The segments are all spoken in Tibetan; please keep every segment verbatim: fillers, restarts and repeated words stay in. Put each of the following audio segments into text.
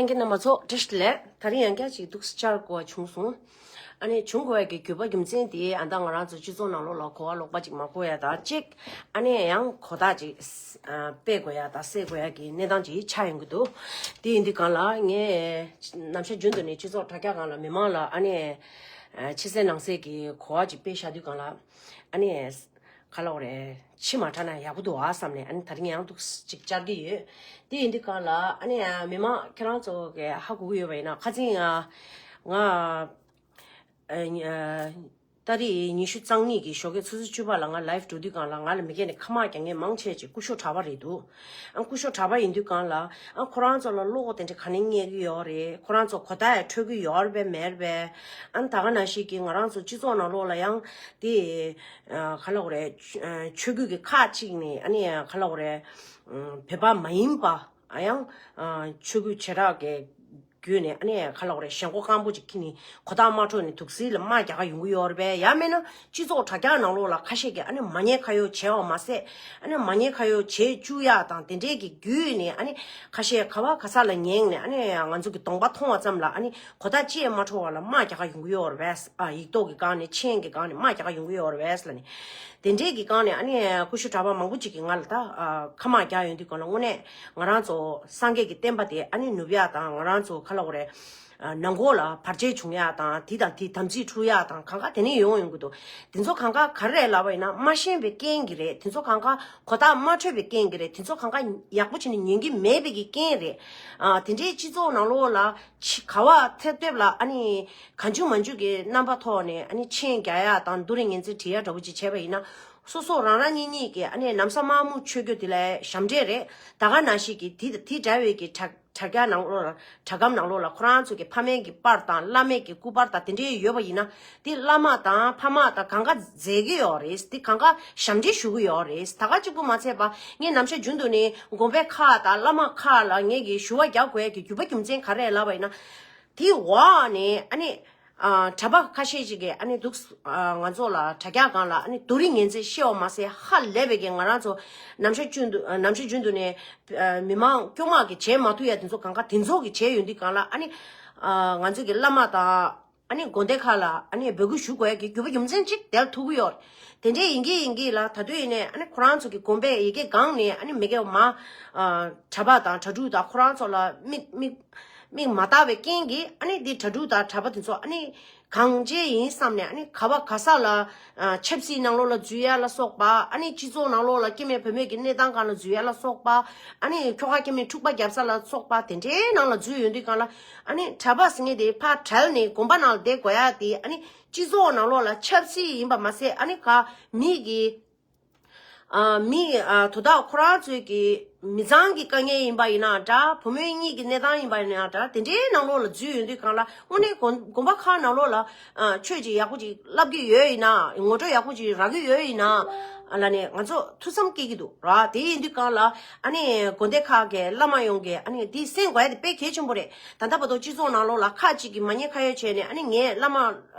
ལྷན་རྒྱས་རྣམ་པ་ཚོ་བཀྲ་ཤིས་བདེ་ལེགས། དེ་རིང་ཡང་བསྐྱར་ཅིག་འདུག་སེ་བཅར་དགོས་པ་བྱུང་སོང་། ཨ་ནི་བྱུང་དགོས་པའི་གི་དགོས་པ་རྒྱུ་མཚན་དེ་ཨ་ད་ང་རང་ཚོ་སྤྱི་ཚོགས་ནང་ལོགས་ལ་གོ་བ་ལོག་པ་ཅིག་མ་གོ་ཡ་དང་གཅིག་ཨ་ནི་ཡང་གོ་བརྡ་ཅིག་ཨ་སྤེལ་དགོས་ཡ་དང་སེལ་དགོས་ཡ་གི་གནས་སྟངས་ཅིག་ཆགས་ཡོང་གི་འདུག་དེ་ཡིན་དུས་གང་ལ་ངས་ནམ་ཞར་རྒྱུན་དུ་ནས་སྤྱི་ཚོགས་དྲ་རྒྱ་སྒང་ལ་མི་མང་ལ་ཨ་ནི་ཨ་ཕྱི་གསལ་ནང་གསལ་གྱི་གོ་བ་ཅིག་སྤེལ་བཞག་དུས་གང་ལ་ཨ་ནི། ག་ལབ་དགོས་རེད། ཕྱི་མ་དྲགས་ན་ཡག་པོ་འདུག་ཨ་བསམ་ནས་ཨ་ནི་དེ་རིང་ཡང་འདུག་སེ་ཅིག་བཅར་གྱི་ཡོད། དེ་ཡིན་དུས་གང་ལ་ཨ་ནི་མི་མང་ཁྱེད་རང་ཚོ་གིས་ཧ་གོ་གི་ཡོད་པ་ཡིན་ན་ཁ་སང་ང་ཨ་ཨ་ཏ་རིག་ཉི་ཤུ་རྩ་གཉིས་ཀྱི་ཞོགས་ཀས་ཆུ་ཚོད་བཅུ་པ་ལ་ང་ལའིབ་འགྲོ་དུས་གང་ལ་ང་ལ་མི་སྒེར་ནས་ཁ་མག་རྒྱག་མཁན་མང་ཆེ་ཅིག་སྐུ་ཞབས་གྲྭ་པ་རེད་འདུག་ཨ་སྐུ་ཞབས་གྲྭ་པ་ཡིན་དུས་གང་ལ་ཨ་ཁོ་རང་ཚོ་ལ་བློ་དེ་འདྲ་ག་ནས་རྙེད་ཀྱི་ཡོད་རེད། ཁོ་རང་ཚོ་གོ་བརྡ་ཡང་འཕྲོད་ཀྱི་ཡོད་རེད་པས་མེད་རེད་པས། ཨ་ནི་ད་ག་ནང་བཞིན་གྱི་ང་རང་ཚོ་སྤྱི་ཚོགས་ནང་ལོགས་ལ་ཡང་དེ་ཨ་ག་ལབ་དགོས་རེད། ཆོས་ཆོས་བརྒྱུད་ཀྱི་ཁག་ཅིག་ནས་ཨ་ནི་ག་ལབ་དགོས་རེད། བོད་པ་མ་ཡིན་པ་ཨ་ཡང་ཆོས་བརྒྱུད་བྱེ་བྲག་གི་བརྒྱུད་ནས་ཨ་ནི་ག་ལབ་དགོས་རེད། ཞེན་ཁོག་སྐམ་པོ་ཅིག་འཁྱེར་ནས་གོ་བརྡ་མ་འཕྲོད་ནས་དུག་སེལ་ལ་དམག་རྒྱག་ག་ཡོང་གི་ཡོད་རེད་པས། ཡང་མིན་ན་སྤྱི་ཚོགས་དྲ་རྒྱ་ནང་ལོགས་ལ་ཁ་ཤས་ཀྱིས་ཨ་ནི་མ་ཉེས་ཁ་གཡོགས་བྱས་པ་མ་ཟད་ཨ་ནི་མ་ཉེས་ཁ་གཡོགས་བྱེད་བཅུག་ཡག་དང་དེ་འདྲས་ཀྱི་བརྒྱུད་ནས་ཨ་ནི་ཁ་ཤས་ག་བ་ག་ས་ལ་ཉན་ནས་ཨ་ནི་ང་ཚོ་གི་གདོང་པ་མཐོང་བ་ཙམ་ལ་ཨ་ནི་གོ་བརྡ་ཅིག་མ་འཕྲོད་པ་ལ་དམག་རྒྱག་ག་ཡོང་གི་ཡོད་རེད་པས། ཨ་ཡིག་ཐོག་གི་སྒང་ནས་མཆན་གྱི་སྒང་ནས་དམག་རྒྱག་ག་ཡོང་གི་ཡོད་རེད་པས་ལབ་ནས། དེ་འདྲས་ཀྱི་སྒང་ནས་ཨ་ནི་སྐུ་ཞབས་གྲྭ་པ་མང་པོ་ཅིག་གིས་ང་ལ་ད་ཨ་ཁ་དམག་རྒྱག་ཡོང་དུས་སྒང་ལ་དངོས་གནས་ང་རང་ཚོ་སངས་རྒྱས་ཀྱི་བསྟན་པ་དེ་ཨ་ནི་ནུབ་ཡག་དང་ང་རང་ཚོ་ག་ལབ་དགོས་རེད། ཨ་ནང་ཁོག་ལ་བར་ཆད་བྱུང་ཡག་དང་དེ་དང་དེ་དམ་ཚིག་འཁྲུག་ཡག་དང་གང་ག་དེ་ནས་ཡོང་ཡོང་གི་འདུག་དེ་ཚོ་གང་ག་ག་རེ་རེད་ལབ་པ་ཡིན་ན་མ་ཤེས་པའི་རྐྱེན་གྱིས་རེད། དེ་ཚོ་གང་ག་གོ་བརྡ་མ་འཕྲོད་པའི་རྐྱེན་གྱིས་རེད། དེ་ཚོ་གང་ག་ཡག་པོ་བྱས་ནས་ཉན་གྱི་མེད་པའི་གི་རྐྱེན་རེད། ཨ་དེ་འདྲའི་སྤྱི་ཚོགས་ནང་ལོགས་ལ་ཕྱི་ག་བ་ཐེབས་ཐེབས་ལ་ཨ་ནི་གང་བྱུང་མང་བྱུང་གི་རྣམ་པ་ཐོག་ནས་ཨ་ནི་མཆན་རྒྱག་ཡག་དང་སྡུག་རུས་ངན་ཚིག་འབྲི་ཡག་འདྲ་པོ་ཅིག་བྱས་པ་ཡིན་ན་སོ་སོ་རང་རང་ཉིད་ཉིད་ཀྱི་ཨ་ནི་ན་བཟའ་དམར་མོ་མཆོད་རྒྱུ་དེ་ལ་ཞབས་འདྲེན་རེད། ད་ག་ནང་བཞིན་གྱི་དེ་དེ་འདྲ་བའི་གི་དྲ་དྲ་རྒྱ་ནང་ལོགས་ལ་དྲ་སྒམ་ནང་ལོགས་ལ་ཁོ་རང་ཚོ་གི་ཕ་མའི་གི་པར་དང་བླ་མའི་གི་སྐུ་པར་དང་དེ་འདྲའི་ཡོད་པ་ཡིན་ན་དེ་བླ་མ་དང་ཕ་མ་དང་གང་ག་མཛེས་ཀྱི་ཡོད་རེད། དེ་གང་ག་ཞབས་འདྲེན་ཞུ་གི་ཡོད་རེད། ད་ག་གཅིག་པུ་མ་ཚད་པ་ངས་ནམ་ཞར་རྒྱུན་དུ་ནས་དགོན་པའི་ཁག་དང་བླ་མ་ཁག་ལ་ངས་གི་ཞུ་བ་རྒྱག་དགོས་ཀྱི་རྒྱུ་པ་རྒྱུ་མཚན་ག་རེ་ལབ་པ་ཡིན་ན། དེའི་འོག་ནས་ཨ་ནི་ཨ་གྲྭ་པ་ཁ་ཤས་ཤིག་གིས་ཨ་ནི་འདུག་ཨ་ང་ཚོ་ལ་དྲ་རྒྱ་སྒང་ལ་ཨ་ནི་སྡུག་རུས་ངན་ཚིག་བཤད་པ་མ་ཟད་ཧ་ལས་པའི་གི་ང་རང་ཚོ་ནམ་ཞར་རྒྱུན་དུ་ཨ་ནམ་ཞར་རྒྱུན་དུ་ནས་ཨ་མི་མང་སྐྱོ་མ་གི་བྱེད་མ་ཐུབ་ཡ་དེ་ཚོ་གང་ག་དེ་ཚོ་གི་བྱེད་ཡོང་དུས་སྒང་ལ་ཨ་ནི་ཨ་ང་ཚོ་གི་བླ་མ་དང་། ཨ་ནི་དགོན་སྡེ་ཁག་ལ་ཨ་ནི་འབོད་སྐུལ་ཞུ་དགོས་ཀྱི་རྒྱུ་པ་རྒྱུ་མཚན་གཅིག་དེར་ཐུག་གི་ཡོད། དེ་འདྲའི་ཡིན་གྱི་ཡིན་གྱི་ལ་ད་དུང་ཡིན་ནའི་ཨ་ནི་ཁོ་རང་ཚོ་གི་དགོན་པའི་ཡ་གི་སྒང་ནས་ཨ་ནི་མི་སྒེར་མ་ཨ་གྲྭ་པ་དང་གྲྭ་ཕྲུག་དང་ཁོ་རང་ཚོ་ལ་མིག་མིག་མིག་མ་བལྟ་བའི་རྐྱེན་གྱིས་ཨ་ནི་འདི་གྲྭ་ཕྲུག་དང་གྲྭ་པ་དེ་ཚོ་ཨ་ནི་གང་བྱས་ཡིན་བསམ་ནས་ཨ་ནི་ག་བ་ག་ས་ལ་ཨ་ཆབ་སྲིད་ནང་ལོགས་ལ་འཛུལ་ཡ་ལ་སོགས་པ་ཨ་ནི་སྤྱི་ཚོགས་ནང་ལོགས་ལ་སྐྱེ་དམན་བུད་མེད་ཀྱི་གནས་སྟངས་སྒང་ལ་འཛུལ་ཡ་ལ་སོགས་པ། ཨ་ནི་ཁྱོ་ག་སྐྱེ་དམན་འཁྲུག་པ་རྒྱབ་ས་ལ་སོགས་པ་དེ་འདྲའི་ནང་ལ་འཛུལ་ཡོང་དུས་སྒང་ལ་ཨ་ནི་གྲྭ་པ་ཟེར་མཁན་དེ་ཕར་བྲལ་ནས་དགོན་པ་ནང་ལ་བསྡད་དགོས་ཡ་དེ་ཨ་ནི་སྤྱི་ཚོགས་ནང་ལོགས་ལ་ཆབ་སྲིད་ཡིན་པ་མ་ཟད་ཨ་ནི་ག་མི་གི་ཨ་མི་ཨ་དོ་བདག་ཁོ་རང་ཚོའི་གི་མི་ཚང་གི་དཀའ་ངལ་ཡིན་པ་ཡིན་ན་འདྲ། བུ་མོ་གཉིས་ཀྱི་གནས་སྟངས་ཡིན་པ་ཡིན་ན་འདྲ། དེ་འདྲའི་ནང་ལོགས་ལ་འཛུལ་ཡོང་དུས་སྒང་ལ་དངོས་གནས་དགོན་དགོན་པ་ཁག་ནང་ལོགས་ལ་ཨ་ཆོས་ཅིག་ཡག་པོ་ཅིག་བསླབ་ཀྱི་ཡོད་ཡིན་ན་ངོ་སྤྲོད་ཡག་པོ་ཅིག་རག་གི་ཡོད་ཡིན་ན་ཨ་ལ་ནས་ང་ཚོ་ཐུགས་བསམ་སྐྱེ་གི་འདུག་ར། དེ་ཡིན་དུས་སྒང་ལ་ཨ་ནི་དགོན་སྡེ་ཁག་གི་བླ་མ་ཡོངས་ཀྱིས་ཨ་ནི་དེ་གསན་དགོས་ཡ་དེ་དཔེ་གལ་ཆེན་པོ་རེད། ད་ལྟ་བར་དུ་སྤྱི་ཚོགས་ནང་ལོགས་ལ་ཁག་ཅིག་གིས་མ་ཉེས་ཁ་གཡོགས་བྱས་ནས་ཨ་ནི་ངས་བླ་མ་ཨ་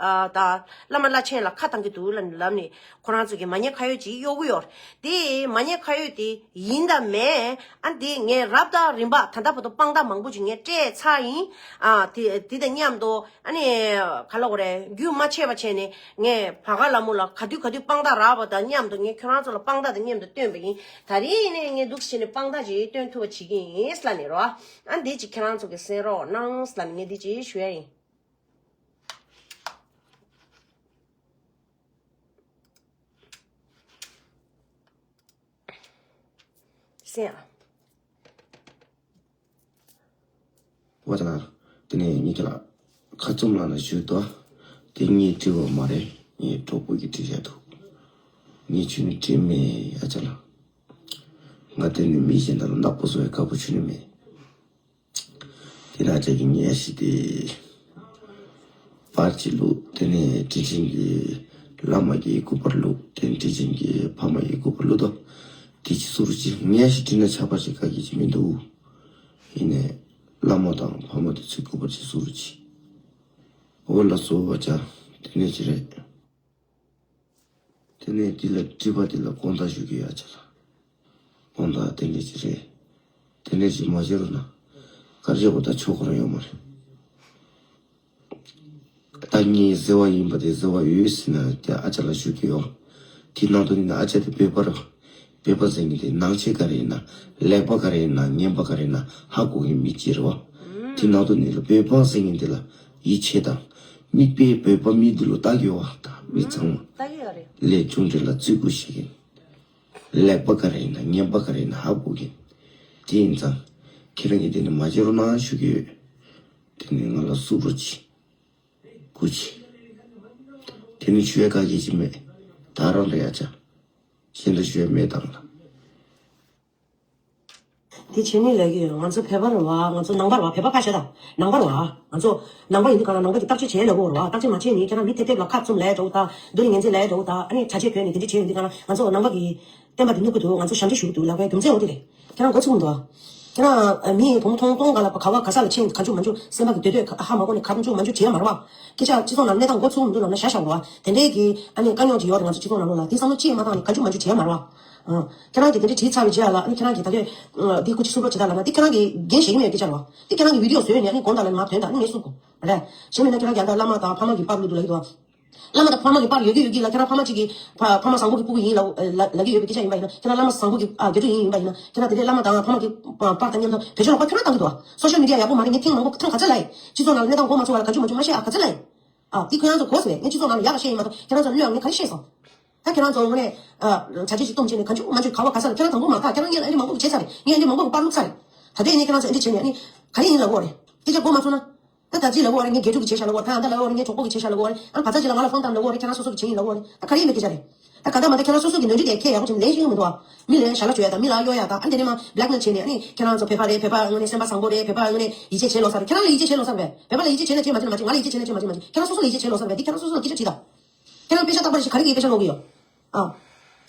དང་བླ་མ་བླ་ཆེན་ལ་ཁ་བཏང་གི་འདུག་ལབ་ནས་ལབ་ནས་ཁོ་རང་ཚོ་གིས་མ་ཉེས་ཁ་གཡོགས་ཅིག་གཡོག་གི་ཡོད་རེད། དེ་མ་ཉེས་ཁ་གཡོགས་དེ་ཡིན་དང་མིན་ཨ་འདི་ངས་རབ་དང་རིམ་པ་ད་ལྟ་བར་དུ་དཔང་རྟགས་མང་པོ་ཅིག་ངས་སྤྲད་ཚར་ཡིན། ཨ་དེ་དེ་དང་མཉམ་དུ་ཨ་ནི་ག་ལབ་དགོས་རེད། རྒྱུན་མ་ཆད་པ་བྱས་ནས་ངས་བ་ག་ལ་མོ་ལ་ག་དུས་ག་དུས་དཔང་རྟགས་རག་པ་དང་མཉམ་དུ་ངས་ཁྱོད་རང་ཚོ་ལ་དཔང་རྟགས་དང་མཉམ་དུ་སྟོན་པ་ཡིན། ད་རིང་ཡིན་ནའི་ངས་འདུག་བྱས་ནས་དཔང་རྟགས་ཅིག་སྟོན་ཐུབ་པ་བྱེད་ཀྱི་ཡིན་ལབ་ནས་རོ། ཨ་འདི་ཅིག་ཁྱེད་རང་ཚོ་གིས་གསན་རོགས་གནང་ལབ་ནས་ངས་འདི་ཅིག་ཞུ་ཡ་ཡིན། གསན་ཨ། ཝ་ད་ན། དེ་ནས་ངས་ཁྱེད་ལ་ཁ་བཙུམ་ལ་ན་ཞུས་ཏོ། དེ་ངས་བྲིས་པ་མ་རེད། ངའི་གྲོགས་པོ་གིས་བྲིས་བཞག་འདུག་ངས་ཁྱོད་ནི་བྲིས་མེད་ཨ་ཅག་ལགས། ང་དེ་ནི་མི་གཞན་དག་ལ་ནག་པོ་བཟོ་བའི་དགའ་པོ་ཁྱོད་ནི་མེད། དེ་ནས་ཨ་ཅག་གིས་ངས་ཤི་དེ། པར་གཅིག་བླུགས། དེ་ནས་དྲིན་ཆེན་གྱི་བླ་མ་གི་སྐུ་པར་བླུགས། དེ་ནས་དྲིན་ཆེན་གྱི་ཕ་མ་ཡི་སྐུ་པར་བླུགས་དོ། དེ་གཅིག་བསུ་རུ་ཅི་ངས་ཤི་དྲིན་ན་ཆགས་པ་ཞིག་ག་གི་ཅི་མི་འདུག་ཡིན་ནས་བླ་མ་དང་ཕ་མ་དེ་ཚོའི་སྐུ་པར་ཅིག་བསུ་རུ་ཅི། འོ་ལ་སོ་བ་ཅག་དེ་ནས་ཅི་རེད། དེ་ནས་དེ་ལ་བྲིས་པ་དེ་ལ་དགོངས་དག་ཞུ་གི་ཡོད་ཅག་ལགས། དགོངས་དག་དེ་འདྲ་ཅིག་རེད། དེ་འདྲ་ཅིག་མ་བྱེད་རོགས་གནང་། ག་རེ་བྱེད་དགོས་ད་ཆོག་གི་རང་ཡོད་མ་རེད། ད་ངས་ཟེར་བ་ཡིན་པ་དེ་ཟེར་བ་ཡོད་ཟེར་ན་དེ་ཨ་ཅག་ལ་ཞུ་གི་ཡོད། དེ་ནང་དུ་ནི་ཨ་ཅག་དེ་བོད་པ་རེད། བོད་པ་ཟེར་མཁན་དེ་ནང་ཆོས་ག་རེ་ཡིན་ན་ལེགས་པ་ག་རེ་ཡིན་ན་ངན་པ་ག་རེ་ཡིན་ན་ཧ་གོ་མཁན་མི་གཅིག་རེད་བ། དེ་ནང་དུ་ནི་ལ་བོད་པ་ཟེར་མཁན་དེ་ལ་ཡིད་ཆེས་དང་། མིག་དཔེ་བོད་པ་མི་འདི་ལོ་ལྟ་གི་ཡོད་བ། ད་མི་ཚང་མ་ལས་ཆུང་འདྲེ་ལ་བརྩི་བཀུར་བྱེད་མཁན། ལེགས་པ་ག་རེ་ཡིན་ན་ངན་པ་ག་རེ་ཡིན་ན་ཧ་གོ་མཁན། དེ་ཡིན་ཙང་། ཁྱེད་རང་གིས་དེ་ནི་མ་བྱེད་རོགས་གནང་ཞུ་གི་ཡོད། དེ་ནི་ང་ལ་བསུ་རོགས་གྱིས། སྐུ་མཁྱེན། དེ་ནི་ཞུ་ཡ་ག་གེ་ཅི་མེད། ད་རང་རེད་ཡ་ཆ། གཞན་དུ་ཞུ་ཡ་མེད་དང་ལ། དེ་བྱེད་ནི་ལས་ཀྱི་ཡོད། ང་ཚོ་བོད་པ་རེད་བ། ང་ཚོ་ནང་པ་རེད་བ། བོད་པ་ཁ་ཤས་དང་ནང་པ་རེད་བ། ང་ཚོ་ནང་པ་ཡིན་དུས་གང་ལ་ནང་པ་གི་བརྟག་དཔྱད་བྱེད་ལས་དགོས་རེད་བ། བརྟག་དཔྱད་མ་བྱས་ནི་ཁྱེད་རང་མི་ཐེབས་ཐེབས་ལ་ཁ་བཙུམ་ལས་འགྲོ་ད། བསྡུ་ནི་ངན་ཚད་ལས་འགྲོ་ད། ཨ་ནི་གྲྭ་ཆས་གོན་ནི་དེ་འདྲ་བྱེད་ཡོང་དུས་གང་ལ་ང་ཚོ་ནང་པ་གི་བསྟན་པ་དེ་ནུབ་ཀྱི་འདུག་ལབ་པའི་རྒྱུ་མཚན་འོ་དེ་རེད། ཁྱེད་རང་མགོ་ཚུགས་མི་འདུག་ཁྱེད་རང་མིའི་བུ་མོ་མཐོང་སྟོང་ག་ལ་ག་བ་ག་ས་ལ་ཕྱིན་ག་འཇུག་མ་འཇུག་སེམས་པ་གི་འདོད་འདོད་ཧ་མ་གོ་ནས་ག་འཇུག་མ་འཇུག་བྱེད་ཡ་མ་རེད་བ། སྐད་ཆ་སྤྱི་ཚོགས་ནང་གནས་སྟངས་མགོ་ཚུགས་མི་འདུག་ལབ་ན་ཤ་ཤ་རེད་བ། དེ་འདྲའི་གི་ཨ་ནི་དཀའ་རྙོག་ཅིག་ཡོད་རེད། ང་ཚོ་སྤྱི་ཚོགས་ནང་ལོགས་ལ་དེ་བསམ་བློ་ཅིག་མ་བཏང་ནས་ག་འཇུག་མ་འཇུག་བྱེད་ཡ་མ་རེད་བ། ཁྱེད་རང་གིས་དེ་འདྲའི་བྲིས་ཚར་བའི་རྗེས་ལ་ཨ་ནི་ཁྱེད་རང་གིས་ད་གས་འདི་སྐུ་མཁྱེན་སུ་འགྲོ་བྱེད་ད་ལབ་ན་འདི་ཁྱེད་རང་གིས་འགན་བཞེས་ཀྱི་མེད་སྐད་ཆ་རེད་བ། འདི་ཁྱེད་རང་གིས་བི་ཌི་ཡོ་བཟོས་ནས་ཨ་ནི་དགོངས་དག་ལ་མར་ཐོན་ད་ཨ་ནི་ངས་སུ་གོ་རེད། གཞན་མིན་ན་ཁྱེད་རང་རྒྱལ་དར་བླ་མ་དང་ཕ་མ་གི་པར་བླུགས་འདུག་ལབ་ཀྱི་འདུག་བ། བླ་མ་དང་ཕ་མ་གི་པར་ཡོད་ཀྱི་ཡོད་ཀྱི་ལ་ཁྱེད་རང་ཕ་མ་གཅིག་གི་ཕ་ཕ་མ་བཟང་པོ་གི་སྤུ་གུ་ཡིན་ལ་ལ་ལ་གི་ཡོད་པའི་སྐད་ཆ་ཡིན་པ་ཡིན་ན། ཁྱེད་རང་བླ་མ་བཟང་པོ་གི་ཨ་དགེ་ཕྲུག་ཡིན་ཡིན་པ་ཡིན་ན། ཁྱེད་རང་དེ་འདྲའི་བླ་མ་དང་ཕ་མ་གི་པར་པར་དང་མཉམ་དུ་བེད་སྤྱོད་ལོག་པ་ཁྱོད་རང་བཏང་གི་འདུག་བ། སོ་ཤལ་མི་ཌི་ཡ་ཡག་པོ་མ་རེད། ངས་ཐེངས་མང་པོ་ཐེངས་ག་ཚོད་ལབ་ཡིན། སྤྱི་ཚོགས་ནང་ལ་གནས་སྟངས་གོ་མ་ཚོར་བ་ལ་ག་འཇུ་མ་འཇུ་མ་བཤད་ཨ་ག་ཚོད་ལབ་ཡིན། ཨ་དེ་ཁོ་རང་ཚོ་གོ་སོང་བས། ངས་སྤྱི་ཚོགས་ནང་ལ་ཡག་ག་བཤད་ཡིན་མ་གཏོགས་ཁྱེད་རང་ཚོ་གླུ་ཡང་ངས་ག་རེ་བཤད་སོང་། ད་ཁྱེད་རང་ཚོ་དངོས་གནས་ཨ་བྱ་བྱེད་ཅིག་གཏོང་བྱེད་ནས་ག་འཇུ་མ་འཇུ་ག་བ་ག་ས་ལ་ཁྱེད་རང་དང་པོ་མ་ཐག་ཁྱེད་རང་ངས་ལ་ཨ་ནི་མང་པོ་བྱས་ཚར་རེད། ངས་ཨ་ནི་མང་པོ་གི་པར་བླུགས་ཚར་རེད། ད་ལྟའི་ནས་ཁྱེད་རང་ཚོ་ཨ་འདྲ་བྱས་ནས་ཨ་ནི་ག་རེ་ཡིན་ལབ་དགོས་རེད། སྐད་ཆ་གོ་མ་ཚོར་ན། ད་ད་ཅི་ལབ་དགོས་རེད། ངའི་དགེ་ཕྲུག་གིས་བྱས་ཤག་ལབ་དགོས་རེད། ད་ལྟ་ལབ་དགོས་རེད། ངའི་གྲོགས་པོ་གིས་བྱས་ཤག་ལབ་དགོས་རེད། ཨ་ནི་བར་ཆ་ཅིག་ལ་ང་ལ་ཕོན་བཏང་ལབ་དགོས་རེད། ཁྱེད་རང་སོ་སོ་གིས་བྱས་ཡིན་ལབ་དགོས་རེད། ད་ག་རེ་ཡིན་པའི་སྐད་ཆ་རེད། ད་ག་འདྲ་མ་འདྲ་ཁྱེད་རང་སོ་སོ་གིས་ནོར་འཁྲུལ་དེ་ཁས་ཡག་པོ་བྱས་ནས་ལན་ཞུ་གི་མི་འདུག་བ། མི་ལ་ཞལ་ལག་བཅོས་ཡ་དང་མི་ལ་གཡོ་ཡ་དང་ཨ་འདི་ནས་མ་བྷི་ལེག་མེལ་བྱས་ནས་ཨ་ནི་ཁྱེད་རང་ཚོ་བོད་པ་རེད། བོད་པ་དངོས་གནས་སེམས་པ་བཟང་པོ་རེད། བོད་པ་དངོས་གནས་ཡིད་ཆེས་བྱེད་ལོ་ས་རེད། ཁྱེད་རང་ལ་ཡིད་ཆེས་བྱེད་ལོ་ས་རེད། བོད་པ་ལ་ཡིད་ཆེས་བྱེད་ན་བྱེད་མ་བྱེད་ན་མ་བྱེད། ང་ལ་ཡིད་ཆེས་བྱེད་ན་བྱེད་མ་བྱེད་མ་བྱེད། ཁྱེད་རང་སོ་སོ་ལ་ཡིད་ཆེས་བྱེད་ལོ་ས་རེད་བས། འདི་ཁྱེད་རང་སོ་སོ་ལ་སྐད་ཆ་དྲིས་དང་། ཁྱེད་རང་དཔེ་ཆ་བཏང་པ་རེད་ཞིག་ག་རེ་གིས་དཔེ་ཆ་ཀློག་གི་ཡོད། ཨ།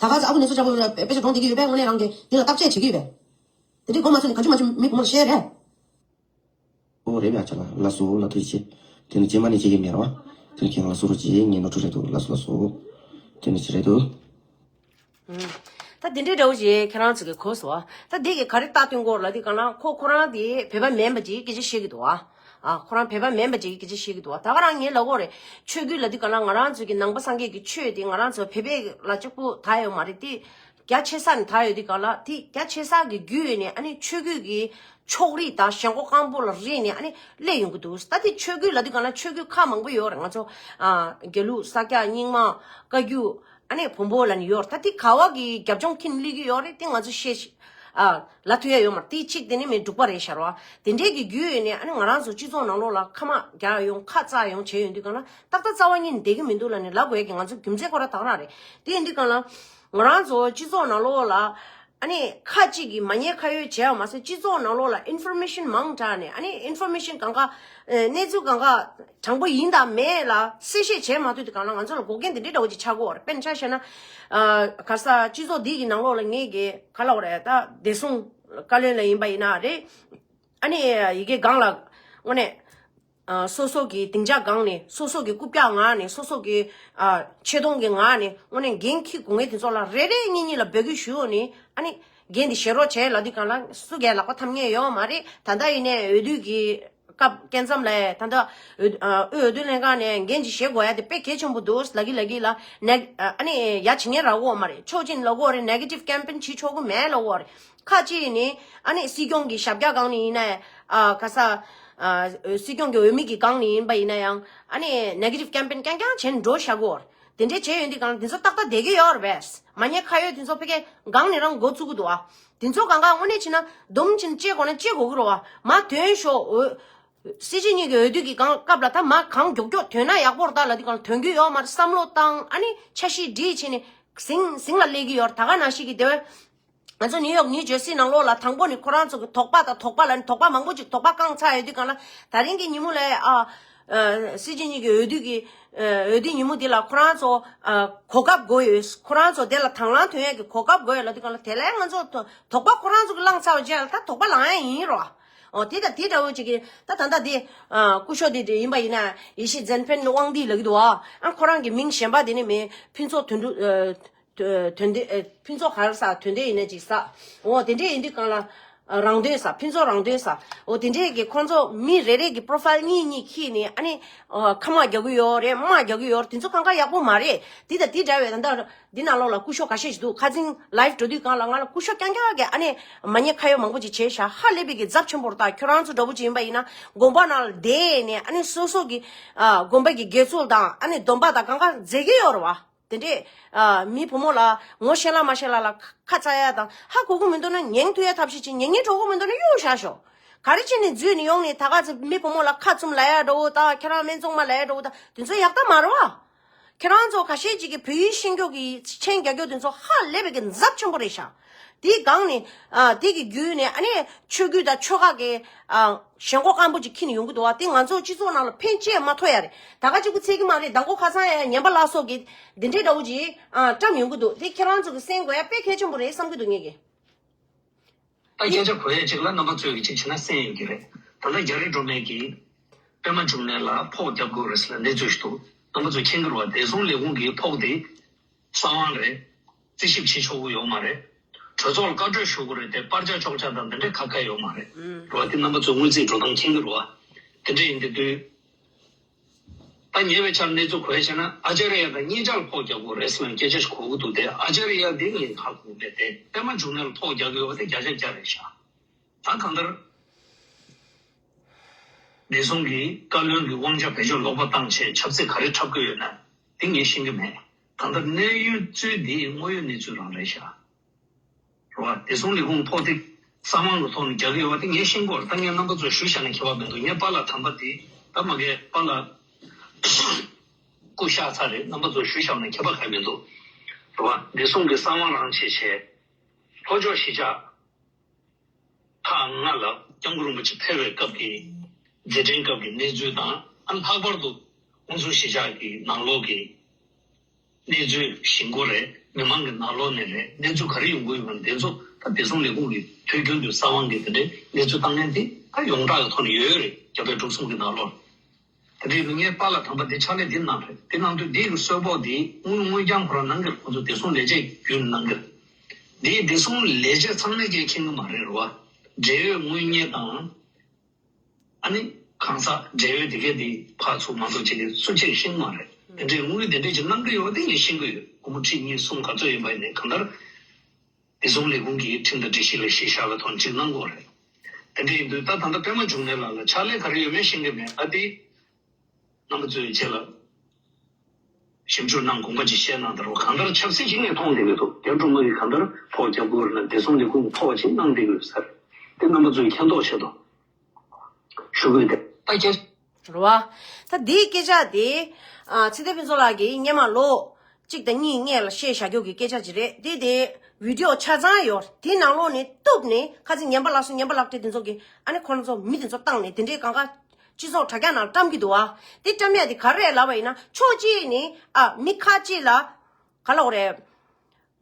ད་ག་ཚོད་ཨ་ཁུ་ནས་སུ་ཅག་པོ་དཔེ་ཆ་སྒྲོན་བསྡད་ཀྱི་ཡོད་པས། དངོས་གནས་རང་གིས་འདི་ལ་བརྟག་དཔྱད་བྱེད་ཀྱི་ཡོད་པས། དེ་འདྲའི་གོ་མ་ཚོད་ནས་ག་འཇུ་མ་འཇུ་མི་བུ་མོ་ལ་བཤད་རེད། ཨོ་རེད་པས། ཨ་ཅག་ལགས་ལགས་སོ་ལགས་ཐུགས་རྗེ་ཆེ། དེ་ནི་རྗེས་མ་ནས་བྱེད་ཀྱི་མེད་ར་བ། དེ་ནི་ཁྱེད་རང་ལ་སུ་རུ་བྱེད་ངས་ནོར་འཁྲུལ་རེད་འདུག་ལགས་སོ་ལགས་སོ། དེ་ནི་ཅི་རེད་འདུག་ཨུམ། ད་དེ་འདྲའི་འདྲ་བོ་ཞིག་ཁྱེད་རང་ཚོ་གིས་གོ་སོང་བ། ད་དེ་གིས་ག་རེ་ལྟ་སྟོན་གོ་ལ་དེ་གང་ལ་ཁོ་ཁོ་རང་དེ་བོད་པ་མིན་པ་ཅིག་སྐད་ཆ་བཤད་ཀྱི་འདུག་བ། ཨ་ཁོ་རང་བོད་པ་མིན་པ་ཅིག་སྐད་ཆ་བཤད་ཀྱི་འདུག་བ། ད་ག་རང་ངས་ལབ་དགོས་རེད། ཆོས་བརྒྱུད་ལ་དེ་གང་ལ་ང་རང་ཚོ་གི་ནང་པ་སངས་རྒྱས་ཀྱི་ཆོས་དེ་ང་རང་ཚོ་བོད་པ་ལ་གཅིག་པུ་ད་ཡོད་མ་རེད་དེ། རྒྱ་ཆེ་ས་ནས་དར་ཡོད་དུས་གང་ལ་དེ་རྒྱ་ཆེ་ས་གི་བརྒྱུད་ནས་ཨ་ནི་ཆོས་བརྒྱུད་ཀྱི་ཕྱོགས་རིས་དང་ཞེན་ཁོག་སྐམ་པོ་ལ་རིས་ནས་ཨ་ནི་སླེབས་ཡོང་གི་འདུག་ད་དེ་ཆོས་བརྒྱུད་ལབ་དུས་གང་ལ་ཆོས་བརྒྱུད་ཁག་མང་པོ་ཡོད་རེད། ང་ཚོ་ཨ་དགེ་ལུགས་ས་སྐྱ་རྙིང་མ་བཀའ་བརྒྱུད་ཨ་ནི་བོན་པོ་ལབ་ནས་ཡོད་རེད། ད་དེ་ག་བ་གི་རྒྱབ་ལྗོངས་ཁྱེར་ནས་སླེབས་ཀྱི་ཡོད་རེད། དེ་ང་ཚོ་ཤེས་ཤེས་ཨ་ལབ་ཐུབ་ཡ་ཡོད་མ་རེད། དེ་གཅིག་དེ་ནི་མི་འབྲུག་པ་རེད་ཤར་བ། དེ་འདྲའི་གི་བརྒྱུད་ནས་ཨ་ནི་ང་རང་ཚོ་སྤྱི་ཚོགས་ནང་ལོགས་ལ་ཁ་མ་རྒྱག་ཡོང་ཁ་བཙག་ཡོང་བྱས་ཡོང་དུས་གང་ལ་ཏག་ཏག་རྩ་བ་ཉིད་ནས་བསྡད་ཀྱི་མི་འདུག་ལབ་ནས་ལབ་དགོས་ཡ་གི་ང་ཚོ་རྒྱུ་མཚན་ཁོ་ར་ད་ག་རང་རེད། དེ་ཡིན་དུས་གང་ལ། ང་རང་ཚོ་སྤྱི་ཚོགས་ནང་ལོགས་ལ་ཨ་ནི་ཁ་ཅིག་གིས་མ་ཉེས་ཁ་གཡོག་བྱས་པ་མ་ཟད་སྤྱི་ཚོགས་ནང་ལོགས་ལ་ཨིན་ཕོར་མེ་ཤན་མང་དྲགས་ནས་ཨ་ནི་ཨིན་ཕོར་མེ་ཤན་གང་ག་ཨ་གནས་ཚུལ་གང་ག་དྲང་པོ་ཡིན་དང་མེད་ལ་གསལ་བཤད་བྱས་མ་ཐུབ་དུས་གང་ལ་ང་ཚོ་ལ་འགོག་རྐྱེན་དེ་འདྲའི་འདྲ་བོ་ཅིག་ཆགས་ཀྱི་ཡོད་རེད། དཔེར་ན་ཆ་བཞག་ན་ཨ་ག་ས་སྤྱི་ཚོགས་འདི་གི་ནང་ལོགས་ལ་ངེད་ཀྱི་ག་ལབ་དགོས་རེད། ད་བདེ་སྲུང་བཀའ་བློན་ལ་ཡིན་པ་ཡིན་ན་རེད། ཨ་ནི་ཡི་གེ་སྒང་ལ་དངོས་གནས། ཨ་སོ་སོ་གི་སྡིངས་ཆ་སྒང་ནས་སོ་སོ་གི་རྐུབ་བཀྱག་ངང་ནས་སོ་སོ་གི་ཨ་ཆེ་མཐོང་གི་ངང་ནས་དངོས་གནས་འགན་འཁྱེར་དགོས་མཁན་དེ་ཚོ་ལ་རེ་རེ་གཉིས་གཉིས་ལ་འབོད་སྐུལ་ཞུས་ནས་ཨ་ནི་འགན་དེ་བཞེས་རོགས་བྱས་ལབ་དུས་གང་ལ་སུ་གས་ལག་པ་འཐམ་མཁན་ཡོད་མ་རེད། ད་ལྟ་ཡིན་ནའི་འོས་བསྡུ་གི་སྐབས་སྐབས་མཚམས་ལ་ད་ལྟ་འོས་དབུས་འོས་བསྡུ་ལྷན་ཁང་ནས་འགན་ཅིག་བཞེས་དགོས་ཡ་དེ་དཔེ་གལ་ཆེན་པོ་འདུག་ལབ་ཀྱི་ལབ་ཀྱི་ལ་ནེ་ཨ་ནི་ཡ་བྱེད་མཁན་རག་གི་ཡོད་མ་རེད། ཕྱོགས་གཅིག་ནས་ལབ་ཀྱི་ཡོད་རེད། ནེ་གེ་ཊིབ་ཀེམ་པེན་བྱེད་ཆོག་གི་མེད་ལབ་ཀྱི་ཡོད་རེད། ཁ་ཅིག་ནི་ཨ་ནི་སྲིད་སྐྱོང་གི་ཞབས་བཀྱག་སྒང་ནས་ཡིན་ན་ཨ་ག་ས་ཨ་སྲིད་སྐྱོང་གི་འོས་མི་གི་སྒང་ནས་ཡིན་པ་ཡིན་ན་ཡང་ཨ་ནི་ནེ་གེ་ཊིབ་ཀེམ་པེན་རྐྱང་རྐྱང་བྱས་ནས་འགྲོ་བཞག་གི་ཡོད་རེད། དེ་འདྲས་བྱས་ཡོང་དུས་གང་ལ་དེ་ཚོ་ཏག་ཏག་བསྡད་ཀྱི་ཡོད་རེད་པས། མ་ཉེས་ཁ་གཡོག་དེ་ཚོ་ཕ་གིའི་སྒང་ནས་རང་འགོ་བཙུགས་ཀྱི་འདུག་ཨ། དེ་ཚོ་གང་ག་དངོས་གནས་བྱས་ན་སྡོམ་བྱས་ནས་བཅད་དགོས་ན་བཅད་དགོས་ཀྱི་རེད་བ། མ་ཐོན་ཤོག་འོས། སྲིད་སྤྱི་གཉིས་ཀྱི་འོས་བསྡུ་གི་སྒང་སྐབས་ལ་ད་མ་གང་མགྱོགས་མགྱོགས་ཐོན་ན་ཡག་པོ་རེད་ད་ལབ་དུས་གང་ལ་ཐོན་གྱི་ཡོད་མ་རེད། བསམ་བློ་བཏང་ཨ་ནི་འཆར་གཞི་སྒྲིག་བྱས་ནས་ཟིང་ཟིང་ལ་སླེབས་ཀྱི་ཡོད་རེད། ད་ག་ནང་བཞིན་གྱི་དེ་བས། ང་ཚོ་ནིའུ་ཡོག་ནིའུ་ཇར་སི་ནང་ལོགས་ལ་དང་པོ་ནས་ཁོ་རང་ཚོ་གི་དོགས་པ་དང་དོགས་པ་ལ་ནི་དོགས་པ་མང་པོ་ཅིག་དོགས་པ་བསྐངས་ཚར་ཡོད་དུས་གང་ལ་ད་རིང་གི་ཉིན་མོ་ལ་ཨ་ཨ་སྲིད་སྤྱི་གཉིས་ཀྱི་འོས་བསྡུ་གི་ཨ་འོས་བསྡུ་ཉིན་མོ་འདི་ལ་ཁོ་རང་ཚོ་ཨ་གོ་སྐབས་དགོས་ཡོད། ཁོ་རང་ཚོ་དེ་ལ་དང་བླངས་ཐོན་ཡས་ཀྱི་གོ་སྐབས་དགོས་ཡོད་ལབ་དུས་གང་ལ་དེ་ལ་ང་ཚོ་དོ་དོགས་པ་ཁོ་རང་ཚོ་གི་བསླངས་ཚར་བའི་རྗེས་ལ་ད་དོགས་པ་ལངས་ཡས་ཡིན་རོ། འོ་དེ་དང་དེ་འདྲ་བོ་ཅིག་གི་ད་ད་ལྟ་དེ་ཨ་སྐུ་ཞབས་དེ་དེ་ཡིན་པ་ཡིན་ན་ཡེ་ཤི་ཛན་ཕེན་དབང་འདུས་ལབ་ཀྱི་འདུག་ཨ། ཨ་ཁོ་རང་གི་མིང་གཞན་པ་དེ་ནི་མེད། ཕུན་ཚོགས་དོན་གྲུབ་ཨ། དོན་དོན་དེ་ཨེ་ཕུན་ཚོགས་ག་རེ་ཟ་དོན་དེ་ཡིན་ན་ཅིག་ཟ། འོ་དེ་འདྲས་ཡིན་དུས་གང་ལ་ རང་དོན་ཟེར། ཕུན་ཚོགས་རང་དོན་ཟེར། འོ་དེ་འདྲས་ཀྱི་ཁོང་ཚོ་མི་རེ་རེ་གི་པོ་རོ་ཕའིལ་གཉིས་གཉིས་ཁྱེར་ནས་ཨ་ནི་ཁ་དམག་རྒྱག་གི་ཡོད་རེད། དམག་རྒྱག་གི་ཡོད་རེད། དེ་ཚོ་གང་ག་ཡག་པོ་མ་རེད། དེ་དང་དེ་འདྲ་བའི་ད་ལྟ་འདི་ནང་ལོགས་ལ་སྐུ་ཞབས་ཁ་ཤས་ཤིག་འདུག་ཁ་སང་ལའིབ་འགྲོ་དུས་སྒང་ལ་ང་ལ་སྐུ་ཞབས་རྐྱང་རྐྱང་གིས་ཨ་ནི་མ་ཉེས་ཁ་གཡོགས་མང་པོ་ཅིག་བྱས་ཤག་ཧ་ལས་པའི་གི་ཚབས་ཆེན་པོ་རེད། ད་ཁྱོད་རང་ཚོ་འདྲ་པོ་ཅིག་ཡིན་པ་ཡིན་ན་དགོན་པ་ནང་ལ་བསྡད་ནས་ཨ་ནི་སོ་སོ་གི་ཨ་དགོན་པ་གི་དགེ་ཚུལ་དང་ཨ་ནི་སྡོམ་པ་དང་གང་ག་མཛད་ཀྱི་ཡོད་རེད་བ། དེ་འདྲས་ཨ་མི་བུ་མོ་ལ་ངོ་ཤེས་ལ་མ་ཤེས་ལ་ལ་ཁ་ཚ་ཡ་དང་ཧ་གོ་གི་མི་འདུག་ན་ཉན་ཐུབ་ཡ་ཐབས་ཤེས་བྱེད། ཉན་ཉན་འགྲོ་གི་མི་འདུག་ན་གཡུག་བཞག་ཤོག་ག་རེ་བྱས་ནས་འཛུལ་ནས་ཡོང་ནས་ད་ག་ཚོད་མི་བུ་མོ་ལ་ཁ་བཙུམ་ལབ་ཡ་འདྲ་བོ་དང་ཁྱེད་རང་སྨན་བཙོང་མ་ལབ་ཡ་འདྲ་བོ་དང་དེ་ཚོ་ཡག་ཐག་མ་རེད་བ། ཁྱེད་རང་ཚོ་ཁ་ཤས་ཅིག་གིས་བོད་ཡིག་ཤེས་རྒྱུ་གི་མཆན་རྒྱག་རྒྱུ་དེ་ཚོ་ཧ་ལས་པའི་གི་ཚབས་ཆེན་པོ་རེད་ཤག་དེའི་སྒང་ནས་ཨ་དེ་གི་བརྒྱུད་ནས་ཨ་ནི་ཆོས་བརྒྱུད་དང་ཆོལ་ཁ་གི་ཨ་ཞེན་ཁོག་སྐམ་པོ་ཅིག་འཁྱེར་ནས་ཡོང་གི་འདུག་བ། དེ་ང་ཚོ་སྤྱི་ཚོགས་ནང་ལ་ཕན་ཆེ་མ་ཐོགས་ཡ་རེད། ད་ག་གཅིག་པུ་ཚད་ཀྱི་མ་རེད། མདང་དགོང་ཁ་སང་ཡ་ཉན་པ་ལགས་སོགས་ཀྱིས་འདི་འདྲའི་འདྲ་བོ་ཅིག་ཨ་བཀྲམ་ཡོང་གི་འདུག་དེ་ཁྱེད་རང་ཚོ་གི་གསན་དགོས་ཡ་དཔེ་གལ་ཆེན་པོ་རེད་བསམ་གྱི་འདུག་ངེད་ཀྱིས། ད་སྐད་ཆ་གོ་ཡ་ཅིག་ལ་རྣམ་པ་ཚོས་ཀྱི་ཅིག་བྱས་ན་གསན་ཡོད་ཀྱི་རེད། ད་ལྟ་རྒྱ་རི་སྒྲོལ་མས་ཀྱིས་པད་མ་འབྱུང་གནས་ལ་ཕོགས་རྒྱབ་དགོས་རེད་ཟེར་ལབ་གནས་ཚུལ་ཞིག་འདུག་རྣམ་པ་ཚོས་མཁྱེན་གྱི་རེད་བ། བདེ་སྲུང་ལས་ཁུངས་ཀྱི་ཕོགས་དེ་གསང་བ་རེད། རྩིས་ཞིབ་བྱེད་ཆོག་གི་ཡོད་མ་རེད། གྲོས་ཚོགས་ལ་བཀའ་འཁྲོལ་ཞུ་དགོས་རེད་དེ་པར་ཆ་ཅོག་ཆ་དང་དེ་འདྲའི་ཁ་ཁ་ཡོད་མ་རེད། རེད་བ། དེ་རྣམ་པ་ཚོས་དངུལ་རྩིས་འགྲོ་སྟངས་མཁྱེན་གྱི་རེད་བ། དེ་འདྲ་ཡིན་དུས་དུས། ད་ཉེ་བའི་ཆར་གནས་ཚུལ་གོ་ཡ་བྱས་ན་ཨ་ཅཱརྱ་དང་གཉིས་ཆར་ཕོགས་རྒྱག་དགོས་རེད་ཟེར་ནས་སྐད་ཆ་ཞིག་གོ་གི་འདུག་དེ་ཨ་ཅཱརྱ་དེ་ངས་ཧ་གོ་མེད་དེ་པད་མ་འབྱུང་གནས་ལ་ཕོགས་རྒྱག་གི་ཡོད་པ་དེ་བརྒྱ་ཆ་བརྒྱ་རེད་ཤག་ད་གང་ལྟར། བདེ་སྲུང་གིས་བཀའ་བློན་གྱི་དབང་ཆ་བེད་སྤྱོད་ལོག་པ་བཏང་བྱས་ཆབ་སྲིད་ག་རེ་འཁྲབ་ཀྱི་ཡོད་ན་དེ་ངས་ཤེས་ཀྱི་མེད། གང་ལྟར་གནས་ཡུལ་གཙོས་འདི་དངོས་ཡོད་གནས་ཚུལ་རང་རེད་ཤག་རེད་བ། བདེ་སྲུང་ལས་ཁུངས་ཕོགས་དེ་གསང་བ་གི་ཐོག་ནས་རྒྱག་གི་ཡོད་པ་དེ་ངས་ཤེས་ཀྱི་ཡོད་རེད། ད་ངས་རྣམ་པ་ཚོར་ཞུ་བཞག་ན་ཁྱད་པར་མི་འདུག་ངས་པཱ་ལགས་དམ་པ་དེ་ད་མ་གས་པཱ་ལགས་སྐུ་གཤེགས་ཚར་རེད། རྣམ་པ་ཚོར་ཞུ་བཞག་ན་ཁྱད་པར་གང་ཡང་མི་འདུག་རེད་བ། བདེ་སྲུང་གི་གསང་བ་རང་བྱས་བྱས་ལྷོ་ཕྱོགས་གཞིས་ཆགས་ཐག་ལྔ་ལ་སྐྱབས་མགོན་རིན་པོ་ཆེ་ཕེབས་པའི་སྐབས་ཀྱི་མཛད་འཕྲིན་སྐབས་ཀྱི་གནས་ཚུལ་དང་། ཨ་ལྷག་པར་དུ་ཧུན་སུར་གཞིས་ཆགས་ཀྱི་ནང་ལོགས་ཀྱི་གནས་ཚུལ་ཞིག་གོ་རེད། མི་མང་གི་ནང་ལོགས་ནས་རེད། གནས་ཚུལ་ག་རེ་ཡོང་གི་ཡོད་པ་དེ་ཚོ་ད་བདེ་སྲུང་ལས་ཁུངས་ཀྱི་དུས་རྒྱུན་དུ་གསང་བ་གི་དེ་འདྲའི་གནས་ཚུལ་བཏང་མཁན་དེ་ད་ཡོངས་གྲགས་ཀྱི་ཐོག་ནས་ཡོད་རེད། རྒྱ་བལ་འབྲུག་གསུམ་གྱི་ནང་ལོགས། དེ་འདྲའི་ལུགས་ངའི་པཱ་ལགས་དམ་པ་འདི་ཕྱག་ལས་འདི་གནང་རེད། འདི་གནང་དུས་འདི་གི་གསོལ་ཕོགས་འདི་དངུལ་དངུལ་རྐྱང་ཁོ་རང་གནང་གི་རེད། ཁོ་ཚོ་བདེ་སྲུང་ལས་བྱེད་བརྒྱུད་ནས་གནང་གི་རེད། འདིའི་བདེ་སྲུང་ལས་བྱེད་ཚང་མས་ཀྱང་མཁྱེན་གི་མ་རེད་རོ། འབྲེལ་ཡོད་དངུལ་གཉེར་དང་། ཨ་ནི་གང་ཟག་འབྲེལ་ཡོད་དེ་གས་དེ་ཕར་ཚུར་མ་གཏོགས་བྱེད་ཀྱི་སུ་གཅིག་ཤེས་ཀྱི་མ་རེད། དེ་འདྲའི་དངུལ་དེ་འདྲས་ཀྱི་གནང་གི་ཡོད་པ་དེ་ངས་ཤེས་ཀྱི་ཡོད། སྒོར་མོ་ཁྲི་གཉིས་གསུམ་ག་ཚོད་ཡིན་པ་ཡིན་ནའི་གང་ལྟར། བདེ་སྲུང་ལས་ཁུངས་ཀྱི་ཁྲིམས་དང་སྒྲིག་གཞི་ལ་གཞི་བཞག་པའི་ཐོག་ཅིག་གནང་དགོས་རེད། དེ་འདྲ་ཡིན་དུས་ད་ད་ལྟ་པད་མ་འབྱུང་གནས་ལགས་ལ་ཕྱག་ལས་ག་རེ་ཡོད་མེད་ཤེས་ཀྱི་མེད། ཨ་དེ་རྣམ་པ་ཚོའི་ཆེད་ལ་ཞིབ་འཇུག་གནང་དགོངས་པ་ཅིག་བཞེས་གནང་དང་། གང་ལྟར་ཆབ་སྲིད་ཅིག་ངས་མཐོང་བསྡད་ཀྱི་འདུག་རྒྱ་སྒྲོལ་མ་གིས་གང་ལྟར་ཕོགས་རྒྱབ་དགོས་རེད་ན་བདེ་སྲུང་ལས་ཁུངས་ཕོགས་ཅིག་གནང་བསྡད་ཀྱི་ཡོད་ས་རེད། དེ་རྣམ་པ་ཚོས་མཁྱེན་རྟོགས་ཆེད་དུ་ཞུ་དགོས་ཏེ། ད་ཁྱེད། རེད་བ། ད་འདིའི་སྐད་ཆ་དེ་ཨ་ཚེ་བརྟན་ཕུན་ཚོགས་ལགས་ཀྱིས་སྔོན་མ་ལོ་གཅིག་དང་གཉིས་སྔོན་ལ་བཤད་བཞག་རྒྱུ་གི་སྐད་ཆ་ཅིག་རེད། དེ་དེ་བི་ཌི་ཡོ་ཆ་ཚང་ཡོད། དེའི་ནང་ལོགས་ནས་གཏུབ་ནས་ཁ་སང་ཉན་པ་ལགས་སོ་ཉན་པ་ལགས་དེ་དེ་ཚོ་གིས་ཨ་ནི་ཁོ་རང་ཚོ་མི་དེ་ཚོ་བཏང་ནས་དེ་འདྲའི་གང་ག་སྤྱི་ཚོགས་དྲ་རྒྱ་ནང་བཀྲམ་གྱི་འདུག་བ། དེ་བཀྲམ་ཡ་དེ་ག་རེ་རེད་ལབ་པ་ཡིན་ན་ཕྱོགས་གཅིག་ནས་ཨ་མི་ཁ་ཅིག་ལ་ག་ལབ་དགོས་རེད།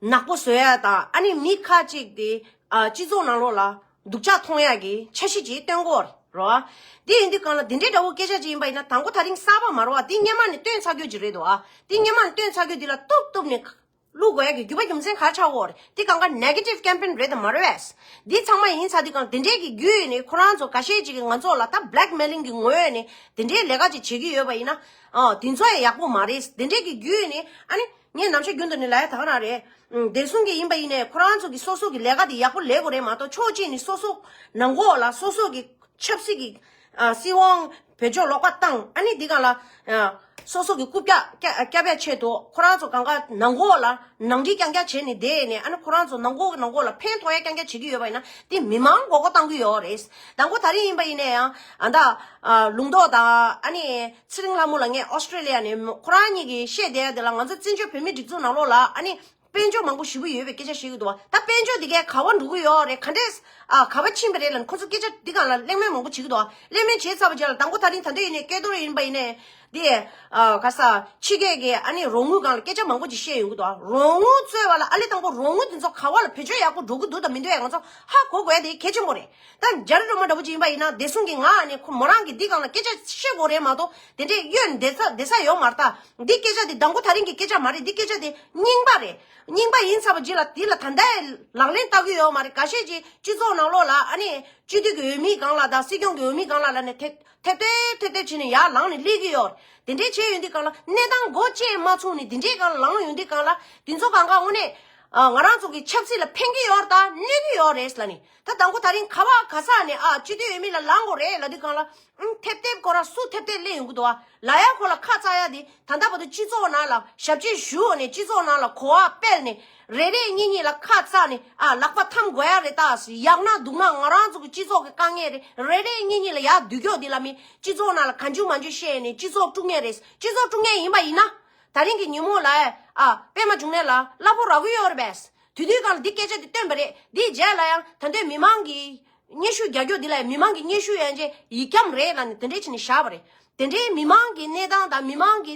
ནག་པོ་བཟོ་ཡ་དང་ཨ་ནི་མི་ཁ་ཅིག་དེ་ཨ་སྤྱི་ཚོགས་ནང་ལོགས་ལ་སྡུག་ཅག་མཐོང་ཡ་གི་འཆར་གཞི་ཅིག་སྟོན་གོ་རོ། དེ་ཡིན་དུས་གང་ལ་དེ་འདྲའི་འདྲ་བོ་སྐད་ཆ་ཅིག་ཡིན་པ་ཡིན་ན་དང་པོ་ད་རིང་གསར་པ་མ་རོ་བ། དེ་སྔོན་མ་ནས་སྟོན་ཚར་རྒྱུ་ཅིག་རེད་དོ། ཨ་དེ་སྔོན་མ་ནས་སྟོན་ཚར་རྒྱུ་དེ་ལ་གཏུབ་གཏུབ་ནས་བླུག་དགོས་ཡ་གི་རྒྱུ་བ་རྒྱུ་མཚན་ག་ཆགས་གོ་རེད། དེ་གང་ག་negative campaign་རེད་དམ་མ་རེད་བས། འདི་ཚང་མ་ཡིན་ཚར་དུས་གང་དེ་འདྲའི་གི་རྒྱུ་ཡིན་ནས་ཁོ་རང་ཚོ་འགའ་ཤས་ཅིག་གིས་ང་ཚོ་ལ་ད་blackmailing་གི་ངོས་ནས་དེ་འདྲའི་ལས་ཀ་ཅིག་བྱེད་ཀྱི་ཡོད་པ་ཡིན་ན་ཨ་དེ་ཚོ་ཡང་ཡག་པོ་མ་རེད། དེ་འདྲའི་གི་རྒྱུ་ཡིན་ནས་ཨ་ནི། ངས་ནམ་ཞག་རྒྱུན་དུ་ནས་ལབ་ཡ་ད་ག་རང་རེད། ཨུམ། བདེ་སྲུང་གི་ཡིན་པ་ཡིན་ནའི་ཁོ་རང་ཚོ་གི་སོ་སོ་གི་ལས་ཀ་དེ་ཡག་པོ་ལས་དགོས་རེད་མ་གཏོགས་ཕྱོགས་གཅིག་ནས་སོ་སོ་ནང་འགོག་ལ་སོ་སོ་གི་ཆབ་སྲིད་ཀྱི་ཨ་སྲིད་དབང་བེད་སྤྱོད་ལོག་པ་བཏང་ཨ་ནི་འདི་ག་ལ་ཨ་སོ་སོ་གི་རྐུབ་བཀྱག་བཀྱག་བཀྱག་པའི་ཆེད་དུ་ཁོ་རང་ཚོ་གང་ག་ནང་འགོག་ལ་ནང་འགྲིག་རྐྱང་རྐྱང་བྱས་ནས་བསྡད་ནས་ཨ་ནི་ཁོ་རང་ཚོ་ནང་འགོག་གི་ནང་འགོག་ལ་ཕན་ཐོགས་ཡ་རྐྱང་རྐྱང་བྱེད་ཀྱི་ཡོད་པ་ཡིན་ན་དེ་མི་མང་མགོ་སྐོར་བཏང་གི་ཡོད་རེད། དང་པོ་ད་རིང་ཡིན་པ་ཡིན་ནའི་ཡང་ཨ་ད་ཨ་ལུང་རྟོགས་དང་ཨ་ནི། ཚེ་རིང་ལྷ་མོ་ལ་ངས་ཨོ་སི་ཀྲི་ལི་ཡ་ནས་ཁོ་རང་གཉིས་ཀྱིས་བཤད་བསྡད་ཡ་དེ་ལ་ང་ཚོ་བཙན་བྱོལ་བོད་མིའི་སྒྲིག་འཛུགས་ནང་ལོགས་ལ་ཨ་ནི་དཔལ་འབྱོར་མང་པོ་ཞེ་པོ་ཡོད་པའི་སྐད་ཆ་བཤད་ཀྱི་འདུག་བ། ད་དཔལ་འབྱོར་འདི་གས་ག་པར་འགྲོ་གི་ཡོད་རེད། ག་འདྲས་ཨ་ག་པར་ཕྱིན་པ་རེད་ལབ་ཁོ་ཚོ་སྐད་ཆ་འདི་སྒང་ལ་གླེང་མོལ་མང་པོ་བྱེད་ཀྱི་འདུག་བ། གླེང་མོལ་བྱས་ཚར་བ་རྗེས་ལ་དང་པོ་ད་རིང་ད་འདོད་ཡིན་ནའི་སྐལ་རྡོར་ཡིན་པ་ཡིན་ནའི་ དེ་ཨ་ག་ས་ཕྱི་རྒྱལ་གྱི་ཨ་ནི་རོགས་དངུལ་སྒང་ལ་སྐད་ཆ་མང་པོ་ཅིག་བཤད་ཡོང་གི་འདུག་རོགས་དངུལ་རྩོད་པ་ལ་ཨ་ལི་དང་པོ་རོགས་དངུལ་དེ་ཚོ་ག་བ་ལ་བེད་སྤྱོད་ཡག་པོ་འགྲོ་གི་འདུག་དང་མི་འདུག་ཡ་ང་ཚོ་ཧ་གོ་དགོས་ཡ་དེ་གལ་ཆེན་པོ་རེད། ད་རྒྱ་རི་སྒྲོལ་མ་འདྲ་པོ་ཅིག་ཡིན་པ་ཡིན་ན་བདེ་སྲུང་གི་ང་ནི་ཁོ་མོ་རང་གི་འདི་སྒང་ལ་སྐད་ཆ་བཤད་དགོས་རེད་མ་གཏོགས་དེ་འདྲས་གཡོལ་བསྡད་ས་བསྡད་ས་ཡོད་མ་རེད། ད་འདི་སྐད་ཆ་དེ་དང་པོ་ད་རིང་གི་སྐད་ཆ་མ་རེད། འདི་སྐད་ཆ་དེ་རྙིང་པ་རེད། རྙིང་པ་ཡིན་ཚར་བ་རྗེས་ལ་དེ་ལ་ད་ལྟ་ལག་ལེན་བསྟར་གི་ཡོད་མ་རེད། འགའ་ཤས་ཀྱིས་སྤྱི་ཚོགས་ནང་ལོགས་ལ་ཨ་ནི་སྤྱི་འཐུས་ཀྱི་འོས་མི་སྒང་ལ་དང་སྲིད་སྐྱོང་གི་འོས་མི་སྒང་ལ་ལ་ནི་ཐེབས་ཐེབས་ཐེབས་ཐེབས་ཐེབས་བྱས་ནས་ཡར་ལངས་ནས་སླེབས་ཀྱི་ཡོད་རེད། དེ་འདྲའི་བྱས་ཡོང་དུས་སྒང་ལ་གནས་སྟངས་མགོ་བཅད་མ་ཚུགས་ནས་དེ་འདྲའི་སྒང་ལ་ལངས་ཡོང་དུས་སྒང་ལ་དེ་ཚོ་སྒང་ག་དངོས་གནས་ང་རང་ཚོ་གི་ཆབ་སྲིད་ལ་ཕན་གྱི་ཡོད་རེད་ད་གནོད་ཀྱི་ཡོད་རེད་ལ་ནི་ད་དང་པོ་ད་རིང་ག་བ་ག་ས་ནས་ཨ་སྤྱི་འཐུས་འོས་མི་ལ་ལངས་དགོས་རེད་ལབ་དུས་སྒང་ལ། ཨང་ཐེབས་ཐེབས་ཁོ་ར་སུ་ཐེབས་ཐེབས་སླེབས་ཡོང་གི་འདུག་བ། ལ་ཡ་ཁོ་ལ་ཁ་ཚ་ཡ་དེ་ད་ལྟ་བར་དུ་སྤྱི་ཚོགས་ནང་ལ་ཞབས་ཕྱི་ཞུ་འོ་ནས་སྤྱི་ཚོགས་ནང་ལ་གོ་བ་སྤེལ་ནས་རེ་རེ་གཉིས་གཉིས་ལ་ཁ་ཚ་ནས་ཨ་ལག་པ་འཐམ་དགོས་ཡ་རེད་ད། ཡག་ན་སྡུག་ན་ང་རང་ཚོ་གི་སྤྱི་ཚོགས་ཀྱི་དཀའ་ངལ་རེད། རེ་རེ་གཉིས་གཉིས་ལ་ཡ་འདུག་ཀྱོག་འདི་ལ་མི་སྤྱི་ཚོགས་ནང་ལ་གང་བྱུང་མང་བྱུང་བཤད་ནས་སྤྱི་ཚོགས་དཀྲུག་མཁན་རེད། སྤྱི་ཚོགས་དཀྲུག་མཁན་ཡིན་པ་ཡིན་ན་ད་རིང་གི་ཉིན་མོ་ལ་ཨ་པད་མ་འབྱུང་གནས་ལ་གླ་ཕོགས་རག་གི་ཡོད་རེད་པས། དུས་དུས་སྒང་ལ་འདི་སྐད་ཆ་དེ་བཏོན་པ་རེད། འདིའི་རྗེས་ལ་ཡང་ད་འདོད་མི་མང་གི་སྙན་ཞུ་རྒྱག་རྒྱུ་འདི་ལ་མི་མང་གི་སྙན་ཞུ་ཡན་ཆད་ཡིག་སྐྱམ་རེད་ལབ་ནས་དེ་འདྲས་བྱས་ནས་བཞག་པ་རེད། དེ་འདྲའི་མི་མང་གི་གནས་སྟངས་དང་མི་མང་གི་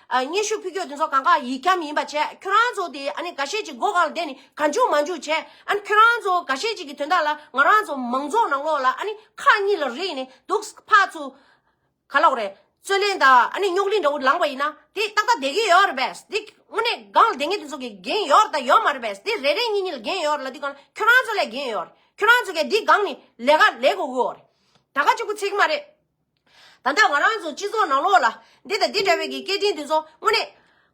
ཨ་སྙན་ཞུ་ཕུལ་རྒྱུ་དེ་ཚོ་གང་ག་ཡིག་སྐྱམ་ཡིན་པ་བྱས། ཁྱོད་རང་ཚོ་དེ་ཨ་ནི་འགའ་ཤས་ཅིག་སྒོ་སྒང་ལ་བསྡད་ནས་གང་བྱུང་མང་བྱུང་བྱས། ཨ་ནི་ཁྱོད་རང་ཚོ་འགའ་ཤས་ཅིག་གི་དོན་དག་ལ་ང་རང་ཚོ་མང་ཚོགས་ནང་ལོགས་ལ་ཨ་ནི་ཁག་གཉིས་ལ་རིག་ནས་འདུག་ཕར་ཚུར་ག་ལབ་དགོས་རེད། རྩོད་གླེང་དང་ཨ་ནི་རྙོག་གླེང་འདྲ་བོ་ལངས་པ་ཡིན་ན་དེ་ཏག་ཏག་བསྡད་ཀྱི་ཡོད་རེད་པས། དེ་དངོས་གནས་སྒང་ལ་བསྡད་མཁན་དེ་ཚོ་གི་འགན་ཡོད་རེད་ད་ཡོད་མ་རེད་པས། དེ་རེ་རེ་གཉིས་གཉིས་ལ་འགན་ཡོད་རེད་ལབ་དུས་སྒང་ལ་ཁྱོད་རང་ཚོ་ལ་འགན་ཡོད་རེད། ཁྱོད་རང་ཚོ་གིས་འདི་སྒང་ནས་ལས་ཀ་ལས་དགོས་ཀྱི་ཡོད་རེད། ད་ག་གཅིག་པུ་ཚིག་མ་རེད། ད་ལྟ་ང་རང་ཚོ་སྤྱི་ཚོགས་ནང་ལོགས་ལ་འདི་དང་འདི་འདྲ་བའི་གི་སྐད་འཕྲིན་དེ་ཚོ་དངོས་གནས་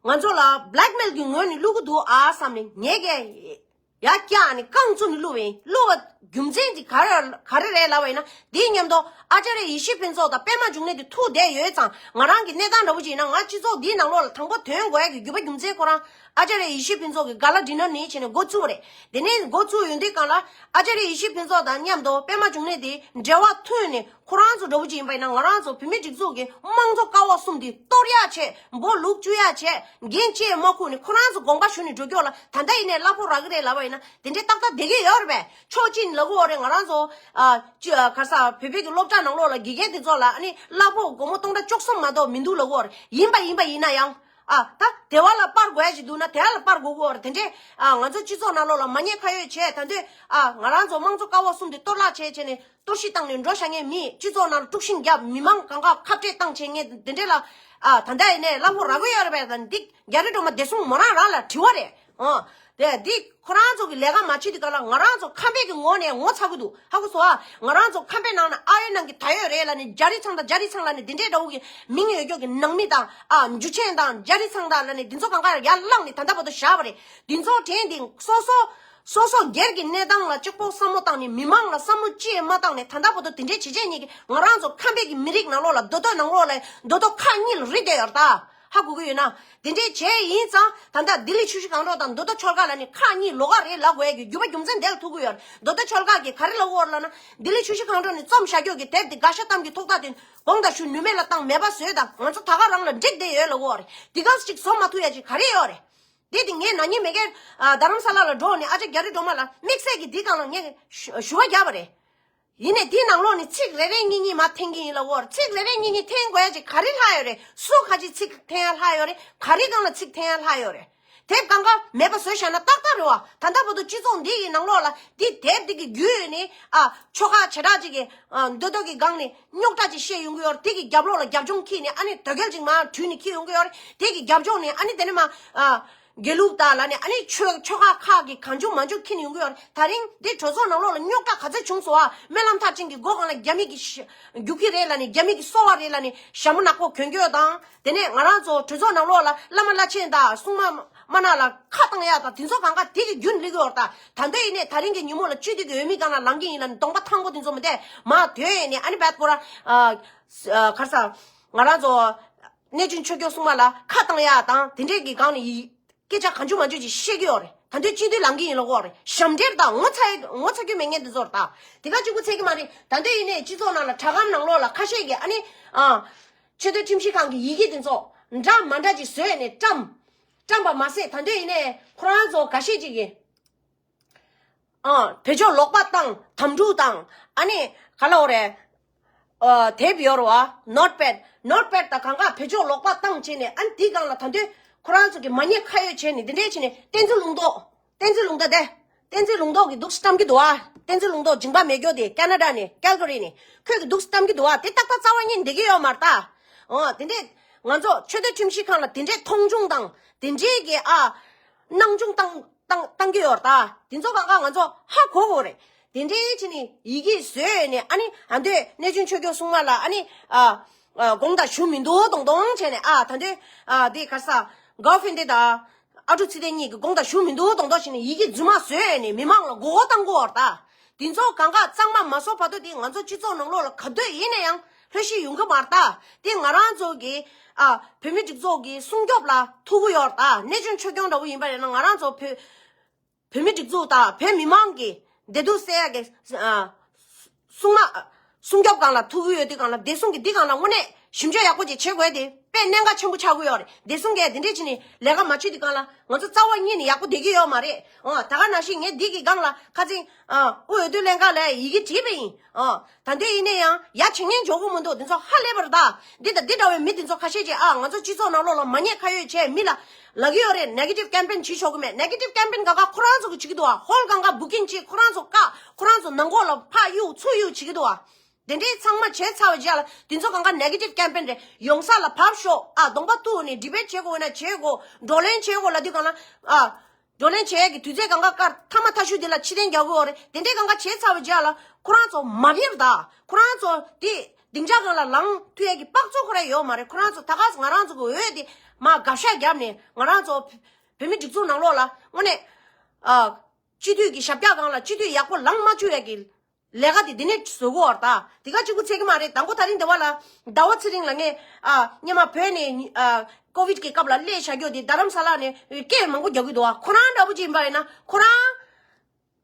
ང་ཚོ་ལ་བྷི་ལེག་མེལ་གྱི་ངོས་ནས་བླུག་གི་འདུག་ཨ་བསམ་ནས་ངས་ཀྱང་ཡར་བཀྱགས་ནས་རྐང་བཙུགས་ནས་བླུགས་པ་ཡིན། བླུགས་པ་རྒྱུ་མཚན་དེ་ག་རེ་ག་རེ་རེད་ལབ་པ་ཡིན་ན། དེའི་མཉམ་དུ་ཨ་ཅཱརྱ་ཡེ་ཤེས་ཕུན་ཚོགས་དང་པད་མ་འབྱུང་གནས་དེ་ཐུག་བསྡད་ཡོད་ཙང་། ང་རང་གི་གནས་སྟངས་འདྲ་བོ་ཅིག་ཡིན་ན་ང་སྤྱི་ཚོགས་འདིའི་ནང་ལོགས་ལ་དང་པོ་ཐོན་དགོས་ཡ་གི་རྒྱུ་པ་རྒྱུ་མཚན་ཁོ་རང་ཨ་ཅཱརྱ་ཡེ་ཤེས་ཕུན་ཚོགས་ཀྱི་ག་ལ་ཌི་ནར་ནི་བྱས་ནས་འགོ་ཚུགས་པ་རེད། དེ་ནས་འགོ་ཚུགས་ཡོང་དུས་སྒང་ལ་ཨ་ཅཱརྱ་ཡེ་ཤེས་ཕུན་ཚོགས་དང་མཉམ་དུ་པད་མ་འབྱུང་གནས་དེ་འབྲེལ་བ་མཐུད་ནས། ཁོ་རང་ཚོ་འདྲ་བོ་ཅིག་ཡིན་པ་ཡིན་ན་ང་རང་ཚོ་བོད་མིའི་སྒྲིག་འཛུགས་ཀྱི་དམངས་གཙོ་ཀ་བ་གསུམ་དེ་གཏོར་ཡ་བྱས། འབོ་ལུག་བཅུག་ཡ་བྱས། འགན་བཅས་མ་ཁུར་ནས་ཁོ་རང་ཚོ་དགོངས་པ་ཞུ་ནས་འགྲོ་རྒྱུ་ལ་ད་ལྟ་ཡིན་ནའི་གླ་ཕོགས་རག་གི་རེད་ལབ་པ་ཡིན་ན་དེ་འདྲའི་ཏག་ཏག་བསྡད་ཀྱི་ཡོད་རེད་པས། ཕྱོགས་གཅིག་ནས་ལབ་དགོས་རེད། ང་རང་ཚོ་ཨ་ཅི་ཨ་ག་ས་བོད་པའི་གི་སློབ་གྲྭ་ནང་ལོགས་ལ་དགེ་རྒན་དེ་ཚོ་ལ་ཨ་ནི་གླ་ཕོགས་སྒོར་མོ་སྟོང་ཕྲག་བཅུ་གསུམ་མ་གཏོགས་མི་འདུག་ལབ་དགོས་རེད། ཡིན་པ་ཡིན་པ་ཡིན་ན་ཡང་ཨ་ད་དེ་བ་ལ་སྤར་དགོས་ཡ་ཞིག་འདུག་ན་དེ་བ་ལ་སྤར་དགོས་དགོས་རེད། དེ་འདྲའི་ཨ་ང་ཚོ་སྤྱི་ཚོགས་ནང་ལོགས་ལ་མ་ཉེས་ཁ་གཡོགས་བྱས། ད་དུས་ཨ་ང་རང་ཚོ་དམངས་གཙོ་ཀ་བ་གསུམ་དེ་གཏོར་བརླག་བྱས་བྱས་ནས། གཏོར་བཤིག་བཏང་ནས་འགྲོ་བཞག་མཁན་མི། སྤྱི་ཚོགས་ནང་ལ་དཀྲུག་ཤིང་བརྒྱབ། མི་མང་གང་ག་ཁ་བྲལ་བཏང་བྱས་མཁན་དེ་འདྲས་ལ། ཨ་ད་ལྟ་ཡིན་ནའི་གླ་ཕོགས་རག་གི་ཡོད་རེད་པས། ད་འདི་རྒྱ་རི་སྒྲོལ་མ་བདེ་སྲུང་མོ་རང་རང་ལ་དྲི་བ་རེད། ཨོ། དེ་འདི་ཁོ་རང་ཚོ་གི་ལས་ཀ་མ་བྱེད་དུས་སྒང་ལ་ང་རང་ཚོ་ཁམས་པའི་གི་ངོས་ནས་ངོ་ཚ་གི་འདུག་ཧ་གོ་སོང་ཨ། ང་རང་ཚོ་ཁམས་པའི་ནང་ན་ཨ་ཡོད་ནང་གི་ད་ཡོད་རེད་ལབ་ནས་རྒྱ་རི་ཚང་དང་རྒྱ་རི་ཚང་ལབ་ནས་འདི་འདྲས་འདྲ་བོ་གི་མིང་ཡོད་ཀྱོག་གི་ནང་མི་དང་ཨ་འཇུ་ཆེན་དང་རྒྱ་རི་ཚང་དང་ལབ་ནས་འདི་ཚོ་གང་ག་ཡར་བླངས་ནས་ད་ལྟ་བར་དུ་བཞག་པ་རེད། འདི་ཚོ་དྲན་འདི་སོ་སོ། སོ་སོ་སྒེར་གྱི་གནས་སྟངས་ལ་གཅིག་པོ་བསམ་བློ་བཏང་ནས་མི་མང་ལ་བསམ་བློ་ཅི་ཡང་མ་བཏང་ནས་ད་ལྟ་བར་དུ་དེ་འདྲའི་བྱས་རྗེས་གཉིས་ཀྱིས་ང་རང་ཚོ་ཁམས་པའི་གི་མི་རིགས་ནང་ལོགས་ལ་མདོ་སྟོད་ནང་ལོགས་ལ་མདོ་སྟོད་ཁག་གཉིས་ལ་རིལ་བསྡད་ཡོད་རེད་ད། ཧ་གོ་གི་ཡོད་ན། དེ་འདྲའི་བྱས་ཡིན་ཙང་ད་ལྟ་ལྡི་ལི་ཆུ་བཞི་སྒང་དྲུག་དང་མདོ་སྟོད་ཆོལ་ཁ་ལ་ནི་ཁག་གཉིས་ལོགས་ཀ་རེད་ལབ་དགོས་ཡ་གི་རྒྱུ་མ་རྒྱུ་མཚན་དེ་ལ་ཐུག་གི་ཡོད་རེད། མདོ་སྟོད་ཆོལ་ཁ་གིས་ག་རེ་ལབ་ཀྱི་ཡོད་རེད་ལབ་ན། ལྡི་ལི་ཆུ་བཞི་སྒང་དྲུག་ནས་རྩོམ་བཞག་རྒྱུ་གི་དེབ་དེ་དགའ་ཤ་གཏམ་གྱི་ཐོག་ཐག་དེ་དགོངས་དག་ཞུ། ནུས་མེད་ལ་བཏང་མེད་པ་བཟོས་དང་། ང་ཚོ་ད་ག་རང་ལ་འགྲིག་བསྡད་ཡོད་ལབ་ཀྱི་ཡོད་རེད། དེ་ག་ཅིག་བཟོ་མ་ཐུབ་ཡ་ཅིག་ག་རེ་ཡོད་རེད། དེ་དེ་ངས་ན་ནིང་མ་གིར་ཨ་རྡ་རམ་ས་ལ་ལ་འགྲོ་ནས་ཨ་ཅག་རྒྱ་རི་སྒྲོལ་མ་ལ་དམིགས་བསལ་གྱི་འདི་སྒང་ལ་ངས་ཞུ་ཞུ་བ་བརྒྱབ་པ་རེད། ཡིན་ནའི་དེའི་ནང་ལོགས་ནས་ཚིག་རེ་རེ་གཉིས་གཉིས་མར་འཐེན་གྱི་ཡིན་ལབ་ཀྱི་ཡོད་རེད། ཚིག་རེ་རེ་གཉིས་གཉིས་འཐེན་དགོས་ཡ་ཅིག་ག་རེ་ལྷག་ཡོད་རེད། སུ་ག་ཅིག་ཚིག་འཐེན་ཡ་ལྷག་ཡོད་རེད། ག་རེ་སྒང་ལ་ཚིག་འཐེན་ཡ་ལྷག་ཡོད་རེད། དེབ་གང་ག་མེད་པ་བཟོས་བཞག་ན་ཏག་ཏག་རེད་བ། ད་ལྟ་བར་དུ་སྤྱི་ཚོགས་འདི་ཡི་ནང་ལོགས་ལ་འདི་དེབ་འདི་གི་བརྒྱུད་ནས་ཨ་ཆོལ་ཁ་བྱེ་བྲག་ཅིག་གི་ཨ་མདོ་སྟོད་ཀྱི་སྒང་ནས་རྙོག་དྲ་ཅིག་བཤད་ཡོང་གི་ཡོད་རེད། དེ་གི་རྒྱབ་ལོགས་ལ་རྒྱབ་ལྗོངས་འཁྱེར་ནས་ཨ་ནི་དོལ་རྒྱལ་ཅིག་མར་དྲུད་ནས་འཁྱེར་ཡོང་གི་ཡོད་རེད། དེ་གི་རྒྱབ་ལྗོངས་ནས་ཨ་ནི་དེ་ནས་མར་ཨ། དགེ་ལུགས་དང་ལབ་ནས་ཨ་ནི་ཆོས་ཆོལ་ཁ་ཁག་གི་གང་བྱུང་མང་བྱུང་འཁྱེར་ནས་ཡོང་གི་ཡོད་རེད། ད་རིང་འདི་གྲོས་ཚོགས་ནང་ལོགས་ལ་རྙོག་དྲ་ག་ཚོད་བྱུང་སོང་ཨ། སྨོན་ལམ་མཐར་ཕྱིན་གྱི་སྒོ་སྒང་ལ་རྒྱ་མི་གི་ཤ་རྒྱུག་ཁྱི་རེད་ལབ་ནས། རྒྱ་མི་གི་སོ་པ་རེད་ལབ་ནས་ཞྭ་མོ་ནག་པོ་གྱོན་གྱི་ཡོད་དང་། དེ་ནས་ང་རང་ཚོ་གྲོས་ཚོགས་ནང་ལོགས་ལ་བླ་མ་བླ་ཆེན་དང་སྲུང་མ་དམར་ནག་ལ་ཁ་བཏང་ཡ་དང་དེ་ཚོ་གང་ག་དེ་གི་རྒྱུན་སླེབས་ཀྱི་ཡོད་རེད། ད་ད་འདོད་ཡིན་ནས་ད་རིང་གི་ཉིན་མོ་ལ་སྤྱི་འཐུས་ཀྱི་འོས་མི་སྒང་ལ་ལངས་ཀྱི་ཡིན་ལབ་ནས་གདོང་པ་ཐང་པོ་དེ་ཚོ་མི་བསྡད་མར་སྡོད་ཡས་ནས་ཨ་ནི་བད་པོ་ར་ཨ་ག་རེ་ཟ་ང་རང་ཚོ་གནས་ཆུང་ཆོས་སྐྱོང་སྲུང་མ་ལ་ཁ་བཏང་ཡ་དང་དེ་འདྲས་ཀྱི་སྒང་ནས་ཡི་སྐད་ཆ་གང་བྱུང་མང་བྱུང་ཅིག་བཤད་ཀྱི་ཡོད་རེད། ད་དུང་སྤྱི་འཐུས་ལངས་ཀྱི་ཡིན་ལབ་ཀྱི་ཡོད་རེད། ཞབས་འདྲེན་དང་ངོ་ཚ་ངོ་ཚ་རྒྱུ་མེད་མཁན་དེ་ཚོ་རེད། ད་དེ་ག་གཅིག་པུ་ཚད་ཀྱི་མ་རེད། ད་དུང་ཡིན་ནའི་སྤྱི་ཚོགས་ནང་ལ་དྲ་སྒམ་ནང་ལོགས་ལ་ཁ་ཤས་ཀྱིས་ཨ་ནི་ཨ་ཆེས་མཐོའི་ཁྲིམས་ཞིབ་ཁང་གི་ཡི་གེ་དེ་ཚོ་འདྲ་མ་འདྲ་ཅིག་བཟོས་ནས་བཀྲམ། བཀྲམ་པ་མ་ཟད་ད་དུང་ཡིན་ནའི་ཁོ་རང་ཚོ་འགའ་ཤས་ཅིག་གིས་ཨ་བེད་སྤྱོད་ལོག་པ་བཏང་། དམ་ཕྲུག་དང་ཨ་ནི་ག་ལབ་དགོས་རེད། ཨ་དེབ་ཡོད་རེད་བ། Notepad Notepad ད་གང་ག་བེད་སྤྱོད་ལོག་པ་བཏང་བྱས་ནས། ཨ་ནི་དེའི་སྒང་ལ་ད་དུང་ཁོ་རང་ཚོ་གི་མ་ཉེས་ཁ་གཡོགས་བྱས་ནས་དེ་འདྲས་བྱས་ནས། བསྟན་འཛིན་ལུང་རྟོགས། བསྟན་འཛིན་ལུང་རྟོགས་དེ། བསྟན་འཛིན་ལུང་རྟོགས་ཀྱི་འདུག་སེ་བཀྲམ་གྱི་འདུག་ཨ། བསྟན་འཛིན་ལུང་རྟོགས་མཇིང་པ་མེད་རྒྱུ་དེ། ཁེ་ན་ཌ་ནས། ཀལ་ག་རི་ནས། ཁོས་ཀྱི་འདུག་སེ་བཀྲམ་གྱི་འདུག་ཨ། དེ་ཏག་ཏག་རྩ་བ་ཉིད་འགྲིག་གི་ཡོད་མ་རེད་ད། ཨོ་དེ་འདྲས་ང་ཚོ་ཆོས་དད་ཁྲིམས་ཞིབ་ཁང་ལ་དེ་འདྲས་མཐོང་ཆུང་དང་དེ་འདྲས་ཀྱི་ཨ་སྣང་ཆུང་བཏང་བཏང་བཏང་གི་ཡོད་རེད་ད། དེ་ཚོ་གང་ག་ང་ཚོ་ཧ་གོ་དགོས་རེད། དེ་འདྲའི་ཆེ་ནི་ཡི་གེ་བཟོས་ནས། ཨ་ནི་ཨ་འདོད་གནས་ཆུང་ཆོས་སྐྱོང་སྲུང་མ་ལ་ཨ་ནི་ཨ་ཨ་དགོངས་དག་ཞུ་མི་འདུག་གདོང་གདོང་བྱས་ནས། ཨ་ད་འདོད་ཨ་དེ་ག་ས་གའོ་ཧྥིན་ཏེ་དང་ཨ་ཀྲུག་ཚེ་བརྟན་གཉིས་ཀྱི་དགོངས་དག་ཞུ་མི་འདུག་གདོང་གདོང་བྱས་ནས་ཡི་གེ་རྫུན་མ་བཟོས་ནས་མི་མང་ལ་མགོ་སྐོར་བཏང་གི་ཡོད་རེད་ད། དེ་ཚོ་གང་ག་གཙང་མ་མ་བཟོ་བར་དུ་དེ་ང་ཚོ་སྤྱི་ཚོགས་ནང་ལོགས་ལ་ག་དུས་ཡིན་ན་ཡང་ལྷོད་ཤེས་ཡོང་གི་མ་རེད་ད། དེ་ང་རང་ཚོ་གི་ཨ་བོད་མི་སྒྲིག་འཛུགས་ཀྱི་སྲུང་སྐྱོབ་ལ་ཐུག་གི་ཡོད་རེད་ད། གནས་ཆུང་ཆོས་སྐྱོང་འདྲ་བོ་ཡིན་པ་ཡིན་ན། ང་རང་ཚོ་བོད་བོད་མི་སྒྲིག་འཛུགས་དང་བོད་མི་མང་གི་བདེ་སྡུག་སེལ་ཡག་གི་ཨ་སྲུང་མ་སྲུང་སྐྱོབ་སྒང་ལ་ཐུག་གི་ཡོད་དུས་སྒང་ལ། བདེ་སྲུང་གི་འདི་སྒང་ལ་དངོས་གནས་ཞིབ་འཇུག་ཡག་པོ་ཅིག་བྱེད་དགོས་དེ་དཔེ་གནད་འགག་ཆེན་པོ་ཆགས་ཀྱི་ཡོད་རེད། བདེ་སྲུང་གིས་དེ་འདྲས་བྱས་ནས་ལས་ཀ་མ་བྱེད་དུས་སྒང་ལ་ང་ཚོ་རྩ་བ་ཉིད་ནས་ཡག་པོ་བསྡད་ཀྱི་ཡོད་མ་རེད། འོ་ད་ག་ནང་བཞིན་ངས་འདི་གི་སྒང་ལ་ཁ་སང་ཨ་དབུས་འོས་བསྡུ་ལྷན་ཁང་ལ་ཡི་གེ་བྲིས་པ་ཡིན། ཨ་ད་འདི་ཡིན་ན་ཡང་ཡ་བྱེད་མཁན་འཇོག་གི་མི་འདུག་འདི་ཚོ་ཧ་ལས་པ་རེད་ད། འདི་དང་འདི་འདྲ་བའི་མི་འདི་ཚོ་ཁ་ཤས་ཀྱིས་ཨ་ང་ཚོ་སྤྱི་ཚོགས་ནང་ལོགས་ལ་མ་ཉེས་ཁ་གཡོགས་བྱས་མི་ལ་ལབ་ཀྱི་ཡོད་རེད། ནེ་གེ་ཊིབ་ཀེམ་པེན་བྱེད་ཆོག་གི་མེད། ནེ་གེ་ཊིབ་ཀེམ་པེན་གང་ག་ཁོ་རང་ཚོ་གིས་བྱེད་ཀྱི་འདུག་ཨ། ཧོལ་གང་ག་བུ་ཀིང་བྱེད། ཁོ་རང་ཚོ་བཀག་ཁོ་རང་ཚོ་ནང་ཁོག་ལ་ཕར་གཡུག་ཚུར་གཡུག་བྱེད་ཀྱི་འདུག་ཨ། དེ་འདྲའི་ཚང་མ་བྱས་ཚར་བའི་རྗེས་ལ་དེ་ཚོ་གང་ག་ནེ་གེ་ཊིབ་ཀེམ་པེན་རེད། ཡོང་ས་ལ་བབས་ཤོག་ཨ། གདོང་པ་གཏུགས་ནས་ཌི་བེཊ་བྱེད་དགོས་ན་བྱེད་དགོས། བགྲོ་གླེང་བྱེད་དགོས་ལབ་དུས་སྒང་ལ་ཨ། བགྲོ་གླེང་བྱེད་ཡས་ཀྱི་དུས་ཚོད་གང་ག་བཀག་མཐའ་མ་མཐའ་གཞུག་དེ་ལ་ཕྱིར་འཐེན་རྒྱག་གི་ཡོད་རེད། དེ་འདྲའི་གང་ག་བྱས་ཚར་བའི་རྗེས་ལ་ཁོ་རང་ཚོ་མ་ཕེབས་ད། ཁོ་རང་ཚོ་དེ་སྡིངས་ཆ་སྒང་ལ་ལངས་ཐུབ་ཡས་ཀྱི་དཔག་ཚོད་ཁོ་རང་ཡོད་མ་རེད། ཁོ་རང་ཚོ་ད་ག་ང་རང་ཚོ་གི་འོས་དེ་མར་དགག་བཞག་བརྒྱབ་ནས། ང་རང་ཚོ་བོད་མི་སྒྲིག་འཛུགས་ནང་ལོགས་ལ་དངོས་གནས་ཨ་སྤྱི་འཐུས་ཀྱི་ཞབས་བཀྱག་སྒང་ལ་སྤྱི་འཐུས་ཡག་པོ་ལངས་མ་བཅུག་ཡས་ཀྱི་ལས་ཀ་དེ་འདི་ནས་བཟོ་གི་ཡོད་རེད་ད། དེ་ག་གཅིག་པུ་ཚད་ཀྱི་མ་རེད། དང་པོ་ད་རིང་འདི་བ་ལ་ཟླ་བ་ཚེ་རིང་ལ་ངས་ཨ་སྔོན་མ་བོད་ནས་ཨ་ཀོ་ཝིཌ་ཀྱི་སྐབས་ལ་སླེབས་བཞག་རྒྱུ་དེ་རྡ་རམ་ས་ལ་ནས་སྐད་མང་པོ་རྒྱག་གི་འདུག་བ། ཁོ་རང་འདྲ་པོ་ཅིག་ཡིན་པ་ཡིན་ན། ཁོ་རང་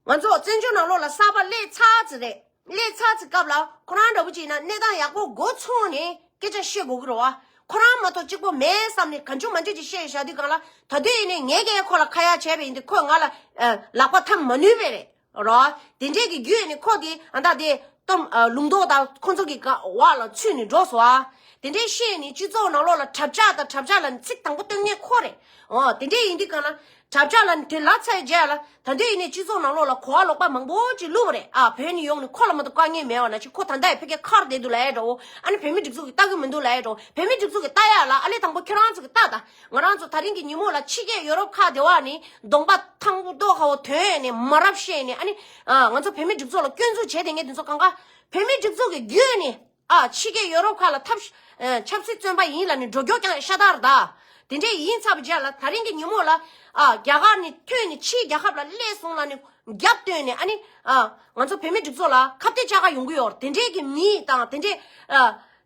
ང་ཚོ་བཙན་བྱོལ་ནང་ལོགས་ལ་གསར་པ་སླེབས་ཚར་ཙམ་རེད། སླེབས་ཚར་ཙམ་སྐབས་ལ་ཁོ་རང་འདྲ་པོ་ཅིག་ཡིན་ན་གནས་སྟངས་ཡག་པོ་མགོ་ཚོས་ནས་སྐད་ཆ་བཤད་དགོས་ཀྱི་རེད་བ། ཁོ་རང་མ་གཏོགས་གཅིག་པོ་མེད་བསམ་ནས་གང་བྱུང་མང་བྱུང་ཅིག་བཤད་བཞག་དུས་སྒང་ལ། ད་དུས་ཡིན་ནའི་ངས་ཀྱང་ཁོ་ལ་ཁ་ཡ་བྱས་པ་ཡིན་དུས་ཁོས་ང་ལ་ཨ་ལག་པ་འཐམ་མ་ནུས་པ་རེད། རོ། དེ་འདྲས་ཀྱི་བརྒྱུད་ནས་ཁོ་དེ་ཨ་ད་དེ་གཏམ་ཨ་ལུང་རྟོགས་དང་ཁོ་ཚོ་གི་ག་བ་ལ་ཚུད་ནས་འགྲོ་སོང་ཨ། དེ་འདྲས་བཤད་ནས་སྤྱི་ཚོགས་ནང་ལོགས་ལ་གྲབས་ཆག་དང་གྲབས་ཆག་ལ་ཚིག་དང་པོ་སྟོན་མཁན་ཁོ་རེད། འོ་དེ་འདྲས་ཡིན་དུས་གང་ལ་གྲབས་ཆག་ལ་དེ་ལབ་ཚར་རྗེས་ལ། ད་དུས་ཡིན་ནའི་སྤྱི་ཚོགས་ནང་ལོགས་ལ་གོ་བ་ལོག་པ་མང་པོ་ཅིག་བླུགས་པ་རེད་ཨ། བོད་ནས་ཡོང་ནས་ཁོ་ལ་མ་གཏོགས་དཀའ་ངལ་མེད་པ་ནང་བཞིན། ཁོ་ད་ལྟ་ཡི་ཕ་གིར་ཁར་བསྡད་འདུག་ལབ་ཡས་འདྲ་བོ། ཨ་ནི་བོད་མི་སྒྲིག་འཛུགས་ཀྱིས་ལྟ་གི་མི་འདུག་ལབ་ཡས་འདྲ་བོ། བོད་མི་སྒྲིག་འཛུགས་ཀྱིས་ལྟ་ཡ་ལ་ཨ་ལས་དང་པོ་ཁྱོད་རང་ཚོ་གིས་ལྟ་དང་། ང་རང་ཚོ་ད་རིང་གི་ཉིན་མོ་ལ་ཕྱི་རྒྱལ་ཡོ་རོབ་ཁག་དེ་བ་ནས་གདོང་པ་ཐང་པོ་ཏོག་ཁ་བོ་ཐོན་ནས་མ་རབས་བཤད་ནས། ཨ་ནི་ཨ་ང་ཚོ་བོད་མི་སྒྲིག་འཛུགས་ལ་སྐྱོན་འཛུགས་བྱས་བསྡད་མཁན་དེ་ཚོ་གང་ག་བོད་མི་སྒྲིག་འཛུགས་ཀྱི་བརྒྱུད་ནས་ཨ་ཕྱི་རྒྱལ་ཡོ་རོབ་ཁག་ལ་ཐབས་ཨ་ཆབ་སྲིད་བཙོན་པ་ཡིན་ལབ་ནས་འགྲོ་རྒྱུ་རྐྱང་ཤ་སྟག་རེད་ད། དེ་འདྲས་ཡིན་ཚར་བའི་རྗེས་ལ་ད་རིང་གི་ཉིན་མོ་ལ་ཨ་རྒྱ་གར་ནས་ཐོན་ནས་ཕྱིའི་རྒྱལ་ཁབ་ལ་སླེབས་སོང་ལབ་ནས་རྒྱབ་བཏོན་ནས། ཨ་ནི་ཨ་ང་ཚོ་བོད་མི་སྒྲིག་འཛུགས་ལ་ཁ་གཏད་བཅག་ག་ཡོང་གི་ཡོད་རེད། དེ་འདྲས་ཀྱི་མི་དང་དེ་འདྲས་ཨ་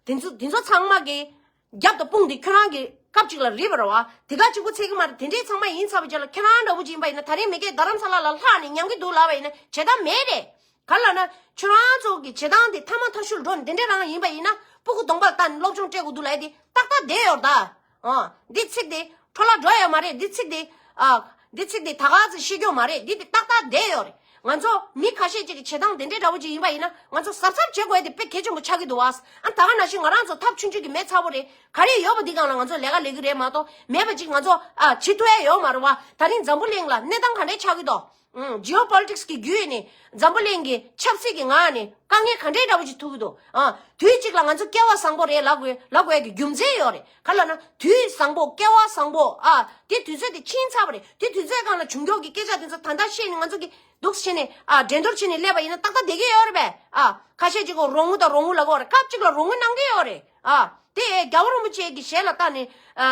དེ་ཚོ་དེ་ཚོ་ཚང་མ་གི་རྒྱབ་དང་དཔུང་དེ་ཁྱོད་རང་གི་སྐབས་གཅིག་ལ་རེད་པ་རེད་བ། དེ་ག་གཅིག་པུ་ཚད་ཀྱི་མ་རེད། དེ་འདྲས་ཚང་མ་ཡིན་ཚར་བའི་རྗེས་ལ་ཁྱོད་རང་འདྲ་བོ་ཅིག་ཡིན་པ་ཡིན་ན། ད་རིང་མི་སྐད་རྡ་རམ་ས་ལ་ལ་ལྷག་ནས་ཉན་གི་འདུག་ལབ་པ་ཡིན་ན་བྱེད་ཐབས་མེད་རེད། ག་ལབ་ན་ཁྱོད་རང་ཚོ་གི་བྱེད་སྟངས་དེ་མཐའ་མ་མཐའ་གཞུག་ལ་འགྲོ་ནས་དེ་འདྲས་རང་ཡིན་པ་ཡིན་ན། སྤུ་གུ་གདོང་པ་ལྟ་ནས་སློབ་སྦྱོང་སྤྲད་དགོས་འདུག་ལབ་ཡས་དེ་ཏག་ཏག་བསྡད་ཡོད་རེད་ད། ཨ་འདི་ཚིག་དེ་འཕྲོ་བརླག་འགྲོ་ཡ་མ་རེད། འདི་ཚིག་དེ་ཨ་འདི་ཚིག་དེ་ད་ག་ཚོད་བཤད་རྒྱུ་མ་རེད། འདི་དེ་ཏག་ཏག་བསྡད་ཡོད་རེད། ང་ཚོ་མི་ཁ་ཤས་ཅིག་གི་བྱེད་སྟངས་དེ་འདྲས་འདྲ་བོ་ཅིག་ཡིན་པ་ཡིན་ན། ང་ཚོ་གཟབ་གཟབ་བྱེད་དགོས་ཡ་དེ་དཔེ་གལ་ཆེན་པོ་ཆགས་ཀྱི་འདུག་བ། ཨ་ད་ག་ནང་བཞིན་ང་རང་ཚོ་ཐབས་ཆུང་ཆུང་གིས་མེད་ཚར་བོ་རེད། ག་རེ་ཡོད་པ་འདི་སྒང་ལ་ང་ཚོ་ལས་ཀ་ལས་ཀྱི་རེད་མ་གཏོགས། མེད་པ་ཅིག་ང་ཚོ་ཨ་བྱེད་ཐུབ་ཡ་ཡོད་མ་རེད་བ། ད་རིང་འཛམ་བུ་གླིང་ལ་གནས་སྟངས་ག་འདྲས་ཆགས་ཀྱི་འདུག་ཨང་། ཇི་ཨོ་པོ་ལི་ཊིག་སི་གི་བརྒྱུད་ནས་འཛམ་བུ་གླིང་གི་ཆབ་སྲིད་ཀྱི་ངང་ནས་དཀའ་ངལ་ག་འདྲའི་འདྲ་བོ་ཅིག་ཐུག་གི་འདུག་ཨང་། དུས་གཅིག་ལ་ང་ཚོ་སྐལ་བ་བཟང་པོ་རེད་ལབ་དགོས་ལབ་དགོས་ཡ་གི་རྒྱུ་མཚན་ཡོད་རེད། ག་ལབ་ན་དུས་བཟང་པོ་སྐལ་བ་བཟང་པོ་ཨ་དེ་དུས་ཚོད་དེ་ཕྱིན་ཚར་བ་རེད། དེ་དུས་ཚོད་སྒང་ལ་བྱུང་ཁྱོག་གི་སྐད་ཆ་དེ་ཚོ་ད་ལྟ་བཤད་ནས་ང་ཚོ་གི་འདུག་སེ་བྱས་ནས་ཨ་འགྲན་བསྡུར་བྱས་ནས་སླེབས་པ་ཡིན་ན་ཏག་ཏག་བསྡད་ཀྱི་ཡོད་རེད་པས། ཨ་ཁ་ཤས་ཅིག་གིས་རོགས་དངུལ་དང་རོགས་དངུལ་ལབ་ཀྱི་ཡོད་རེད། སྐབས་གཅིག་ལ་རོགས་དངུལ་གནང་གི་ཡོད་རེད། ཨ་དེ་རྒྱལ་བ་རིན་པོ་ཆེ་གི་ཞལ་ལ་བལྟས་ནས་ཨ་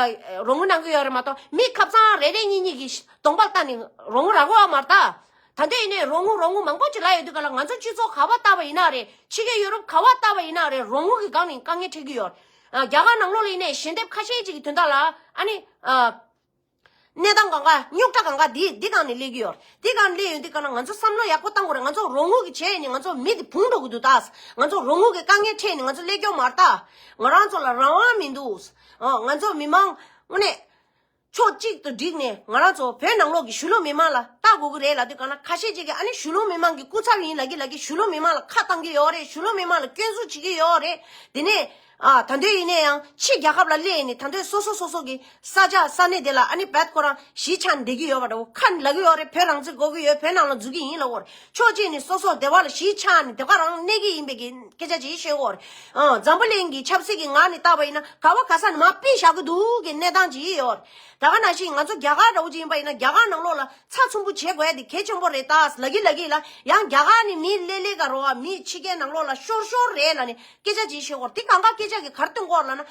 རོགས་དངུལ་གནང་གི་ཡོད་རེད་མ་གཏོགས། མི་ཁ་སང་རེ་རེ་གཉིས་གཉིས་ཀྱི་གདོང་པ་ལྟ་ནས་རོགས་དངུལ་རག་གི་ཡོད་མ་རེད་ད། ད་ལྟ་ཡིན་ནའི་རོགས་དངུལ་རོགས་དངུལ་མང་པོ་ཅིག་ལབ་ཡོད་དུས་ག་ལ། ང་ཚོ་སྤྱི་ཚོགས་ག་བ་ལྟ་བ་ཡིན་ན་རེད། ཕྱི་རྒྱལ་ཡུ་རོབ་ག་བ་ལྟ་བ་ཡིན་ན་རེད། རོགས་དངུལ་གྱི་སྒང་ནས་དཀའ་ངལ་འཕྲད་ཀྱི་ཡོད་རེད། ཨ་རྒྱ་གར་ནང་ལོགས་ལ་ཡིན་ནའི་ཞལ་འདེབས་ཁ་ཤས་ཅིག་གི་དོན་དག་ལ་ཨ་ནི་ཨ་གནས་སྟངས་གང་ག་རྙོག་དྲ་གང་ག་འདི་འདི་སྒང་ནས་སླེབས་ཀྱི་ཡོད་རེད། འདི་སྒང་ནས་སླེབས་ཡོང་དུས་ག་ལ་ང་ཚོ་བསམ་བློ་ཡག་པོ་བཏང་དགོས་རེད། ང་ཚོ་རོགས་དངུལ་གྱི་བྱས་ནས་ང་ཚོ་མི་དེ་བུང་འགྲོ་གི་འདུག་ད། ང་ཚོ་རོགས་དངུལ་གྱི་དཀའ་ངལ་འཕྲད་ནས་ང་ཚོ་སླེབས་ཀྱི་ཡོད་མ་རེད་ད། ང་རང་ཚོ་ལ་རང་དབང་མི་འདུག་ཨ་ང་ཚོ་མི་མང་དངོས་གནས་ཕྱོགས་གཅིག་ཏུ་བསྒྲིགས་ནས་ང་རང་ཚོ་བོད་ནང་ལོགས་ཀྱི་གཞིས་ལུས་མི་མང་ལ་ལྟ། དགོས་ཀྱི་རེད་ལབ་དུས་གང་ལ་ཁ་ཤས་ཅིག་གིས་ཨ་ནི་གཞིས་ལུས་མི་མང་གི་སྐུ་ཚབ་ཡིན་ལབ་ཀྱི་ལབ་ཀྱི་གཞིས་ལུས་མི་མང་ལ་ཁ་བཏང་གི་ཡོད་རེད། གཞིས་ལུས་མི་མང་ལ་སྐྱོན་འཛུགས་བྱེད་ཀྱི་ཡོད་རེད། དེ་ནས་ཨ་ད་དུང་ཡིན་ན་ཡང་ཕྱི་རྒྱལ་ཁབ་ལ་སླེབས་ནས་ད་དུང་སོ་སོ་སོ་སོ་གི་ས་ཆ་ས་གནས་དེ་ལ་ཨ་ནི་བད་ཁོ་རང་གཞིས་ཆགས་ནས་བསྡད་ཀྱི་ཡོད་པ་འདྲ་བོ་ཁ་ནས་ལབ་ཀྱི་ཡོད་རེད། བོད་རང་བཙན་དགོས་ཀྱི་ཡོད། བོད་ནང་ལ་འཛུལ་གྱི་ཡིན་ལབ་ཀྱི་ཡོད་རེད། ཕྱོགས་གཅིག་ནས་སོ་སོ་སྡེ་བ་ལ་གཞིས་ཆགས་ནས་སྡེ་བ་རང་གནས་ཀྱི་ཡིན་པའི་གི་སྐད་ཆ་ཅིག་བཤད་ཀྱི་ཡོད་རེད། ཨ་འཛམ་བུ་གླིང་གི་ཆབ་སྲིད་ཀྱི་ངོས་ནས་བལྟས་པ་ཡིན་ན་ག་བ་ག་ས་ནས་མར་ཕུད་བཞག་གི་འདུག་གི་གནས་སྟངས་ཅིག་ཡོད་རེད། ད་ག་ནང་བཞིན་ང་ཚོ་རྒྱ་གར་འདྲ་བོ་ཅིག་ཡིན་པ་ཡིན་ན་རྒྱ་གར་ནང་ལོགས་ལ་ཚ་ཚུམ་པོ་བྱེད་དགོས་ཡ་དེ་གལ་ཆེན་པོ་རེད་ད་ལབ་ཀྱི་ལབ་ཀྱི་ལ། ཡང་རྒྱ་གར་ནས་མི་སླེབས་སླེབས་ག་རོ་བ་མི་ཕྱི་རྒྱལ་ནང་ལོགས་ལ་ཤོར་ཤོར་རེད་ལབ་ནས་སྐད་ཆ་ཅིག་བཤད་ཀྱི་ཡོད་རེད། དེ་གང་ག་སྐད་ཆ་གི་ག་རེ་སྟོན་གྱི་ཡོད་རེད་ལབ་ན།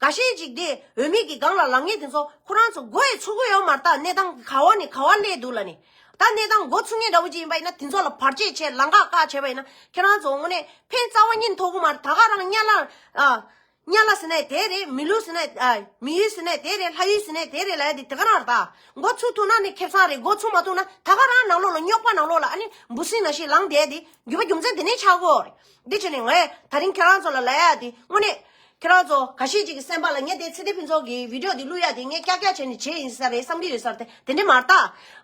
འགའ་ཤས་ཅིག་དེ་འོས་མི་གི་སྒང་ལ་ལངས་མཁན་དེ་ཚོ་ཁོ་རང་ཚོ་མགོ་ཡི་ཚུགས་ཀྱི་ཡོད་མ་རེད་ད། གནས་སྟངས་ག་བ་ནས་ག་བ་སླེབས་འདུག་ལབ་ནས། ད་གནས་སྟངས་མགོ་ཚུགས་མཁན་འདྲ་བོ་ཅིག་ཡིན་པ་ཡིན་ན་དེ་ཚོ་ལ་བར་ཆད་བྱས་ལམ་ཁ་བཀག་བྱས་པ་ཡིན་ན་ཁྱེད་རང་ཚོ་དངོས་གནས་ཕན་རྩ་བ་ཉིད་ཐོགས་ཀྱི་མ་རེད། ད་ག་རང་གཉའ་ལ་ཨ་གཉའ་ལ་ཟེར་ནས་དེ་རེད། མི་ལུས་ཟེར་ནས་ཨ་མི་ཡུལ་ཟེར་ནས་དེ་རེད། ལྷ་ཡུལ་ཟེར་ནས་དེ་རེད་ལབ་ཡ་དེ་དེ་ག་རང་རེད་ད། མགོ་ཚུགས་ཐུབ་ན་ནི་ཁེ་བཟང་རེད། མགོ་ཚུགས་མ་ཐུབ་ན་ད་ག་རང་ནང་ལོགས་ལ་རྙོག་པ་ནང་ལོགས་ལ་ཨ་ནི་འབུ་སྲིན་ནང་བཞིན་ལངས་བསྡད་དེ་རྒྱུ་མ་རྒྱུ་མཚན་དེ་ནས་ཆགས་ཀྱི་ཡོད་རེད། འདི་བྱས་ནས་ངས་ད་རིང་ཁྱེད་རང་ཚོ་ལ་ལབ་ཡ་དེ་དངོས་གནས། ཁྱེད་རང་ཚོ་ག་ཤེད་ཅིག་གི་སེམས་པ་ལ་ངས་དེ་ཚེ་བརྟན་ཕུན་ཚོགས་ཀྱི་བི་ཌིའོ་འདི་བླུག་ཡ་དེ་ངས་ཀྱག་ཀྱག་བྱས་ནས་བྱས་ཡིན་ས་རེད་བསམ་གྱི་ཡོད་ས་རེད། དེ་འདྲ་མ་རེད་ད།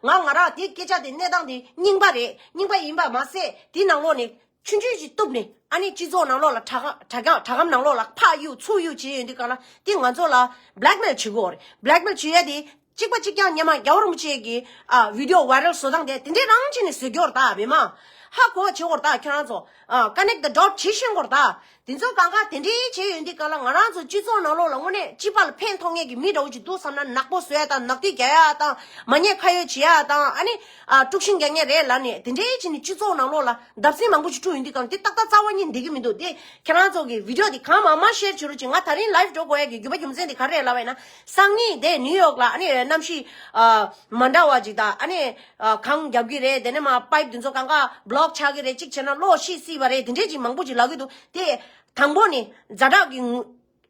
ང་ང་རང་དེ་སྐད་ཆ་དེ་གནས་སྟངས་དེ་རྙིང་པ་རེད། རྙིང་པ་ཡིན་པ་མ་ཟད་དེ་ནང་ལོགས་ནས་ཆུང་ཆུང་ཞིག་གཏུབ་ནས་ཨ་ནི་སྤྱི་ཚོགས་ནང་ལོགས་ལ་དྲ་ཁ་དྲ་ཁ་དྲ་ཁམས་ནང་ལོགས་ལ་ཕར་གཡུག་ཚུར་གཡུག་བྱས་ཡོང་དུས་གང་ལ་དེ་ང་ཚོ་ལ་བྷེ་ལེག་མེལ་བྱེད་ཀྱི་ཡོད་རེད། བྷེ་ལེག་མེལ་བྱེད་ཡ་དེ་གཅིག་པ་གཅིག་རྐྱང་སྔོན་མ་རྒྱལ་བ་རིན་པོ་ཆེ་གི་ཨ་བི་ཌིའོ་ཝའི་རལ་བཟོ་སྟངས་དེ་དེ་འདྲས་རང་བྱས་ནས་བཟོ་རྒྱུ་རེད་ད། མི་མང་ཧ་གོ་བ་བྱེད་དགོས་རེད་ད། ཁྱེད་རང་ཚོ་ཨ་ཀ་ནེག་ཊི་ཛ་ཌོཊ་བྱེད་ཤེས་དགོས་རེད་ད། དེ་ཚོ་གང་ག་དེ་འདྲའི་བྱས་ཡོང་དུས་གང་ལ་ང་རང་ཚོ་སྤྱི་ཚོགས་ནང་ལོགས་ལ་དངོས་གནས་སྤྱི་པ་ལ་ཕན་ཐོགས་མཁན་གྱི་མི་འདྲ་བོ་ཅིག་འདུག་བསམ་ན་ནག་པོ་བཟོ་ཡ་དང་ནག་ཐིག་རྒྱག་ཡ་དང་མ་ཉེས་ཁ་གཡོགས་བྱེད་ཡ་དང་ཨ་ནི་ཨ་དཀྲུག་ཤིང་རྒྱག་མཁན་རེད་ལབ་ནས་དེ་འདྲའི་བྱས་ནས་སྤྱི་ཚོགས་ནང་ལོགས་ལ་བརྡབ་གསིག་མང་པོ་ཞིག་འཁྲུག་ཡོང་དུས་གང་ལ་དེ་ཏག་ཏག་རྩ་བ་ཉིད་འགྲིག་གི་མི་འདུག་དེ་ཁྱེད་རང་ཚོ་གི་བི་ཌིའོ་དེ་གང་མང་མང་ཤེར་བྱེད་རོགས་བྱེད། ང་ད་རིང་ལའིབ་འགྲོ་དགོས་ཡ་གི་རྒྱུ་མ་རྒྱུ་མཚན་དེ་ག་རེ་རེད་ལབ་པ་ཡིན་ན་སང་ཉིན་དེ་ནིའུ་ཡོག་ལ་ཨ་ནི་གནམ་གཤིས་ཨ་མ་འདྲ་བ་ཅིག་དང་ཨ་ནི་ཨ་གངས་རྒྱབ་ཀྱི་རེད། དེ་ནས་མ་པའིབ་དེ་ཚོ་གང་ག་བྷི་ལོག་ཆགས་ཀྱི་རེད། གཅིག་བྱས་ན་གློག་ཤི་སྲིད་པ་རེད། དེ་འདྲས་ཅིག་མང་པོ་ཅིག་ལབ་ཀྱི་འདུག་དེ་དང་པོ་ནི་ཛ་དྲག་གི་ངོ་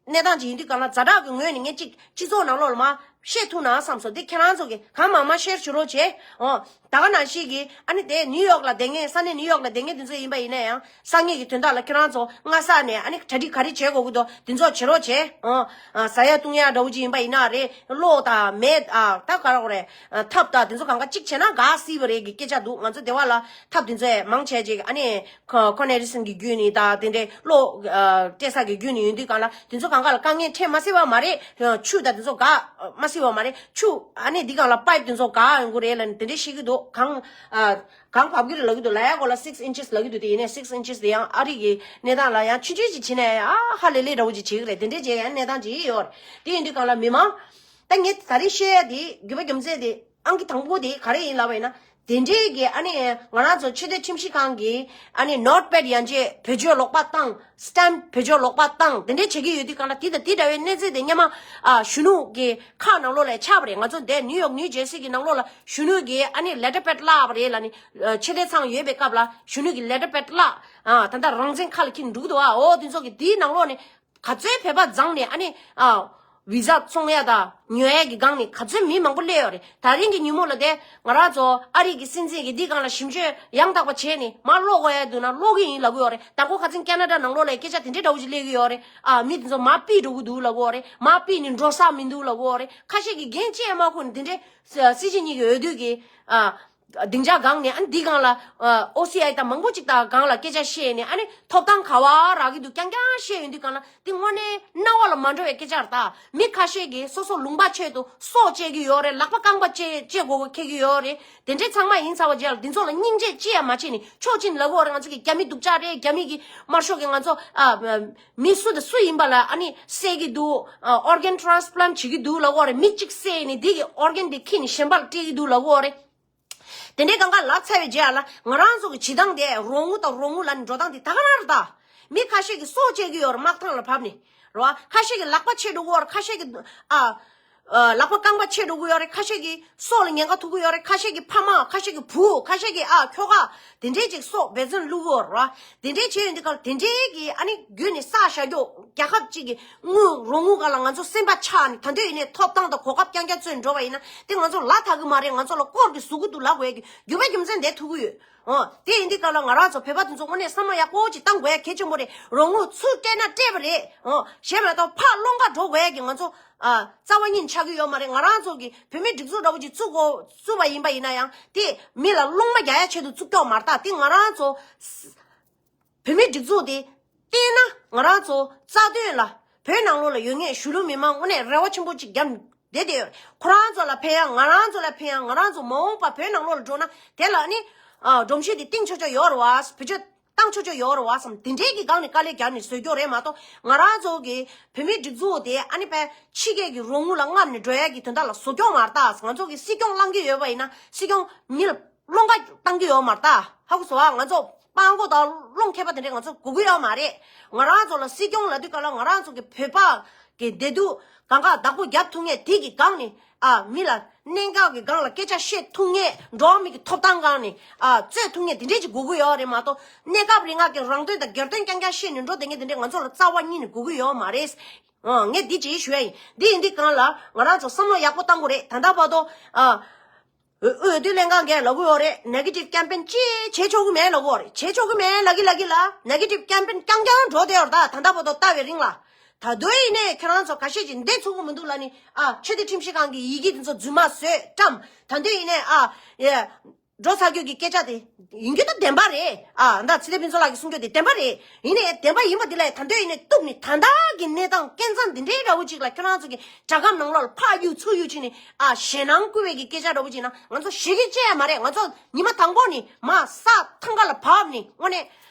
གནས་སྟངས་ཅིག་ཡིན་དུས་གང་ལ་ཛ་དྲག་གི་ངོས་ནས་ངས་གཅིག་སྤྱི་ཚོགས་ནང་ལོགས་ལ་མ་བཤད་ཐུབ་ན་བསམ་སོང་། དེ་ཁྱེད་རང་ཚོ་གི་གང་མང་མང་ཤེར་བྱེད་རོགས་བྱེད། འོ་ད་ག་ནང་བཞིན་གི་ཨ་ནི་དེ་ནིའུ་ཡོག་ལ་བསྡད་མཁན་ས་གནས་ནིའུ་ཡོག་ལ་བསྡད་མཁན་དེ་ཚོ་ཡིན་པ་ཡིན་ན་ཡང་སང་ཉིན་གི་དོན་དག་ལ་ཁྱེད་རང་ཚོ་སྔ་ས་ནས་ཨ་ནི་གྲ་སྒྲིག་ག་རེ་བྱེད་དགོས་ཀྱི་འདུག་དེ་ཚོ་བྱེད་རོགས་བྱེད། འོ་ཟ་ཡ་བཏུང་ཡ་འདྲ་བོ་ཅིག་ཡིན་པ་ཡིན་ན་རེད། གློག་དང་མེ་ཨ་ད་ག་རེ་རེད། ཐབ་དང་དེ་ཚོ་གང་ག་གཅིག་བྱས་ན་ག་སྲིད་པ་རེད་གི་སྐད་ཆ་འདུག་ང་ཚོ་སྡེ་བ་ལ་ཐབ་དེ་ཚོ་མང་ཆེ་ཅིག་ཨ་ནི་ཁོ་ཁོ་ནེ་རི་སན་གི་བརྒྱུད་ནས་དང་དེ་འདྲའི་གློག་སྤྲད་ས་གི་བརྒྱུད་ནས་ཡོང་དུས་གང་ལ་དེ་ཚོ་གང་ག་ལ་དཀའ་ངལ་འཕྲད་མ་སྲིད་པ་མ་རེད། ཆུ་དང་དེ་ཚོ་ག་མ་སྲིད་པ་མ་རེད། ཆུ་ཨ་ནི་འདི་གང་ལ་པའིབ་དེ་ཚོ་ག་ཡོང་གི་རེད་ལབ་ནས་དེ་འདྲའི་བཤད་ཀྱི་འདུག་གང་གང་བབས་ཀྱི་རེད་ལབ་ཀྱི་འདུག་ལ་ཡ་གོ་ལ་six inches ལབ་ཀྱི་འདུག་དེ་ཡིན་ནའི་six inches དེ་ཡང་ཨ་རི་གི་གནས་སྟངས་ལ་ཡང་ཆུང་ཆུང་ཅིག་བྱས་ནས་ཨ་ཧ་ལས་ལས་འདྲ་བོ་ཅིག་བྱེད་ཀྱི་རེད། དེ་འདྲའི་བྱས་ཡང་གནས་སྟངས་ཅིག་ཡོད་རེད། དེ་ཡིན་དུས་གང་ལ་མི་མང་ད་ངས་ད་རེས་བཤད་ཡ་དེ་རྒྱུ་མ་རྒྱུ་མཚན་དེ་ཨང་ཀི་དང་པོ་དེ་ག་རེ་ཡིན་ལབ་པ་ཡིན་ན། དེ་འདྲའི་གི་ཨ་ནི་ང་རང་ཚོ་ཆོས་དད་ཁྲིམས་ཞིབ་ཁང་གི་ཨ་ནི་ནོཊ་པེཌ་ཡན་ཆད་བེད་སྤྱོད་ལོག་པ་བཏང་། སི་ཊེམ་བེད་སྤྱོད་ལོག་པ་བཏང་། དེ་འདྲའི་བྱེད་ཀྱི་ཡོད་དུས་གང་ལ་དེ་དང་དེ་འདྲ་བའི་གནས་ཚུལ་དེ་སྔོན་མ་ཨ་གཞོན་ནུ་གི་ཁག་ནང་ལོགས་ལ་ཆགས་པ་རེད། ང་ཚོ་འདས་ནིའུ་ཡོག་ནིའུ་ཇར་སི་གི་ནང་ལོགས་ལ་གཞོན་ནུ་གི་ཨ་ནི་ལེ་ཊར་པེཌ་བརླགས་པ་རེད་ལབ་ནི་ཨ་ཆོས་དད་ཚང་ཡོད་པའི་སྐབས་ལ་གཞོན་ནུ་གི་ལེ་ཊར་པེཌ་བརླགས། ཨ་ད་ལྟ་རང་བཙན་ཁ་ལ་འཁྱེར་ནས་འགྲོ་གི་འདུག་ཨ་འོ་དེ་ཚོ་གི་དེའི་ནང་ལོགས་ནས། ག་ཚོད་བོད་པ་འཛངས་ནས་ཨ་ནི་ཨ་བི་ཟ་བཙོང་ཡ་དང་ཉོ་ཡ་གི་སྒང་ནས་ག་ཚོད་མི་མང་པོ་སླེབས་ཡོད་རེད། ད་རིང་གི་ཉིན་མོ་ལ་དེ་ང་རང་ཚོ་ཨ་རི་གི་སྲིད་འཛིན་གྱིས་འདི་སྒང་ལ་ཞིབ་དཔྱོད་ཡང་དག་པ་བྱས་ནས་མར་ཀློག་དགོས་ཡ་འདུག་ན་ཀློག་གི་ཡིན་ལབ་ཀྱི་ཡོད་རེད། དང་པོ་ཁ་སང་ཁེ་ན་ཌ་ནང་ལོགས་ལ་སྐད་ཆ་དེ་འདྲའི་འདྲ་བོ་ཞིག་སླེབས་ཀྱི་ཡོད་རེད། ཨ་མི་དེ་ཚོ་མར་ཕུད་འགྲོ་གི་འདུག་ལབ་ཀྱི་ཡོད་རེད། མར་ཕུད་ནས་འགྲོ་ས་མི་འདུག་ལབ་ཀྱི་ཡོད་རེད། ཁ་ཤས་ཀྱིས་འགན་ཅི་ཡང་མ་ཁུར་ནས་དེ་འདྲའི་སྲིད་སྤྱི་གཉིས་ཀྱི་འོས་བསྡུ་གི་ཨ། སྡིངས་ཆ་སྒང་ནས་ཨ་ནི་འདི་སྒང་ལ་ཨོ་སི་ཨའི་དང་མང་པོ་ཅིག་དང་སྒང་ལ་སྐད་ཆ་བཤད་ནས་ཨ་ནི་ཐོབ་ཐང་ག་བ་རག་གི་འདུག་རྐྱང་རྐྱང་བཤད་ཡོང་དུས་སྒང་ལ་འདི་དངོས་གནས་རྣ་བ་ལ་མ་འགྲོ་བའི་སྐད་ཆ་རེད་ད། མི་ཁ་ཤས་ཀྱིས་སོ་སོ་ལུང་པ་ཆེད་དུ་སྲོག་བཅད་ཀྱི་ཡོད་རེད། ལག་པ་རྐང་པ་བཅད་བཅད་དགོས་དགོས་འཁེལ་གྱི་ཡོད་རེད། དེ་འདྲའི་ཚང་མ་ཡིན་ཚར་བ་རྗེས་ལ་འདི་ཚོ་ལ་སྙིང་རྗེ་ཅི་ཡང་མ་བྱས་ནས་ཕྱོགས་གཅིག་ནས་ལབ་ཀྱི་ཡོད་རེད། ང་ཚོ་གི་རྒྱ་མི་སྡུག་ཅག་རེད། རྒྱ་མི་གི་དམར་ཤོག་གིས་ང་ཚོ་ཨ་མི་སུ་དང་སུ་ཡིན་པ་ལ་ཨ་ནི་བསད་ཀྱི་འདུག་ཨོར་གན་ཊི་རན་སི་པ་ལན་ཊི་བྱེད་ཀྱི་འདུག་ལབ་ཀྱི་ཡོད་རེད། མི་གཅིག་བསད་ནས་འདི་གི་ཨོར་གན་དེ་འཁྱེར་ནས་གཞན་པ་ལ་སྤྲད་ཀྱི་འདུག་ལབ་ཀྱི་ཡོད་རེད། དེ་འདྲའི་སྒང་ག་ལབ་ཚར་བའི་རྗེས་ལ་ང་རང་ཚོ་གི་བྱེད་སྟངས་དེ་རོགས་དངུལ་དང་རོགས་དངུལ་ལབ་ནས་འགྲོ་སྟངས་དེ་ད་ག་རང་རེད་ད། མི་ཁ་ཤས་ཀྱིས་སྲོག་བཅད་ཀྱི་ཡོད་རེད། དམག་ཐང་ལ་བབས་ནས་རེད་བ། ཁ་ཤས་ཀྱིས་ལག་པ་ཆད་འགྲོ་གི་ཡོད་རེད། ཁ་ཤས་ཀྱིས་ཨ་ཨ་ལག་པ་རྐང་པ་ཆད་འགྲོ་གི་ཡོད་རེད། ཁ་ཤས་ཀྱིས་སྲོག་ལ་ཉེན་ཁ་ཐུག་གི་ཡོད་རེད། ཁ་ཤས་ཀྱི་ཕ་མ། ཁ་ཤས་ཀྱི་བུ། ཁ་ཤས་ཀྱི་ཨ་ཁྱོ་ག་དེ་འདྲའི་ཅིག་སྲོག་འབད་བརྩོན་བླུག་གི་ཡོད་རེད་བ། དེ་འདྲའི་བྱས་ཡོང་དུས་སྒང་ལ་དེ་འདྲའི་གི་ཨ་ནི་བརྒྱུད་ནས་བསགས་བཞག་རྒྱུ་རྒྱལ་ཁབ་ཅིག་གི་དངུལ་རོགས་དངུལ་སྒང་ལ་ང་ཚོ་སེམས་པ་ཆག་ནས་ད་དུང་ཡིན་ནའི་ཐོབ་ཐང་དང་གོ་སྐབས་རྐྱང་རྐྱང་རྩོད་འགྲོ་བ་ཡིན་ན་དེ་ང་ཚོ་ལ་ཐག་གི་མ་རེད། ང་ཚོ་ལ་དཀོར་གྱི་ཟུག་གི་འདུག་ལབ་དགོས་ཡ་གི་རྒྱུ་མ་རྒྱུ་མཚན་དེ་ཐུག་གི་ཡོད། འོ་དེ་ཡིན་དུས་སྒང་ལ་ང་རང་ཚོ་བོད་པ་དེ་ཚོ་དངོས་གནས་བསམ་བློ་ཡག་པོ་ཅིག་བཏང་དགོས་ཡ་གལ་ཆེན་པོ་རེད། རོགས་དངུལ་ཚུར་སྤྲད་ན་སྤྲད་པ་རེད། འོ་གཞན་མ་གཏོགས་ཕར་སློང་ག་འགྲོ་དགོས་ཡ་གི་ང་ཚོ་ ཨ་རྩ་བ་ཉིད་ཆགས་ཀྱི་ཡོད་མ་རེད། ང་རང་ཚོ་གི་བོད་མིའི་སྒྲིག་འཛུགས་འདྲ་པོ་ཅིག་བཙུགས་དགོས་བཙུགས་པ་ཡིན་པ་ཡིན་ན་ཡང་དེ་མི་ལ་སློང་མ་རྒྱག་ཡ་ཆེད་དུ་བཙུགས་ཀྱོག་མ་རེད་ད། དེ་ང་རང་ཚོ་བོད་མིའི་སྒྲིག་འཛུགས་དེ་བལྟས་ན་ང་རང་ཚོ་རྩ་དོན་ལ་བོད་ནང་ལོགས་ལ་ཡོད་མཁན་གཞིས་ལུས་མི་མང་དངོས་གནས་རེ་བ་ཆེན་པོ་ཅིག་བརྒྱབ་བསྡད་དེ་ཡོད། ཁོ་རང་ཚོ་ལ་ཕན་ཡང་ང་རང་ཚོ་ལ་ཕན་ཡང་ང་རང་ཚོ་མ་འོངས་པ་བོད་ནང་ལོགས་ལ་འགྲོ་ན་དེ་ལ་ནི་ཨ་སྒྲོམ་གཞི་དེ་བཏིང་ཆོག་ཆོག་ཡོད་རེད་བ། བེད་སྤྱོད་བཏང་ཆོག་ཆོག་ཡོད་རེད་བ་བསམ། དེ་འདྲའི་གི་སྒང་ནས་དཀའ་ལས་རྒྱག་ནས་བཟོས་ཀྱོག་རེད་མ་གཏོགས། ང་རང་ཚོ་གི་བོད་མིའི་སྒྲིག་འཛུགས་དེ་ཨ་ནི་ཕན་ཕྱི་རྒྱལ་གྱི་རོགས་དངུལ་ལ་རྔམ་ནས་འགྲོ་ཡ་གི་དོན་དག་ལ་བཟོ་ཀྱོག་མ་རེད་ད། ང་ཚོ་གི་སྲིད་སྐྱོང་བླང་གི་ཡོད་པ་ཡིན་ན་སྲིད་སྐྱོང་མི་ལ་སློང་ག་བཏང་གི་ཡོད་མ་རེད་ད། ཧ་གོ་སོང་ཨ། ང་ཚོ་སྤྲང་པོ་དང་སློང་མཁས་པ་དེ་འདྲས་ང་ཚོ་དགོས་ཀྱི་ཡོད་མ་རེད། ང་རང་ཚོ་ལ་སྲིད་སྐྱོང་ལབ་དུས་སྐབས་ལ་ང་རང་ཚོ་གི་བོད་པ་གི་བདེ་སྡུག་གང་ག་བདག་པོ་རྒྱབ་ཐུབ་མཁན་དེ་གི་སྒང་ནས་ཨ་མི་ལ་གནད་འགག་གི་སྒང་ལ་སྐད་ཆ་བཤད་ཐུབ་མཁན། འགྲོ་བ་མི་གི་ཐོབ་ཐང་སྒང་ནས་ཨ་རྩོད་ཐུབ་མཁན་དེ་འདྲས་ཅིག་དགོས་ཀྱི་ཡོད་རེད་མ་གཏོགས། གནས་སྐབས་རིང་ང་གི་རང་དོན་དང་སྒེར་དོན་རྐྱང་རྐྱང་བཤད་ནས་འགྲོ་བསྡད་མཁན་དེ་འདྲས་ང་ཚོ་ལ་རྩ་བ་ཉིད་ནས་དགོས་ཀྱི་ཡོད་མ་རེད། ཨ་ངས་འདི་ཅིག་ཞུ་ཡ་ཡིན། འདི་ཡིན་དུས་སྒང་ལ་ང་རང་ཚོ་བསམ་བློ་ཡག་པོ་བཏང་དགོས་རེད། ད་ལྟ་བར་དུ་ཨ། འོས་འོས་བསྡུ་ལྷན་ཁང་གིས་ལབ་ཀྱི་ཡོད་རེད། ནེ་གེ་ཊིབ་ཀེམ་པེན་ཅི་བྱེད་ཆོག་གི་མེད་ལབ་ཀྱི་ཡོད་རེད། བྱེད་ཆོག་གི་མེད་ལབ་ཀྱི་ལབ་ཀྱི་ལ། ནེ་གེ་ཊིབ་ཀེམ་པེན་རྐྱང་རྐྱང་འགྲོ་བསྡད་ཡོད་རེད་ད། ད་ལྟ་བར་དུ་ལྟ་བའི་རིང་ལ། ད་དུང་ཡིན་ནའི་ཁྱེད་རང་ཚོ་ཁ་ཤས་ཀྱིས་འདི་ཚུགས་ཀྱི་མི་འདུག་ལབ་ནི་ཨ་ཕྱི་དྲིལ་ཁྲིམས་ཞིབ་ཁང་གི་ཡི་གེ་དེ་ཚོ་རྫུན་མ་བཟོས་བཀྲམ། ད་དུང་ཡིན་ནའི་ཨ་ཡ་འགྲོ་ཚར་རྒྱུ་གི་སྐད་ཆ་དེ་ཡིན་རྒྱུ་ད་བདེན་པ་རེད། ཨ་ད་ཚེ་བརྟན་ཕུན་ཚོགས་ལགས་ཀྱིས་གསུང་རྒྱུ་དེ་བདེན་པ་རེད། ཡིན་ནའི་བདེན་པ་ཡིན་པ་འདི་ལ་ད་དུང་ཡིན་ནའི་གཏུགས་ནི་ད་ལྟ་གི་གནས་སྟངས་སྐྱེ་མཚམས་འདི་འདྲའི་འདྲ་བོ་ཅིག་ལ་ཁྱེད་རང་ཚོ་གི་དྲ་སྒམ་ནང་ལོགས་ལ་ཕར་གཡུག་ཚུར་གཡུག་བྱས་ནས་ཨ་ཞེད་སྣང་སྐུལ་བའི་གི་སྐད་ཆ་འདྲ་བོ་ཅིག་ན་ང་ཚོ་ཞེད་སྐད་བཅད་ཡ་མ་རེད། ང་ཚོ་ཉི་མ་དང་པོ་ནས་མར་ས་ཐང་ག་ལ་བབས་ནས་དངོས་གནས་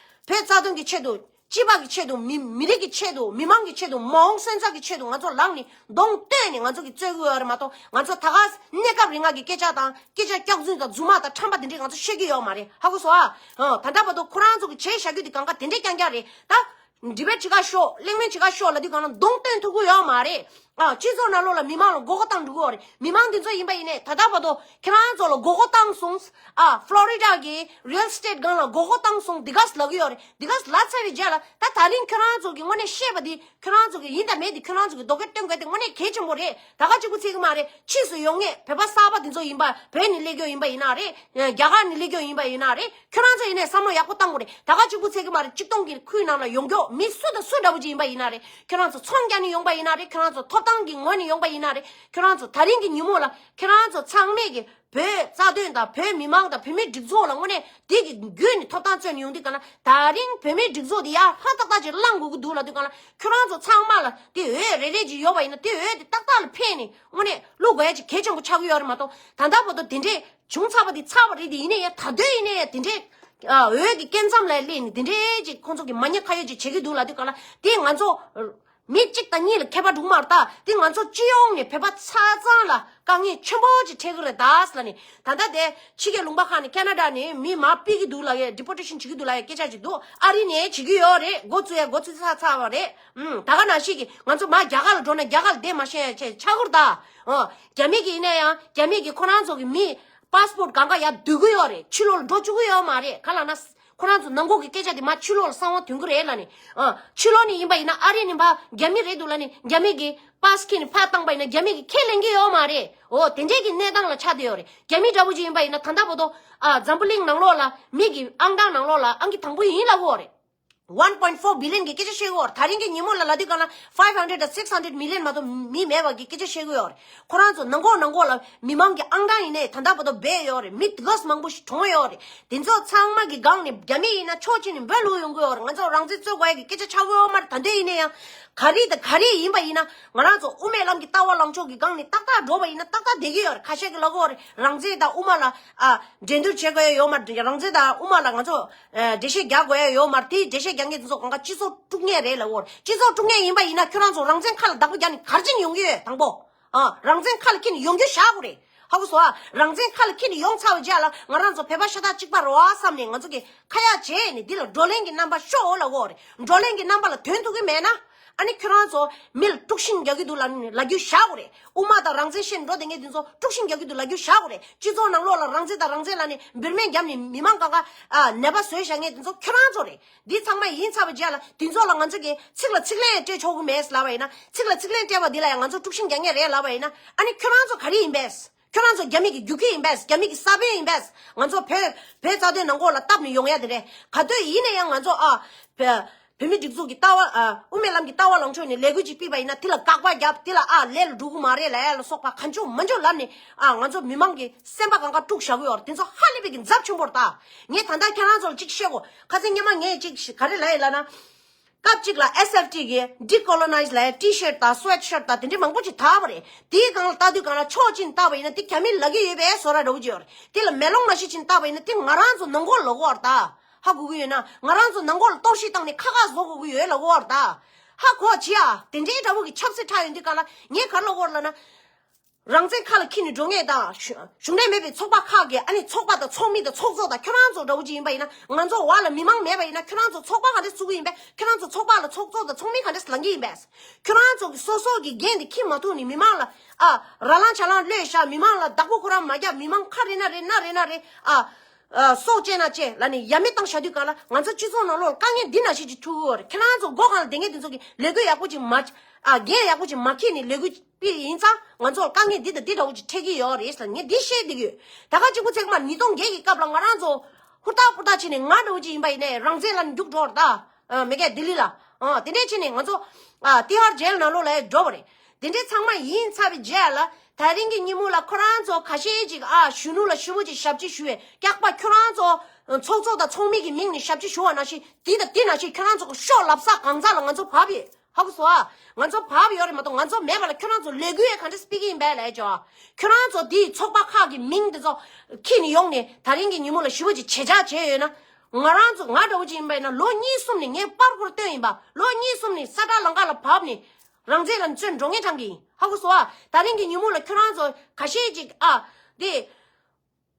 བོད་རྩ་དོན་གི་ཆེད་དུ། སྤྱི་པ་གི་ཆེད་དུ། མི་མི་རིགས་ཀྱི་ཆེད་དུ། མི་མང་གི་ཆེད་དུ། མ་འོངས་སོན་རྩ་གི་ཆེད་དུ་ང་ཚོ་ལངས་ནས་གདོང་སྟོན་ནས་ང་ཚོ་གི་རྩོད་དགོས་ཡོད་རེད་མ་གཏོགས། ང་ཚོ་ད་ག་གནས་སྐབས་རིང་ང་གི་སྐད་ཆ་དང་སྐད་ཆ་སྐྱག་རྫུན་དང་རྫུན་མ་དང་ཁྲམ་པ་དེ་འདྲས་ང་ཚོ་བཤད་ཀྱི་ཡོད་མ་རེད། ཧ་གོ་སོང་ཨ། ཨ་ད་ལྟ་བར་དུ་ཁོ་རང་ཚོ་གི་བྱས་བཞག་རྒྱུ་དེ་གང་ག་དེ་འདྲས་རྐྱང་རྐྱང་རེད་ད། འདི་བས་ཅི་ག་ཤོག་གླེང་མོལ་ཅི་ག་ཤོག་ལབ་དུས་གང་ལ་གདོང་སྟོན་ཐུབ་ཀྱི་ཡོད་མ་རེད། ཨ་སྤྱི་ཚོགས་ནང་ལོགས་ལ་མི་མང་ལ་མགོ་སྐོར་བཏང་འགྲོ་གི་ཡོད་རེད། མི་མང་འདི་ཚོ་ཡིན་པ་ཡིན་ནའི་ད་ལྟ་བར་དུ་ཁྱེད་རང་ཚོ་ལ་མགོ་སྐོར་བཏང་སོང་། ཨ་ཕློ་རི་ཌ་གི་རི་ཡལ་སི་ཊེཊ་སྒང་ལ་མགོ་སྐོར་བཏང་སོང་འདི་ག་ལབ་ཀྱི་ཡོད་རེད། འདི་ག་ལབ་ཚར་བའི་རྗེས་ལ་ད་ད་རིང་ཁྱེད་རང་ཚོ་གི་དངོས་གནས་བཤད་པ་འདི་ཁྱེད་རང་ཚོ་གི་ཡིན་དང་མེད་འདི་ཁྱེད་རང་ཚོ་གི་རྡོ་སྐས་སྟོན་དགོས་དེ་དངོས་གནས་གལ་ཆེན་པོ་རེད། ད་ག་གཅིག་པུ་ཚད་ཀྱི་མ་རེད། ཕྱིས་སུ་ཡོང་མཁན་བོད་པ་གསར་པ་འདི་ཚོ་ཡིན་པ། བོད་ནས་སླེབས་ཀྱི་ཡོད་ཡིན་པ་ཡིན་ན་རེད། རྒྱ་གར་ནས་སླེབས་ཀྱི་ཡོད་ཡིན་པ་ཡིན་ན་རེད། ཁྱོད་རང་ཚོ་ཡིན་ནའི་བསམ་བློ་ཡག་པོ་བཏང་དགོས་རེད། ད་ག་གཅིག་པུ་ཚད་ཀྱི་མ་རེད། གཅིག་སྟོང་གི་ཁུལ་ནང་ལ་ཡོང་མཁན་མི་སུ་དང་སུ་འདྲ་བོ་ཅིག་ཡིན་པ་ཡིན་ན་རེད། ཁྱོད་རང་ཚོ་ཚོང་རྒྱག་ནས་ཡོང་པ་ཡིན་ན་རེད། ཁྱོད་རང་ཚོ་ཐོབ་ཐང་གི་ངོས་ནས་ཡོང་པ་ཡིན་ན་རེད། ཁྱོད་རང་ཚོ་ད་རིང་གི་ཉིན་མོ་ལ་ཁྱོད་རང་ཚོ་ཚང་མས་ཀྱི་བོད་རྩ་དོན་དང་བོད་མི་མང་དང་བོད་མིའི་སྒྲིག་འཛུགས་ལ་དངོས་གནས་དེ་གི་བརྒྱུད་ནས་ཐོབ་ཐང་རྩོད་ནས་ཡོང་དུས་ག་ན། ད་རིང་བོད་མིའི་སྒྲིག་འཛུགས་དེ་ཡར་ཧ་ཏག་ཏག་ཅིག་བླངས་དགོས་ཀྱི་འདུག་ལབ་དུས་ག་ན། ཁྱོད་རང་ཚོ་ཚང་མ་ལ་དེ་འོས་རེ་རེ་ཅིག་ཡོད་པ་ཡིན་ན་དེ་འོས་དེ་ཏག་ཏག་ལ་ཕེབས་ནས་དངོས་གནས་བླུག་དགོས་ཡ་ཅིག་གལ་ཆེན་པོ་ཆགས་ཀྱི་ཡོད་རེད་མ་གཏོགས། ད་ལྟ་བར་དུ་དེ་འདྲས། བྱུང་ཚར་བ་དེ་ཚར་བ་རེད་དེ། ཡིན་ནའི་ཡང་ད་དུང་ཡིན་ནའི་ཡང་དེ་འདྲའི་ཨ་འོས་ཀྱི་སྐས་མཚམས་ལ་སླེབས་ནས་དེ་འདྲའི་ཅིག་ཁོང་ཚོ་གི་མ་ཉེས་ཁ་གཡོགས་ཅིག་བྱེད་ཀྱི་འདུག་ལབ་དུས་ག་ལ། དེ་ང་ཚོ་མི་གཅིག་དང་གཉིས་ལ་ཁྱད་པར་འགྲོ་གི་མ་རེད་ད། དེ་ང་ཚོ་སྤྱི་ཡོངས་ནས་བོད་པ་ཆ་ཚང་ལ་དཀའ་ངལ་ཆེན་པོ་ཅིག་འཕྲད་ཀྱི་རེད་ད་ཟེར་ལབ་ནས། ད་ལྟ་དེ་ཕྱི་རྒྱལ་ལུང་པ་ཁག་ནས་ཁེ་ན་ཌ་ནས་མི་མར་ཕུད་ཀྱི་འདུག་ལབ་ཡས། ཌི་པོར་ཊེ་ཤན་བྱེད་ཀྱི་འདུག་ལབ་ཡས་སྐད་ཆ་ཅིག་འདུག་ཨ་རི་ནས་བྱེད་ཀྱི་ཡོད་རེད། འགོ་བཙུགས་ཡས་འགོ་བཙུགས་ཚར་ཚར་བ་རེད། ཨུམ། ད་ག་ནང་བཞིན་གྱི་ང་ཚོ་མར་རྒྱ་གར་ལ་འགྲོ་ན་རྒྱ་གར་ལ་བསྡད་མ་ཤེས་ཡ་ཆགས་ཀྱི་རེད་ད། ཨོ། རྒྱ་མི་གི་ཡིན་ན་ཡང་རྒྱ་མི་གི་ཁོ་རང་ཚོ་གི་མི། པཱ་སི་པོར་ཊི་གང་ག་ཡར་བསྡུ་གི་ཡོད་རེད། ཕྱི་ལོགས་ལ་འགྲོ་བཅུག་གི་ཡོད་མ་རེད། ག་ལབ་ན། ཁོ་རང་ཚོ་ནང་ལོགས་ཀྱི་སྐད་ཆ་དེ་མར་ཕྱི་ལོགས་ལ་གསང་བ་ཐོན་གི་རེད་ལབ་ནས། ཨ། ཕྱི་ལོགས་ནས་ཡིན་པ་ཡིན་ན་ཨ་རི་ནས་ཕར་རྒྱ་མི་རེད་འདུག་ལབ་ནས་རྒྱ་མི་གི་པཱ་སི་ཁྱེར་ནས་ཕར་བཏང་པ་ཡིན་ན་རྒྱ་མི་གིས་ཁས་ལེན་གི་ཡོད་མ་རེད། འོ་དེ་འདྲའི་གི་གནས་སྟངས་ལ་ཆགས་བསྡད་ཡོད་རེད། རྒྱ་མི་འདྲ་པོ་ཅིག་ཡིན་པ་ཡིན་ན་ད་ལྟ་བར་དུ། ཨ། འཛམ་བུ་གླིང་ནང་ལོགས་ལ་མི་གི་ཨང་གྲངས་ནང་ལོགས་ལ་ཨང་ཀི་དང་པོ་ཡིན་ལབ་ཀྱི་ཡོད་རེད། One point four billion གི་སྐད་ཆ་བཤད་ཀྱི་ཡོད་རེད། ད་རིང་གི་ཉིན་མོ་ལ་ལབ་དུས་ག་ལ་five hundred དང་six hundred million མ་གཏོགས་མི་མེད་པ་གི་སྐད་ཆ་བཤད་ཀྱི་ཡོད་རེད། ཁོ་རང་ཚོ་ནང་ལོགས་ནང་ལོགས་ལ་མི་མང་གི་ཨང་གྲངས་ཡིན་ནའི་ད་ལྟ་བར་དུ་སྦས་ཡོད་རེད། མི་དེ་ག་ཙམ་མང་པོ་ཞིག་གྲོངས་ཡོད་རེད། དེ་ཚོ་ཚང་མ་གི་སྒང་ནས་རྒྱ་མི་ཡིན་ན་ཕྱོགས་གཅིག་ནས་འབོད་བླུགས་ཡོང་གི་ཡོད་རེད། ང་ཚོ་རང་བཙན་རྩོད་དགོས་ཡ་གི་སྐད་ཆ་ཆགས་ཀྱི་ཡོད་མ་རེད། ད་ལྟ་ཡིན་ན་ཡང་ག་རེ་དང་ག་རེ་ཡིན་པ་ཡིན་ན་ང་རང་ཚོ་དབུ་མའི་ལམ་གྱི་ལྟ་བ་ལངས་ཕྱོགས་ཀྱི་སྒང་ནས་ཏག་ཏག་འགྲོ་བ་ཡིན་ན་ཏག་ཏག་བསྡད་ཀྱི་ཡོད་རེད། ཁ་ཤས་ཀྱིས་ལབ་ཀྱི་ཡོད་རེད། རང་བཙན་དང་དབུ་མ་ལ་ཨ་འགྲན་བསྡུར་བྱེད་དགོས་ཡ་ཡོད་མ་རེད། རང་བཙན་དང་དབུ་མ་ལ་ང་ཚོ་ཨ་འགྲེལ་བཤད་རྒྱག་དགོས་ཡ་ཡོད་མ་རེད། དེ་འགྲེལ་བཤད་རྒྱག་མཁན་དེ་ཚོ་གང་ག་སྤྱི་ཚོགས་དཀྲུག་མཁན་རེད་ལབ་ཀྱི་ཡོད་རེད། སྤྱི་ཚོགས་དཀྲུག་མཁན་ཡིན་པ་ཡིན་ན་ཁྱོད་རང་ཚོ་རང་བཙན་ཁ་ལ་བདག་པོ་རྒྱག་ནས་ག་རེ་བྱེད་ནས་ཡོང་གི་ཡོད། དང་པོ། ཨ། རང་བཙན་ཁ་ལ་འཁྱེར་ནས་ཡོང་རྒྱུ་བཞག་དགོས་རེད། ཧ་གོ་སོང་ཨ། རང་བཙན་ཁ་ལ་འཁྱེར་ནས་ཡོང་ཚར་བའི་རྗེས་ལ་ང་རང་ཚོ་བོད་པ་ཤ་སྟག་གཅིག་པ་རེད་བ་བསམ་ནས་ང་ཚོ་གིས་ཁ་ཡ་བྱས་ནས་འདི་ལ་བགྲོ་གླེང་གི་རྣམ་པ་ཤོག་ལབ་ཀྱི་ཡོད་རེད། བགྲོ་གླེང་གི་རྣམ་པ་ལ་དོན་ཐུག་གི་མེད་ན། ཨ་ནི་ཁྱོད་རང་ཚོ་མི་ལ་དཀྲུག་ཤིང་རྒྱག་གི་འདུག་ལབ་ནས་ལབ་རྒྱུ་བཞག་དགོས་རེད། དབུ་མ་དང་རང་བཙན་བཤད་འགྲོ་བསྡད་མཁན་དེ་ཚོ་དཀྲུག་ཤིང་རྒྱག་གི་འདུག་ལབ་རྒྱུ་བཞག་དགོས་རེད། སྤྱི་ཚོགས་ནང་ལོགས་ལ་རང་བཙན་དང་རང་བཙན་ལབ་ནས་འབུར་མེད་བརྒྱབ་ནས་མི་མང་གང་ག་ཨ་ནད་པ་བཟོས་བཞག་མཁན་དེ་ཚོ་ཁྱོད་རང་ཚོ་རེད། འདི་ཚང་མ་ཡིན་ཚར་བའི་རྗེས་ལ་དེ་ཚོ་ལ་ང་ཚོ་གིས་ཚིག་ལ་ཚིག་ལན་སྤྲད་ཆོག་གི་མེད་ལབ་པ་ཡིན་ན། ཚིག་ལ་ཚིག་ལན་སྤྲད་པ་འདི་ལ་ཡང་ང་ཚོ་དཀྲུག་ཤིང་རྒྱག་མཁན་རེད་ལབ་པ་ཡིན་ན། ཨ་ནི་ཁྱོད་རང་ཚོ་ག་རེ་ཡིན་པས། ཁྱོད་རང་ཚོ་རྒྱ་མི་གི་རྒྱུག་ཁྱི་ཡིན་པས། རྒྱ་མི་གི་ས་བོན་ཡིན་པས། ང་ཚོ་བོད་བོད་རྩ་དོན་ནང་ལོགས་ལ་བཏབ་ནས་ཡོང་ཡ་དེ་རེད། ག་དུས་ཡིན་ན་ཡང་ང་ཚོ་ཨ་བོད་ བོད་མི་སྒྲིག་འཛུགས་ཀྱི་ལྟ་བ་ཨ་དབུ་མའི་ལམ་གྱི་ལྟ་བ་ལངས་ཕྱོགས་ནས་ལས་འགུལ་ཅིག་སྤེལ་བ་ཡིན་ན་དེ་ལ་དགག་པ་བརྒྱབ། དེ་ལ་ཨ་ལས་ལ་འགྲོ་གི་མ་རེད་ལབ་ཡ་ལ་སོགས་པ་གང་བྱུང་མང་བྱུང་ལབ་ནས་ཨ་ང་ཚོ་མི་མང་གི་སེམས་པ་གང་ག་དཀྲུག་བཞག་གི་ཡོད་རེད། དེ་ཚོ་ཧ་ལས་པའི་གི་ཚབས་ཆེན་པོ་རེད་ད། ངས་ད་ལྟ་ཁྱེད་རང་ཚོ་ལ་ཅིག་བཤད་གོ། ཁ་སང་སྔོན་མ་ངས་ཅིག་ག་རེ་ལབ་ཡིན་ལབ་ན། སྐབས་གཅིག་ལ་S F T གི་Decolonize ལབ་ཡ་T-shirt དང་Sweatshirt དང་དེ་འདྲའི་མང་པོ་ཅིག་དར་བ་རེད། དེའི་སྒང་ལ་ལྟ་དུས་སྒང་ལ་ཕྱོགས་གཅིག་ནས་བལྟས་པ་ཡིན་ན་དེ་རྒྱ་མིས་ལབ་ཀྱི་ཡོད་པའི་བཟོ་འདྲ་འདྲ་བོ་ཅིག་ཡོད་རེད། དེ་ལ་མེ་ལོང་ནང་བཞིན་ཅིག་བལྟས་པ་ཡིན་ན་དེ་ང་རང་ཚོ་ནང་ཁོག་ལ་ལོག་གི་ཡོད་རེད་ད། ཧ་གོ་གི་ཡོད་ན་ང་རང་ཚོ་ནང་ཁོག་ལ་གཏོར་བཤིག་བཏང་ནས་ཁ་ཁ་བཟོ་དགོས་ཀྱི་ཡོད་ལབ་ཀྱི་ཡོད་རེད་ད། ཧ་གོ་བྱེད་ཨ། དེ་འདྲའི་འདྲ་བོ་གི་ཆབ་སྲིད་ཁྲ་ཡོང་དུས་སྒང་ལ་ངས་ག་རེ་ལབ་ཀྱི་ཡོད་རེད་ལབ་ན། རང་བཙན་ཁ་ལ་འཁྱེར་ནས་འགྲོ་མཁན་དང་གཞུང་གཞུང་འབྲེལ་མེད་པའི་ཚོགས་པ་ཁག་གིས་ཨ་ནི་ཚོགས་པ་དང་ཚོགས་མི་དང་ཚོགས་གཙོ་དང་ཁྱོད་རང་ཚོ་འདྲ་བོ་ཅིག་ཡིན་པ་ཡིན་ན། ང་ཚོ་འོག་ལ་མི་མང་མེད་པ་ཡིན་ན་ཁྱོད་རང་ཚོ་ཚོགས་པ་ག་འདྲས་བཙུགས་ཀྱི་ཡིན་པས། ཁྱོད་རང་ཚོ་ཚོགས་པ་ལ་ཚོགས་གཙོ་དང་ཚོགས་མི་ག་འདྲས་ལངས་ཀྱི་ཡིན་པས། ཁྱོད་རང་ཚོ་གི་སོ་སོ་གི་འགན་དེ་འཁྱེར་མ་ཐུབ་ནས་མི་མང་ལ་ཨ་ར་ལངས་ཆ་ལངས་གློད་བཞག་མི་མང་ལ་བདག་པོ་ཁོ་རང་མ་རྒྱབ། མི་མང་ཁ་རེ་ན་རེ་ན་རེ་ན་རེ་ཨ་ཨ་སྲོག་བཅད་ན་བཅད་ལབ་ནས་ཡ་མེད་བཏང་བཞག་དུས་སྒང་ལ་ང་ཚོ་སྤྱི་ཚོགས་ནང་ལོགས་ལ་དཀའ་ངལ་འདི་ནང་བཞིན་ཅིག་ཐུག་གི་ཡོད་རེད། ཁྱེད་རང་ཚོ་སྒོ་སྒང་ལ་བསྡད་མཁན་དེ་ཚོ་གི་ལས་འགུལ་ཡག་པོ་ཅིག་མ་ཨ་འགན་ཡག་པོ་ཅིག་མ་འཁྱེར་ནས་ལས་འགུལ་སྤེལ་ཡིན་ཙང་ང་ཚོར་དཀའ་ངལ་འདི་དང་འདི་འདྲ་བོ་ཅིག་འཕྲད་ཀྱི་ཡོད་རེད་ཟེར་ངས་འདི་བཤད་བསྡད་ཀྱི་ཡོད། ད་ག་གཅིག་པུ་ཚེག་མ་ཉིས་སྟོང་བརྒྱད་ཀྱི་སྐབས་ལ་ང་རང་ཚོ་ཧུར་ཐག་ཧུར་ཐག་བྱས་ནས་ང་འདྲ་བོ་ཅིག་ཡིན་པ་ཡིན་ནའི་རང་བཙན་ལ་རྒྱུགས་འགྲོ་བ་རེད་ད། ཨ་མི་སྒེར་ལྡི་ལི་ལ་ཨ་དེ་འདྲས་བྱས་ནས་ང་ཚོ་ཨ་ཏི་ཧར་ཇེལ་ནང་ལོགས་ལ་འགྲོ་བ་རེད། དེ་འདྲས་ཚང་མ་ཡིན་ཚར་བའི་རྗེས་ལ་དེ་རིང་གི་ཉིན་མོ་ལ་ཁོ་རང་ཚོ་ཁ་ཤས་ཅིག་ཨ་གཞོན་ནུ་ལ་ཞེ་པོ་ཅིག་ཞབས་ཕྱི་ཞུ་བའི་སྐྱག་པ་ཁྱོད་རང་ཚོ་ཚོགས་གཙོ་དང་ཚོགས་མི་གི་མིང་ནས་ཞབས་ཕྱི་ཞུ་བ་ནང་བཞིན་དེ་དང་དེ་ནང་བཞིན་ཁྱོད་རང་ཚོ་གི་ཤོག་ལབ་ས་གང་ས་ལ་ང་ཚོ་བབས་ཡོད། ཧ་གོ་སོང་ཨ། ང་ཚོ་བབས་ཡོད་རེད་མ་གཏོགས་ང་ཚོ་མེད་པ་ལ་ཁྱོད་རང་ཚོ་ལས་འགུལ་ཡང་ག་འདྲ་སྤེལ་གྱི་ཡིན་པས་ལབ་ཡ་ཅོ། ཁྱོད་རང་ཚོ་དེའི་ཚོགས་པ་ཁག་གི་མིང་དེ་ཚོ་ཁྱེར་ནས་ཡོང་ནས་དེ་རིང་གི་ཉིན་མོ་ལ་ཞེ་པོ་ཅིག་བྱེད་བྱ་བྱས་ཡོད་ན། ང་རང་ཚོ་ང་འདྲ་བོ་ཅིག་ཡིན་པས་ན་ལོ་གཉིས་གསུམ་ནས་ངས་པར་ཕུར་བཏོན་ཡིན་པ། ལོ་གཉིས་གསུམ་ནས་ས་བཀྲ་ལམ་ཁ་ལ་བབས་ནས་རང་བཙན་ལ་བརྩོན་འགྲོ་ངེས་དྲང་གི་ཡིན། ཧ་གོ་སོང་ཨ། དེ་རིང་གི་ཉིན་མོ་ལ་ཁྱོད་རང་ཚོ་ཁ་ཤས་ཅིག་ཨ་དེ།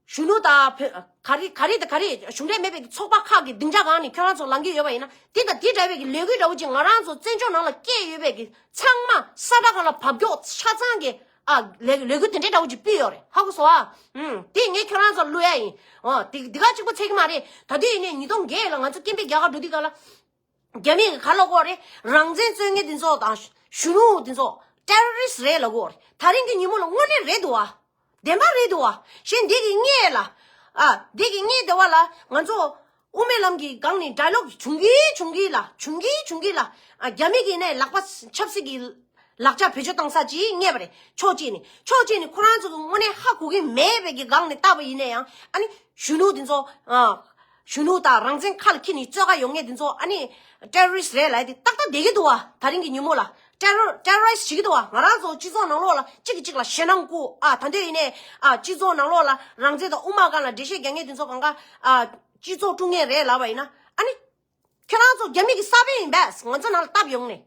གཞོན་ནུ་དང་བོད་ག་རེ་ག་རེ་དང་ག་རེ་གཞུང་འབྲེལ་མེད་པའི་ཚོགས་པ་ཁག་གི་སྡིངས་ཆ་སྒང་ནས་ཁྱོད་རང་ཚོ་ལངས་ཀྱི་ཡོད་པ་ཡིན་ན། དེ་དང་དེ་འདྲ་བའི་གི་ལས་འགུལ་འདྲ་བོ་ཅིག་ང་རང་ཚོ་བཙན་བྱོལ་ནང་ལ་སྐྱེས་ཡོད་པའི་གི་ཚང་མ་ས་བཀྲ་སྒང་ལ་བབས་མགྱོགས་ཆ་ཚང་གི་ཨ་ལས་ལས་འགུལ་དེ་འདྲའི་འདྲ་བོ་ཅིག་སྤེལ་ཡོད་རེད། ཧ་གོ་སོང་ཨ། ཨུམ། དེ་ངས་ཁྱོད་རང་ཚོར་བླུག་ཡ་ཡིན། ཨོ་དེ་དེ་ག་གཅིག་པོ་ཚད་ཀྱི་མ་རེད། ད་དུས་ཡིན་ནའི་ཉིས་སྟོང་བརྒྱད་ལ་ང་ཚོ་སྐད་འབོད་རྒྱག་ག་འགྲོ་དུས་སྒང་ལ། རྒྱ་མིས་ག་ལབ་ཀྱི་ཡོད་རེད། རང་བཙན་རྩོད་མཁན་དེ་ཚོ་དང་གཞོན་ནུ་དེ་ཚོ་terrorist རེད་ལབ་ཀྱི་ཡོད་རེད། དེ་རིང་གི་ཉིན་མོ་ལ་དངོས་གནས་རེད་འདུག་བ། བདེན་པ་རེད་འདུག་བ། གཞན་འདི་གི་སྔས་ལ། ཨ་འདི་གི་སྔས་དེ་བ་ལ་ང་ཚོ་དབུ་མའི་ལམ་གྱི་སྒང་ནས་dialogue བྱུང་གི་བྱུང་གི་ལ་བྱུང་གི་བྱུང་གི་ལ། ཨ་རྒྱ་མི་གི་ནས་ལག་པ་ཆབ་སྲིད་ཀྱི་ལག་ཆ་བེད་སྤྱོད་བཏང་ས་ཅིག་རྙེད་པ་རེད། ཕྱོགས་གཅིག་ནས་ཕྱོགས་གཅིག་ནས་ཁོ་རང་ཚོ་གི་དངོས་གནས་ཧ་གོ་གི་མེད་པའི་གི་སྒང་ནས་བལྟས་པ་ཡིན་ན་ཡང་ཨ་ནི་གཞོན་ནུ་འདི་ཚོ་ཨ། གཞོན་ནུ་དང་རང་བཙན་ཁ་ལ་འཁྱེར་ནས་རྩོད་ག་ཡོང་མཁན་འདི་ཚོ་ཨ་ནི་terrorist རེད་ལབ་དེ་ཏག་ཏག་བསྡད་ཀྱི་འདུག་བ། དེ་རིང་གི་ཉིན་མོ་ལ་terror terrorize བྱེད་ཀྱི་འདུག་བ། ང་རང་ཚོ་སྤྱི་ཚོགས་ནང་ལོགས་ལ་གཅིག་གིས་གཅིག་ལ་ཞེད་སྣང་བསྐུལ་ཨ། ད་འདོད་ཡིན་ནའི་ཨ་སྤྱི་ཚོགས་ནང་ལོགས་ལ་རང་བཙན་དང་དབུ་མ་སྒང་ལ་འགྲེལ་བཤད་རྒྱག་མཁན་འདི་ཚོ་གང་ག་ཨ་སྤྱི་ཚོགས་དཀྲུག་མཁན་རེད་ལབ་པ་ཡིན་ན་ཨ་ནི། ཁྱེད་རང་ཚོ་རྒྱ་མི་གི་གསར་པ་ཡིན་པས་ང་ཚོ་ནང་ལ་བཏབ་ཡོང་ནས།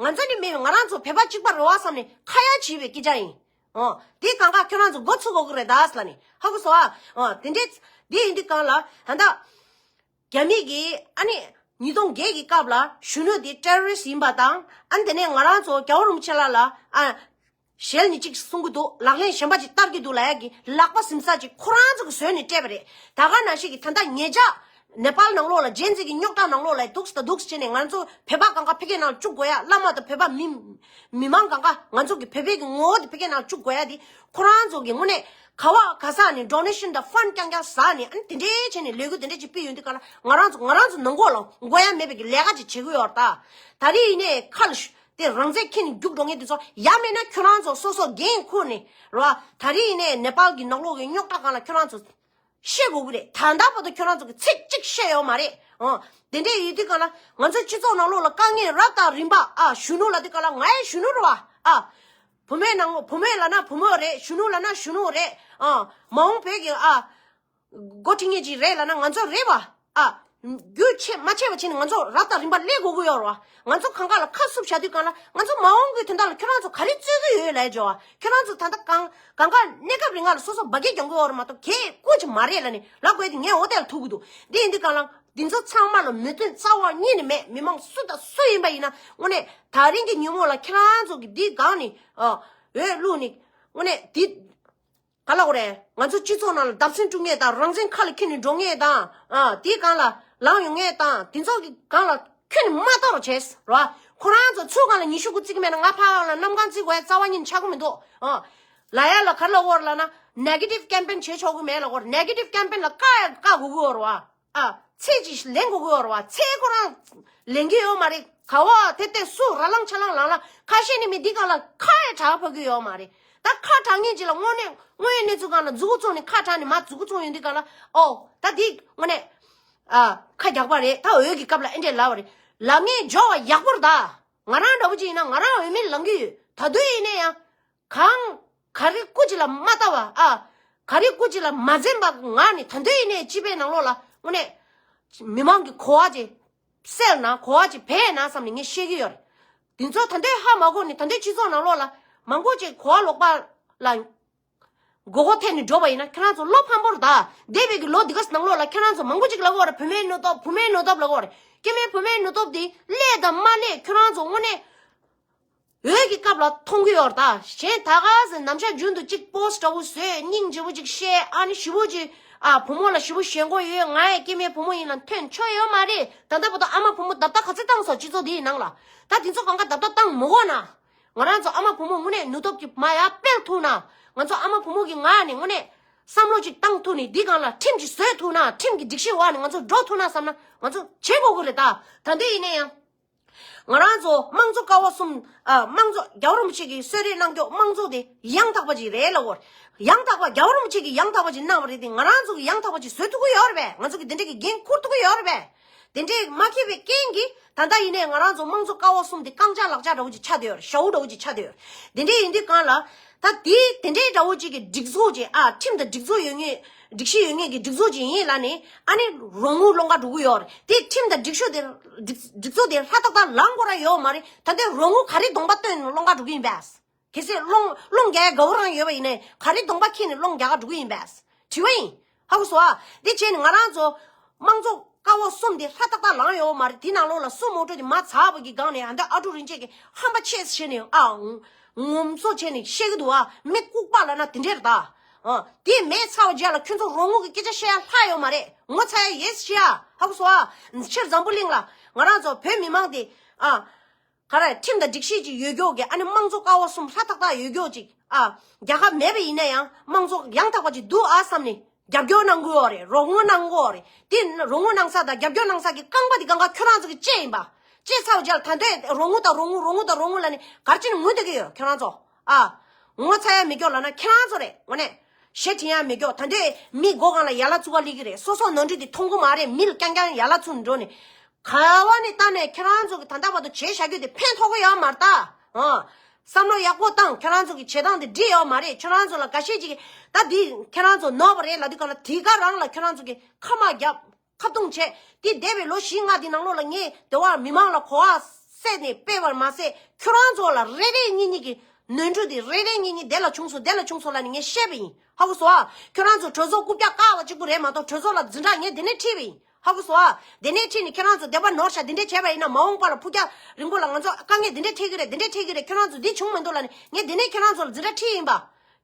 ང་ཚོ་ནི་མེད་ང་རང་ཚོ་བོད་པ་གཅིག་པ་རེད་བ་བསམ་ནས་ཁ་ཡ་བྱིས་པའི་སྐད་ཆ་ཡིན། ཨོ། དེ་གང་ག་ཁྱོད་རང་ཚོ་མགོ་ཚོས་དགོས་ཀྱི་རེད་ད་ཟེར་ལ་ནི་ཧ་གོ་སོང་ཨ། ཨོ་དེ་འདྲས་དེ་ཡིན་དུས་གང་ལ་ད་ལྟ་རྒྱ་མི་གི་ཨ་ནི་ཉིས་སྟོང་བརྒྱད་ཀྱི་སྐབས་ལ་གཞོན་ནུ་དེ་terrorist ཡིན་པ་དང་ཨ་ནི་དེ་ནས་ང་རང་ཚོ་རྒྱལ་བ་རིན་པོ་ཆེ་ལགས་ལ་ཨ། ཞལ་ནས་གཅིག་གསུང་གི་འདུག་ལག་ལེན་གཞན་པ་ཅིག་བསྟར་གྱི་འདུག་ལབ་ཡ་གི་ལག་པ་ཟིན་ས་ཅིག་ཁོ་རང་ཚོ་གི་བཟོས་ནས་སྤྲད་པ་རེད། ད་ག་ནང་བཞིན་གྱི་ད་ལྟ་ཉེ་ཆར་ནེ་པཱལ་ནང་ལོགས་ལ་ཇེན་ཛི་གི་རྙོག་དྲ་ནང་ལོགས་ལ་འདུག་སེ་འདུག་སེ་བྱས་ནས་ང་ཚོ་བོད་པ་གང་ག་ཕ་གིའི་ནང་བཅུག་དགོས་ཡ། བླ་མ་དང་བོད་པ་མི་མི་མང་གང་ག་ང་ཚོ་གི་བོད་པའི་གི་ངོ་བོ་དེ་ཕ་གིའི་ནང་བཅུག་དགོས་ཡ་དེ་ཁོ་རང་ཚོ་གི་དངོས་གནས་ག་བ་ག་ས་ནས་donation དང་fund རྐྱང་རྐྱང་ཟ་ནས་ཨ་ནི་དེ་འདྲའི་བྱས་ནས་ལས་འགུལ་དེ་འདྲ་ཅིག་སྤེལ་ཡོང་དུས་ག་ལ་ང་རང་ཚོ་ང་རང་ཚོ་ནང་ཁོག་ལ་དགོས་ཡ་མེད་པའི་གི་ལས་ཀ་ཅིག་བྱེད་ཀྱི་ཡོད་རེད་ད། ད་རེས་ཡིན་ནའི་ཁ་ལ་ཤུ་དེ་རང་བཙན་འཁྱེར་ནས་རྒྱུགས་འགྲོ་མཁན་དེ་ཚོ་ཡ་མེད་ན་ཁྱོད་རང་ཚོ་སོ་སོ་འགན་ཁུར་ནས་རོ། ད་རེས་ཡིན་ནའི་ནེ་པཱལ་གྱི་ནང་ལོགས་ཀྱི་རྙོག་དྲ་སྒང་ལ་ཁྱོད་རང་ཚོ་བཤད་དགོས་ཀྱི་རེད། ད་ལྟ་བར་དུ་ཁྱོད་རང་ཚོ་གི་ཚིག་གཅིག་བཤད་ཡོད་མ་རེད། ཨོ། དེ་འདྲས་ཡིན་དུས་གང་ལ་ང་ཚོ་སྤྱི་ཚོགས་ནང་ལོགས་ལ་དཀའ་ངལ་རབ་དང་རིམ་པ་ཨ་གཞོན་ནུ་ལབ་དུས་གང་ལ་ང་ཡང་གཞོན་ནུ་རེད་བ། ཨ། བུ་མོའི་ནང་བུ་མོ་ལབ་ན་བུ་མོ་རེད། གཞོན་ནུ་ལབ་ན་གཞོན་ནུ་རེད། ཨ། མ་འོངས་བོད་ཀྱི་ཨ། འགོ་ཁྲིད་མཁན་ཅིག་རེད་ལབ་ན་ང་ཚོ་རེད་བ། ཨ། རྒྱུ་ཆེ་མ་ཆེ་བ་བྱས་ནས་ང་ཚོ་རབ་དང་རིམ་པ་སླེབས་དགོས་ཀྱི་ཡོད་རེད་བ། ང་ཚོ་གང་ག་ལ་ཁ་བསུབ་བྱ་དུས་གང་ལ་ང་ཚོ་མ་འོངས་ཀྱི་དོན་དག་ལ་ཁྱོད་རང་ཚོ་ག་རེ་རྩོད་ཀྱི་ཡོད་ལབ་ཡ་བྱས་བ། ཁྱོད་རང་ཚོ་ད་ལྟ་གང་གང་ག་གནས་སྐབས་རིང་ང་ལ་སོ་སོ་འབའ་སྐད་རྒྱག་གི་ཡོད་རེད་མ་གཏོགས་གལ་ཀུན་གྱི་མ་རེད་ལབ་ནས་ལབ་དགོས་དེ་ངས་འོ་དེ་ལ་ཐུག་གི་འདུག་འདི་ཡིན་དུས་གང་ལ་འདི་ཚོ་ཚང་མ་ལ་མོས་མཐུན་རྩ་བ་ཉིད་ནས་མེད། མི་མང་སུ་དང་སུ་ཡིན་པ་ཡིན་ན་དངོས་གནས་ད་རིང་གི་ཉིན་མོ་ལ་ཁྱེད་རང་ཚོ་གི་འདི་སྒང་ནས་ཨ་འོས་བླུགས་ནས་དངོས་གནས་འདི། ག་ལ་འོ་རེད། ང་ཚོ་སྤྱི་ཚོགས་ནང་ལ་བརྡབ་གསིག་སྤྲོད་མཁན་དང་རང་བཙན་ཁ་ལ་འཁྱེར་ནས་འགྲོ་མཁན་དང་ཨ་དེའི་སྒང་ལ་ལངས་ཡོང་མཁན་དང་དེ་ཚོ་གི་སྒང་ལ་ཁྱོན་ནས་མ་གཏོགས་རོགས་བྱས་རོ། ཁོ་རང་ཚོ་ཚུར་སྒང་ལ་ཉི་ཤུ་དགུ་བརྩི་གི་མེད་ན་ང་ཕར་སྒང་ལ་གནམ་གང་བརྩི་དགོས་ཡ་རྩ་བ་ཉིད་ཆགས་ཀྱི་མི་འདུག་ཨ། ལབ་ཡ་ལ་ག་རེ་ལབ་ཀྱི་ཡོད་རེད་ལབ་ན་negative campaign བྱེད་ཆོག་གི་མེད་ལབ་ཀྱི་ཡོད་རེད། negative campaign ལ་བཀག་ཡ་བཀག་དགོས་ཀྱི་ཡོད་རེད་བ། ཨ། ཚད་ཅིག་ལེན་དགོས་ཀྱི་ཡོད་རེད་བ། ཚད་ཁོ་རང་ལེན་གྱི་ཡོད་མ་རེད། ག་བ་དེ་ལྟས་སུ་ར་ལང་ཆ་ལང་ལང་ལ་ཁ་ཤས་ནི་མི་འདི་གང་ལ་ཁ་ཡ་གྲགས་ཕོད་ཀྱི་ཡོད་མ་རེད། ད་ཁ་གྲགས་ངེས་ཅིག་ལ་དངོས་གནས་དངོས་ཡོད་གནས་ཚུལ་གང་ལ་མཛུ་གུ་བཙུགས་ནས་ཁ་གྲགས་ནས་མ་མཛུ་གུ་བཙུགས་ཡོང་དུས་གང་ལ་ཨོ་ད་འདི་དངོས་གནས་ཨ་ཁ་རྒྱག་པ་རེད། ད་འོས་ཀྱི་སྐབས་ལ་ཨེ་འདྲས་ལབ་པ་རེད། ལབ་ངེས་འཇོག་པ་ཡག་པོ་རེད། ད་ང་རང་འདྲ་བོ་ཅིག་ཡིན་ན་ང་རང་འོས་མི་ལང་གི་ཡོད། ད་དུང་ཡིན་ན་ཡང་། གང་། ག་རེ་སྐུ་ཅིག་ལ་མ་ལྟ་བ་ཨ། ག་རེ་སྐུ་ཅིག་ལ་མ་འཛེམ་པ་ང་ནི་ད་དུང་ཡིན་ནའི་སྤྱི་པའི་ནང་ལོགས་ལ་དངོས་གནས། མི་མང་གི་གོ་བ་ཅིག་སེལ་ན་གོ་བ་ཅིག་བས་ན་བསམ་ནས་ངས་བཤད་ཀྱི་ཡོད་རེད། དེ་ཚོ་ད་དུང་ཧ་མ་གོ་ནས་ད་དུང་སྤྱི་ཚོགས་ནང་ལོགས་ལ་མང་པོ་ཅིག་གོ་བ་ལོག་པ་ལ་མགོ་སྐོར་ཐེབས་ནས་འགྲོ་བ་ཡིན་ན་ཁྱེད་རང་ཚོ་བློ་ཕམ་པོ་རེད་ད། འདས་པའི་གི་ལོ་འདི་ག་ནང་ལོགས་ལ་ཁྱེད་རང་ཚོ་མང་པོ་ཅིག་ལབ་ཀྱི་ཡོད་རེད། བུད་མེད་ནུས་སྟོབས་བུད་མེད་ནུས་སྟོབས་ལབ་ཀྱི་ཡོད་རེད། སྐྱེ་དམན་བུད་མེད་ནུས་སྟོབས་དེ་སླེབས་དང་མ་སླེབས་ཁྱེད་རང་ཚོ་དངོས་གནས། འོས་ཀྱི་སྐབས་ལ་མཐོང་གི་ཡོད་རེད་ད། གཞན་ད་ག་ཟེ་ནམ་ཞག་རྒྱུན་དུ་གཅིག་པོ་སི་འདྲ་བོ་བཟོས་སྙིང་རྗེ་བོ་ཅིག་བཤད་ཨ་ནི་ཞི་བོ་ཅིག་ཨ་བུ་མོ་ལ་ཞི་བོ་ཞེན་ཁོག་ཡོད། ང་ཡི་སྐྱེ་དམན་བུ་མོ་ཡིན་ལ་ཐོན་ཆོག་ཡོད་མ་རེད། ད་ལྟ་བར་དུ་ཨ་མ་བུ་མོ་རྡབ་རྡབ་ག་ཚོད་བཏང་སོང་སྤྱི་ཚོགས་འདིའི་ནང་ལ། ད་དེ་ཚོ་གང་ག་རྡབ་རྡབ་བཏང་མི་དགོས་ན། ང་རང་ཚོ་ཨ་མ་བུ་མོ་དངོས་གནས་ནུས་སྟོབས་ཀྱི་མ་ཡར་སྤེལ་ཐུབ་ན། ང་ཚོ་ཨ་མ་བུ་མོ་གི་ངག་ནས་དངོས་གནས་བསམ་བློ་ཅིག་བཏང་ཐུབ་ནས་འདི་སྒང་ལ་ཁྲིམས་ཅིག་བཟོས་ཐུབ་ན། ཁྲིམས་ཀྱི་སྒྲིག་གཞི་འོག་ནས་ང་ཚོ་འགྲོ་ཐུབ་ན་བསམ་ན་ང་ཚོ་བྱེད་དགོས་ཀྱི་རེད་ད། ད་འདི་ཡིན་ན་ཡང་། ང་རང་ཚོ་དམངས་གཙོ་ཀ་བ་གསུམ་ཨ། དམངས་གཙོ་རྒྱལ་བ་རིན་པོ་ཆེ་གིས་གསོལ་རས་གནང་རྒྱུ་དམངས་གཙོ་དེ་ཡང་དག་པ་ཅིག་རེད་ལབ་ཀྱི་ཡོད་རེད། ཡང་དག་པ་རྒྱལ་བ་རིན་པོ་ཆེ་གིས་ཡང་དག་པ་ཅིག་གནང་བ་རེད་དེ་ང་རང་ཚོ་གིས་ཡང་དག་པ་ཅིག་བཟོ་ཐུབ་ཀྱི་ཡོད་རེད་པས། ང་ཚོ་གིས་འདི་འདྲ་གི་འགན་འཁུར་ཐུབ་ཀྱི་ཡོད་རེད་པས། དེ་འདྲས་མ་འཁྱེར་བའི་རྐྱེན་གྱིས་ད་ལྟ་ཡིན་ནའི་ང་རང་ཚོ་དམངས་གཙོ་ཀ་བ་གསུམ་དེ་རྐང་ལྕགས་ལག་ལྕགས་འདྲ་བོ་ཅིག་ཆགས་བསྡད་ཡོད་རེད། ཞ་བོ་འདྲ་བོ་ཅིག་ཆགས་བསྡད་ཡོད་རེད། དེ་འདྲས་ཡིན་དུས་གང་ལ། ད་དེ་དེ་འདྲའི་འདྲ་བོ་ཅིག་གི་སྒྲིག་འཛུགས་ཅིག་ཨ། ཁྲིམས་དང་སྒྲིག་འཛུགས་ཡོད་ངེས། སྒྲིག་གཞི་ཡོད་ངེས་ཀྱི་སྒྲིག་འཛུགས་ཅིག་ཡིན་ལབ་ནས་ཨ་ནི་རོགས་དངུལ་སློང་ག་འགྲོ་གི་ཡོད་རེད། དེ་ཁྲིམས་དང་སྒྲིག་གཞི་དེ་སྒྲིག་སྒྲིག་འཛུགས་དེ་ལྷ་ཏག་ཏག་ལངས་དགོས་ར་ཡོད་མ་རེད། ད་ལྟའི་རོགས་དངུལ་ག་རེ་གདོང་པ་སྟོན་ནས་སློང་ག་འགྲོ་གི་ཡིན་པས། གལ་སྲིད་སློང་སློང་རྒྱག་ཡ་དགའ་བོ་རང་ཡོད་པ་ཡིན་ནའི་ག་རེ་གདོང་པ་འཁྱེར་ནས་སློང་རྒྱག་ག་འགྲོ་གི་ཡིན་པས། དྲི་བ་ཡིན། ཧ་གོ་སོང་ཨ། དེ་བྱས་ནས་ང་རང་ཚོ་དམངས་གཙོ་ཀ་བ་གསུམ་དེ་ལྷ་ཏག་ཏག་ལངས་ཡོད་མ་རེད། དེ་ནང་ལོགས་ལ་སུ་མོ་ཊ་དེ་མ་ཚར་བ་གི་སྒང་ནས་ཨ་འདི་ཨ་ཀྲུག་རིན་ཆེན་གྱིས་ཧམ་པ་ཆེ་བྱས་ནས་ཨ་ངོམ་སོ་བྱས་ནས་བཤད་གི་འདུག་ཨ། མི་ལྐུགས་པ་ལབ་ན་དེ་འདྲས་རེད་ད། ཨ་དེ་མེད་ཚར་བ་རྗེས་ལ་ཁྱོད་ཚོ་རོགས་དངུལ་གི་སྐད་ཆ་བཤད་ཡ་ལྷག་ཡོད་མ་རེད། ངོ་ཚ་ཡ་ཡོད་ཤི་ཨ། ཧ་གོ་སོང་ཨ། ཕྱིར་འཛམ་བུ་གླིང་ལ་ང་རང་ཚོ་བོད་མི་མང་དེ་ཨ། ག་རེ་ཁྲིམས་དང་སྒྲིག་གཞི་ཅིག་ཡོད་རྒྱུ་གི་ཨ་ནི་དམངས་གཙོ་ཀ་བ་གསུམ་ལྷ་ཏག་ཏག་ཡོད་རྒྱུ་ཅིག་ཨ། རྒྱལ་ཁབ་མེད་པ་ཡིན་ན་ཡང་དམངས་གཙོ་ཡང་དག་པ་ཅིག་འདུག་ཨ་བསམ་ནས་རྒྱབ་སྐྱོར་གནང་གི་ཡོད་རེད། རོགས་དངུལ་གནང་གི་ཡོད་རེད། དེ་རོགས་དངུལ་གནང་ས་དང་རྒྱབ་སྐྱོར་གནང་ས་གི་རྐང་པ་དེ་གང་ག་ཁྱོད་རང་ཚོ་གི་བཅད་ཡིན་པ། བཅད་ཚར་བ་རྗེས་ལ་ད་ལྟའི་རོགས་དངུལ་དང་རོགས་དངུལ་རོགས་དངུལ་དང་རོགས་དངུལ་ལབ་ནས་ག་རེ་བྱས་ནས་ངུ་བསྡད་ཀྱི་ཡོད་ཁྱོད་རང་ཚོ་ཨ། ངོ་ཚ་ཡ་མི་སྐྱོ་ལབ་ན་ཁྱེད་རང་ཚོ་རེད་དངོས་གནས། ཞེ་དྲན་ཡ་མི་སྐྱོ། ད་ལྟའི་མི་སྒོ་སྒང་ལ་ཡ་ལ་བཙུགས་པ་སླེབས་ཀྱི་རེད། སོ་སོ་ནོར་འཁྲུལ་དེ་མཐོང་གི་མ་རེད། མི་ལ་རྐྱང་རྐྱང་ཡ་ལ་བཙུགས་ནས་འགྲོ་ནས། ག་བ་ནས་བལྟས་ནས་ཁྱེད་རང་ཚོ་གི་ད་ལྟ་བར་དུ་བྱས་བཞག་རྒྱུ་དེ་ཕན་ཐོགས་ཀྱི་ཡོད་མ་རེད་ད། ཨང་། བསམ་བློ་ཡག་པོ་བཏང་། ཁྱེད་རང་ཚོ་གི་བྱེད་སྟངས་དེ་འགྲིག་ཡོད་མ་རེད། ཁྱེད་རང་ཚོ་ལ་འགའ་ཤས་ཅིག་གིས་ད་འདི་ཁྱེད་རང་ཚོ་ནོར་བ་རེད་ལབ་དུས་གང་ལ་དེ་ག་རང་ལ་ཁྱེད་རང་ཚོ་གི་ཁ་མ་བརྒྱབ། ཁ་བརྡུང་བྱས། དེ་འདས་པའི་ལོ་བཞི་ལྔ་དེ་ནང་ལོགས་ལ་ངས་དེ་བར་མི་མང་ལ་གོ་བ་བསད་ནས་སྤེལ་བར་མ་ཟད་ཁྱོད་རང་ཚོ་ལ་རེ་རེ་གཉིས་གཉིས་ཀྱི་ནོར་འཁྲུལ་དེ་རེ་རེ་གཉིས་གཉིས་དེ་ལ་བྱུང་སོང་དེ་ལ་བྱུང་སོང་ལབ་ནས་ངས་བཤད་པ་ཡིན། ཧ་གོ་སོང་ཨ། ཁྱོད་རང་ཚོ་གྲོས་ཚོགས་རྐུབ་བཀྱག་བཀག་པ་གཅིག་པུ་རེད་མ་གཏོགས་གྲོས་ཚོགས་ལ་འཛིན་གྲྭ་ངས་དེ་ནས་ཁྲིད་པ་ཡིན། ཧ་གོ་སོང་ཨ། དེ་ནས་ཁྲིད་ནས་ཁྱེད་རང་ཚོ་དེ་པར་ནོར་ཤག་དེ་འདྲས་བྱས་པ་ཡིན་ན་མ་འོངས་པ་ལ་ཕུགས་རྒྱང་རིང་པོ་ལ་ང་ཚོ་དཀའ་ངལ་དེ་འདྲས་འཕྲད་ཀྱི་རེད། དེ་འདྲས་འཕྲད་ཀྱི་རེད། ཁྱོད་རང་ཚོ་འདི་བྱུང་མི་འདུག་ལབ་ནས་ངས་དེ་ནས་ཁྱེད་རང་ཚོ་ལ་འཛིན་གྲྭ་ཁྲིད་ཡིན་པ།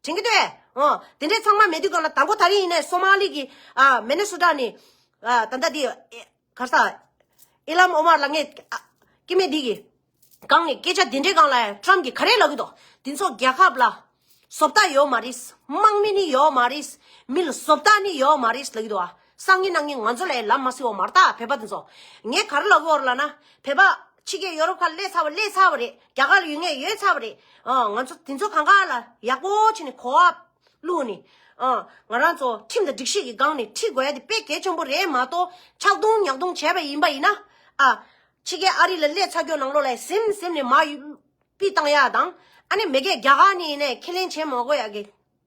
དྲན་གྱི་འདུག་ཨེ། ཨོ། དེ་འདྲའི་ཚང་མ་མེད་དུས་གང་ལ་དང་པོ་ད་རིང་ཡིན་ནའི་སོ་མ་ལི་གི། ཨ། མི་ནི་སོ་ཊ་ནས། ཨ། ད་ལྟ་དེ། ཨེ། ག་རེ་ཟ། ཨི་ལམ་ཨོ་མར་ལ་ངས། ཨ། སྐྱེ་དམན་འདི་གི། སྒང་ནས་སྐད་ཆ་དེ་འདྲའི་སྒང་ལ་ཊམ་གྱིས་ག་རེ་ལབ་ཀྱི་འདུག་དེ་ཚོ་རྒྱལ་ཁབ་ལ། བཟོ་ལྟ་ཡོད་མ་རེད། དམག་མི་ནི་ཡོད་མ་རེད། མི་ལ་བཟོ་ལྟ་ནི་ཡོད་མ་རེད་ལབ་ཀྱི་འདུག་ཨ། སང་ཉིན་གནངས་ཉིན་ང་ཚོ་ལ་ལབ་མ་སྲིད་པ་མ་རེད་ད་བོད་པ་དེ་ཚོ། ངས་ག་རེ་ལབ་ཀྱི་ཡོད་རེད་ལབ་ན། བོད་པ། ཕྱི་རྒྱལ་ཡོ་རོབ་ཁ་སླེབས་ཚར་བ་སླེབས་ཚར་བ་རེད། རྒྱ་གར་ལ་ཡོད་མཁན་ཡོད་ཚར་བ་རེད། ཨ། ང་ཚོ་དེ་ཚོ་གང་ག་ལ་ཡག་པོ་བྱས་ནས་གོ་བ་བླུགས་ནས། ཨ། ང་རང་ཚོ་ཁྲིམས་དང་སྒྲིག་གཞི་གི་སྒང་ནས་ཁྲིད་དགོས་ཡ་དེ་དཔེ་གལ་ཆེན་པོ་རེད་མ་གཏོགས་ཆག་རྡུང་ཉག་རྡུང་བྱས་པ་ཡིན་པ་ཡིན་ན། ཨ། ཕྱི་རྒྱལ་ཨ་རི་ལ་སླེབས་ཚར་རྒྱུ་ནང་ལོགས་ལ་ཟིམ་ཟིམ་ནས་མ་ཡུ་པི་བཏང་ཡ་དང་། ཨ་ནི་མ་གི་རྒྱ་གར་ནས་ཡིན་ནའི་ཁས་ལེན་བྱེད་མ་དགོས་ཡ་གི།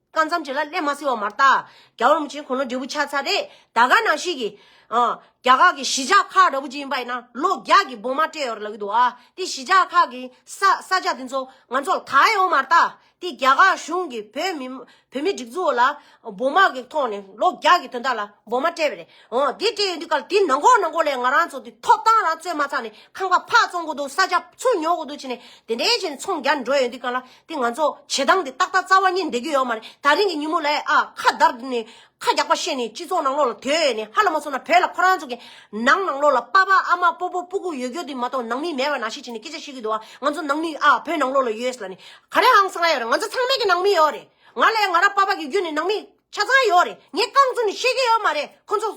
སྐབས་མཚམས་ཅིག་ལ་སླེབས་མ་སྲིད་པ་མ་རེད་ད། རྒྱལ་བ་རིན་པོ་ཆེ་དགུང་ལོ་བགྲེས་པོ་ཆགས་ཚར་རེད། ད་ག་ནང་བཞིན་གྱི། ཨ། རྒྱ་གར་གྱི་གཞིས་ཆགས་ཁག་འདྲ་པོ་ཅིག་ཡིན་པ་ཡིན་ན་ལོ་བརྒྱ་གི་སྦོམ་མ་སྤྲད་ཡོད་རེད་ལབ་ཀྱི་འདུག་ཨ། དེ་གཞིས་ཆགས་ཁག་གི་ས་ས་ཆ་དེ་ཚོ་ང་ཚོ་ལ་གང་ཡོད་མ་རེད་ད། དེ་རྒྱ་གར་གཞུང་གིས་བོད་མི་བོད་མི་སྒྲིག་འཛུགས་ལ་སྦོམ་མ་གི་ཐོག་ནས་ལོ་བརྒྱ་གི་དོན་དག་ལ་སྦོམ་མ་སྤྲད་པ་རེད། འོ་དེ་སྤྲད་ཡོང་དུས་ག་ལ་དེ་ནང་ཁོག་ནང་ཁོག་ལ་ང་རང་ཚོ་དེ་ཐོབ་ཐང་རང་རྩོད་མ་ཚར་ནས་ཁང་པ་ཕར་བཙོང་དགོས་འདུག་ས་ཆ་ཚུར་ཉོ་དགོས་འདུག་བྱས་ནས་དེ་འདྲའི་བྱས་ནས་ཚོང་རྒྱག་འགྲོ་ཡོང་དུས་ག་ལ། དེ་ང་ཚོ་བྱེད་སྟངས་དེ་ཏག་ཏག་རྩ་བ་ཉིད་འགྲིག་གི་ཡོད་མ་རེད། ད་རིང་གི་ཉིན་མོ་ལ་ཨ་ཁ་བརྡར་ནས་ཁ་རྒྱག་པ་བཤད་ནས་སྤྱི་ཚོགས་ནང་ལོགས་ལ་དོད་ནས་ཧ་ལས་མ་སོང་ན་བོད་ལ་ཁོ་རང་ཚོ་གི་ནང་ནང་ལོགས་ལ་པ་ཕ་ཨ་མ་སྤོ་བོ་སྤུ་གུ་ཡོད་རྒྱུ་དེ་མ་གཏོགས་ནང་མི་མེད་པ་ནང་བཞིན་བྱས་ནས་སྐད་ཆ་བཤད་ཀྱི་འདུག་ཨ། ང་ཚོ་ནང་མི་ཨ་བོད་ནང་ལོགས་ལ་ཡོད་ལབ་ནས་ག་རེ་ཧང་སང་ཡོད་རེད། ང་ཚོ་ཚང་མས་ཀྱི་ནང་མི་ཡོད་རེད། ང་ལ་ཡང་ང་རང་པ་ཕ་གི་རྒྱུད་ནས་ནང་མི། ཆ་ཚང་ཡོད་རེད། ངས་རྐང་བཙུགས་ནས་བཤད་ཀྱི་ཡོད་མ་རེད། ཁོ་ཚོ་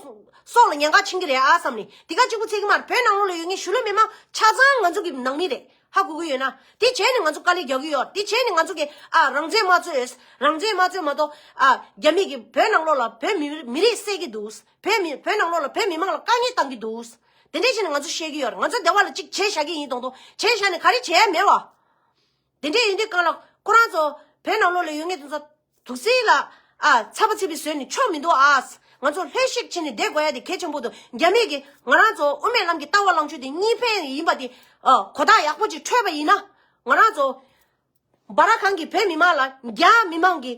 སྲོག་ལ་ཉེན་ཁ་ཕྱིན་གྱི་རེད་ཨ་བསམ་ནས། དེ་ག་གཅིག་པུ་ཚད་ཀྱི་མ་རེད། བོད་ནང་ལོགས་ལ་ཡོད་མཁན་གཞིས་ལུས་མི་མང་ཆ་ཚང་ང་ཚོ་གི་ནང་མི་རེད། ཧ་གོ་གི་ཡོད་ན། དེ་བྱས་ནས་ང་ཚོ་དཀའ་ལས་རྒྱག་གི་ཡོད། དེ་བྱས་ནས་ང་ཚོ་གི་ཨ་རང་བཙན་མ་རྩོད། རང་བཙན་མ་རྩོད་མ་གཏོགས་ཨ་རྒྱ་མི་གི་བོད་ནང་ལོགས་ལ་བོད་མི་མི་རིགས་བསད་ཀྱི་འདུག་བོད་མི་བོད་ནང་ལོགས་ལ་བོད་མི་མང་ལ་དཀའ་ངལ་བཏང་གི་འདུག་དེ་འདྲས་བྱས་ནས་ང་ཚོ་བཤད་ཀྱི་ཡོད་རེད། ང་ཚོ་སྡེ་བ་ལ་གཅིག་བྱས་བཞག་གི་ཡིན་མདོག་མདོག་བྱས་བཞག་ནས་ག་རེ་བྱས་ཡ་མེད་བ། དེ་འདྲས་ཡིན་དུས་གང་ལ་ཁོ་རང་ཚོ་བོད་ནང་ལོགས་ལ་ཡོད་མཁན་དེ་ཚོ་དུག་སེལ་ལ་ཨ་ཚ་པ་ཚིག་པའི་བཟོས་ནས་ཆོག་མི་འདུག་ཨ། ང་ཚོ་ལྷོད་ཤིག་བྱས་ནས་བསྡད་དགོས་ཡ་དེ་གལ་ཆེན་པོ་འདུག་རྒྱ་མིས་ཀྱིས་ང་རང་ཚོ་དབུ་མའི་ལམ་གྱི་ལྟ་བ་ལངས་ཕྱོགས་དེ་གཉིས་ཕན་ཡིན་པ་དེ་ཨ་གོ་བརྡ་ཡག་པོ་ཅིག་འཕྲོད་པ་ཡིན་ན། ང་རང་ཚོ་སྦ་ར་ཁང་གི་བོད་མི་མང་ལ་རྒྱ་མི་མང་གི་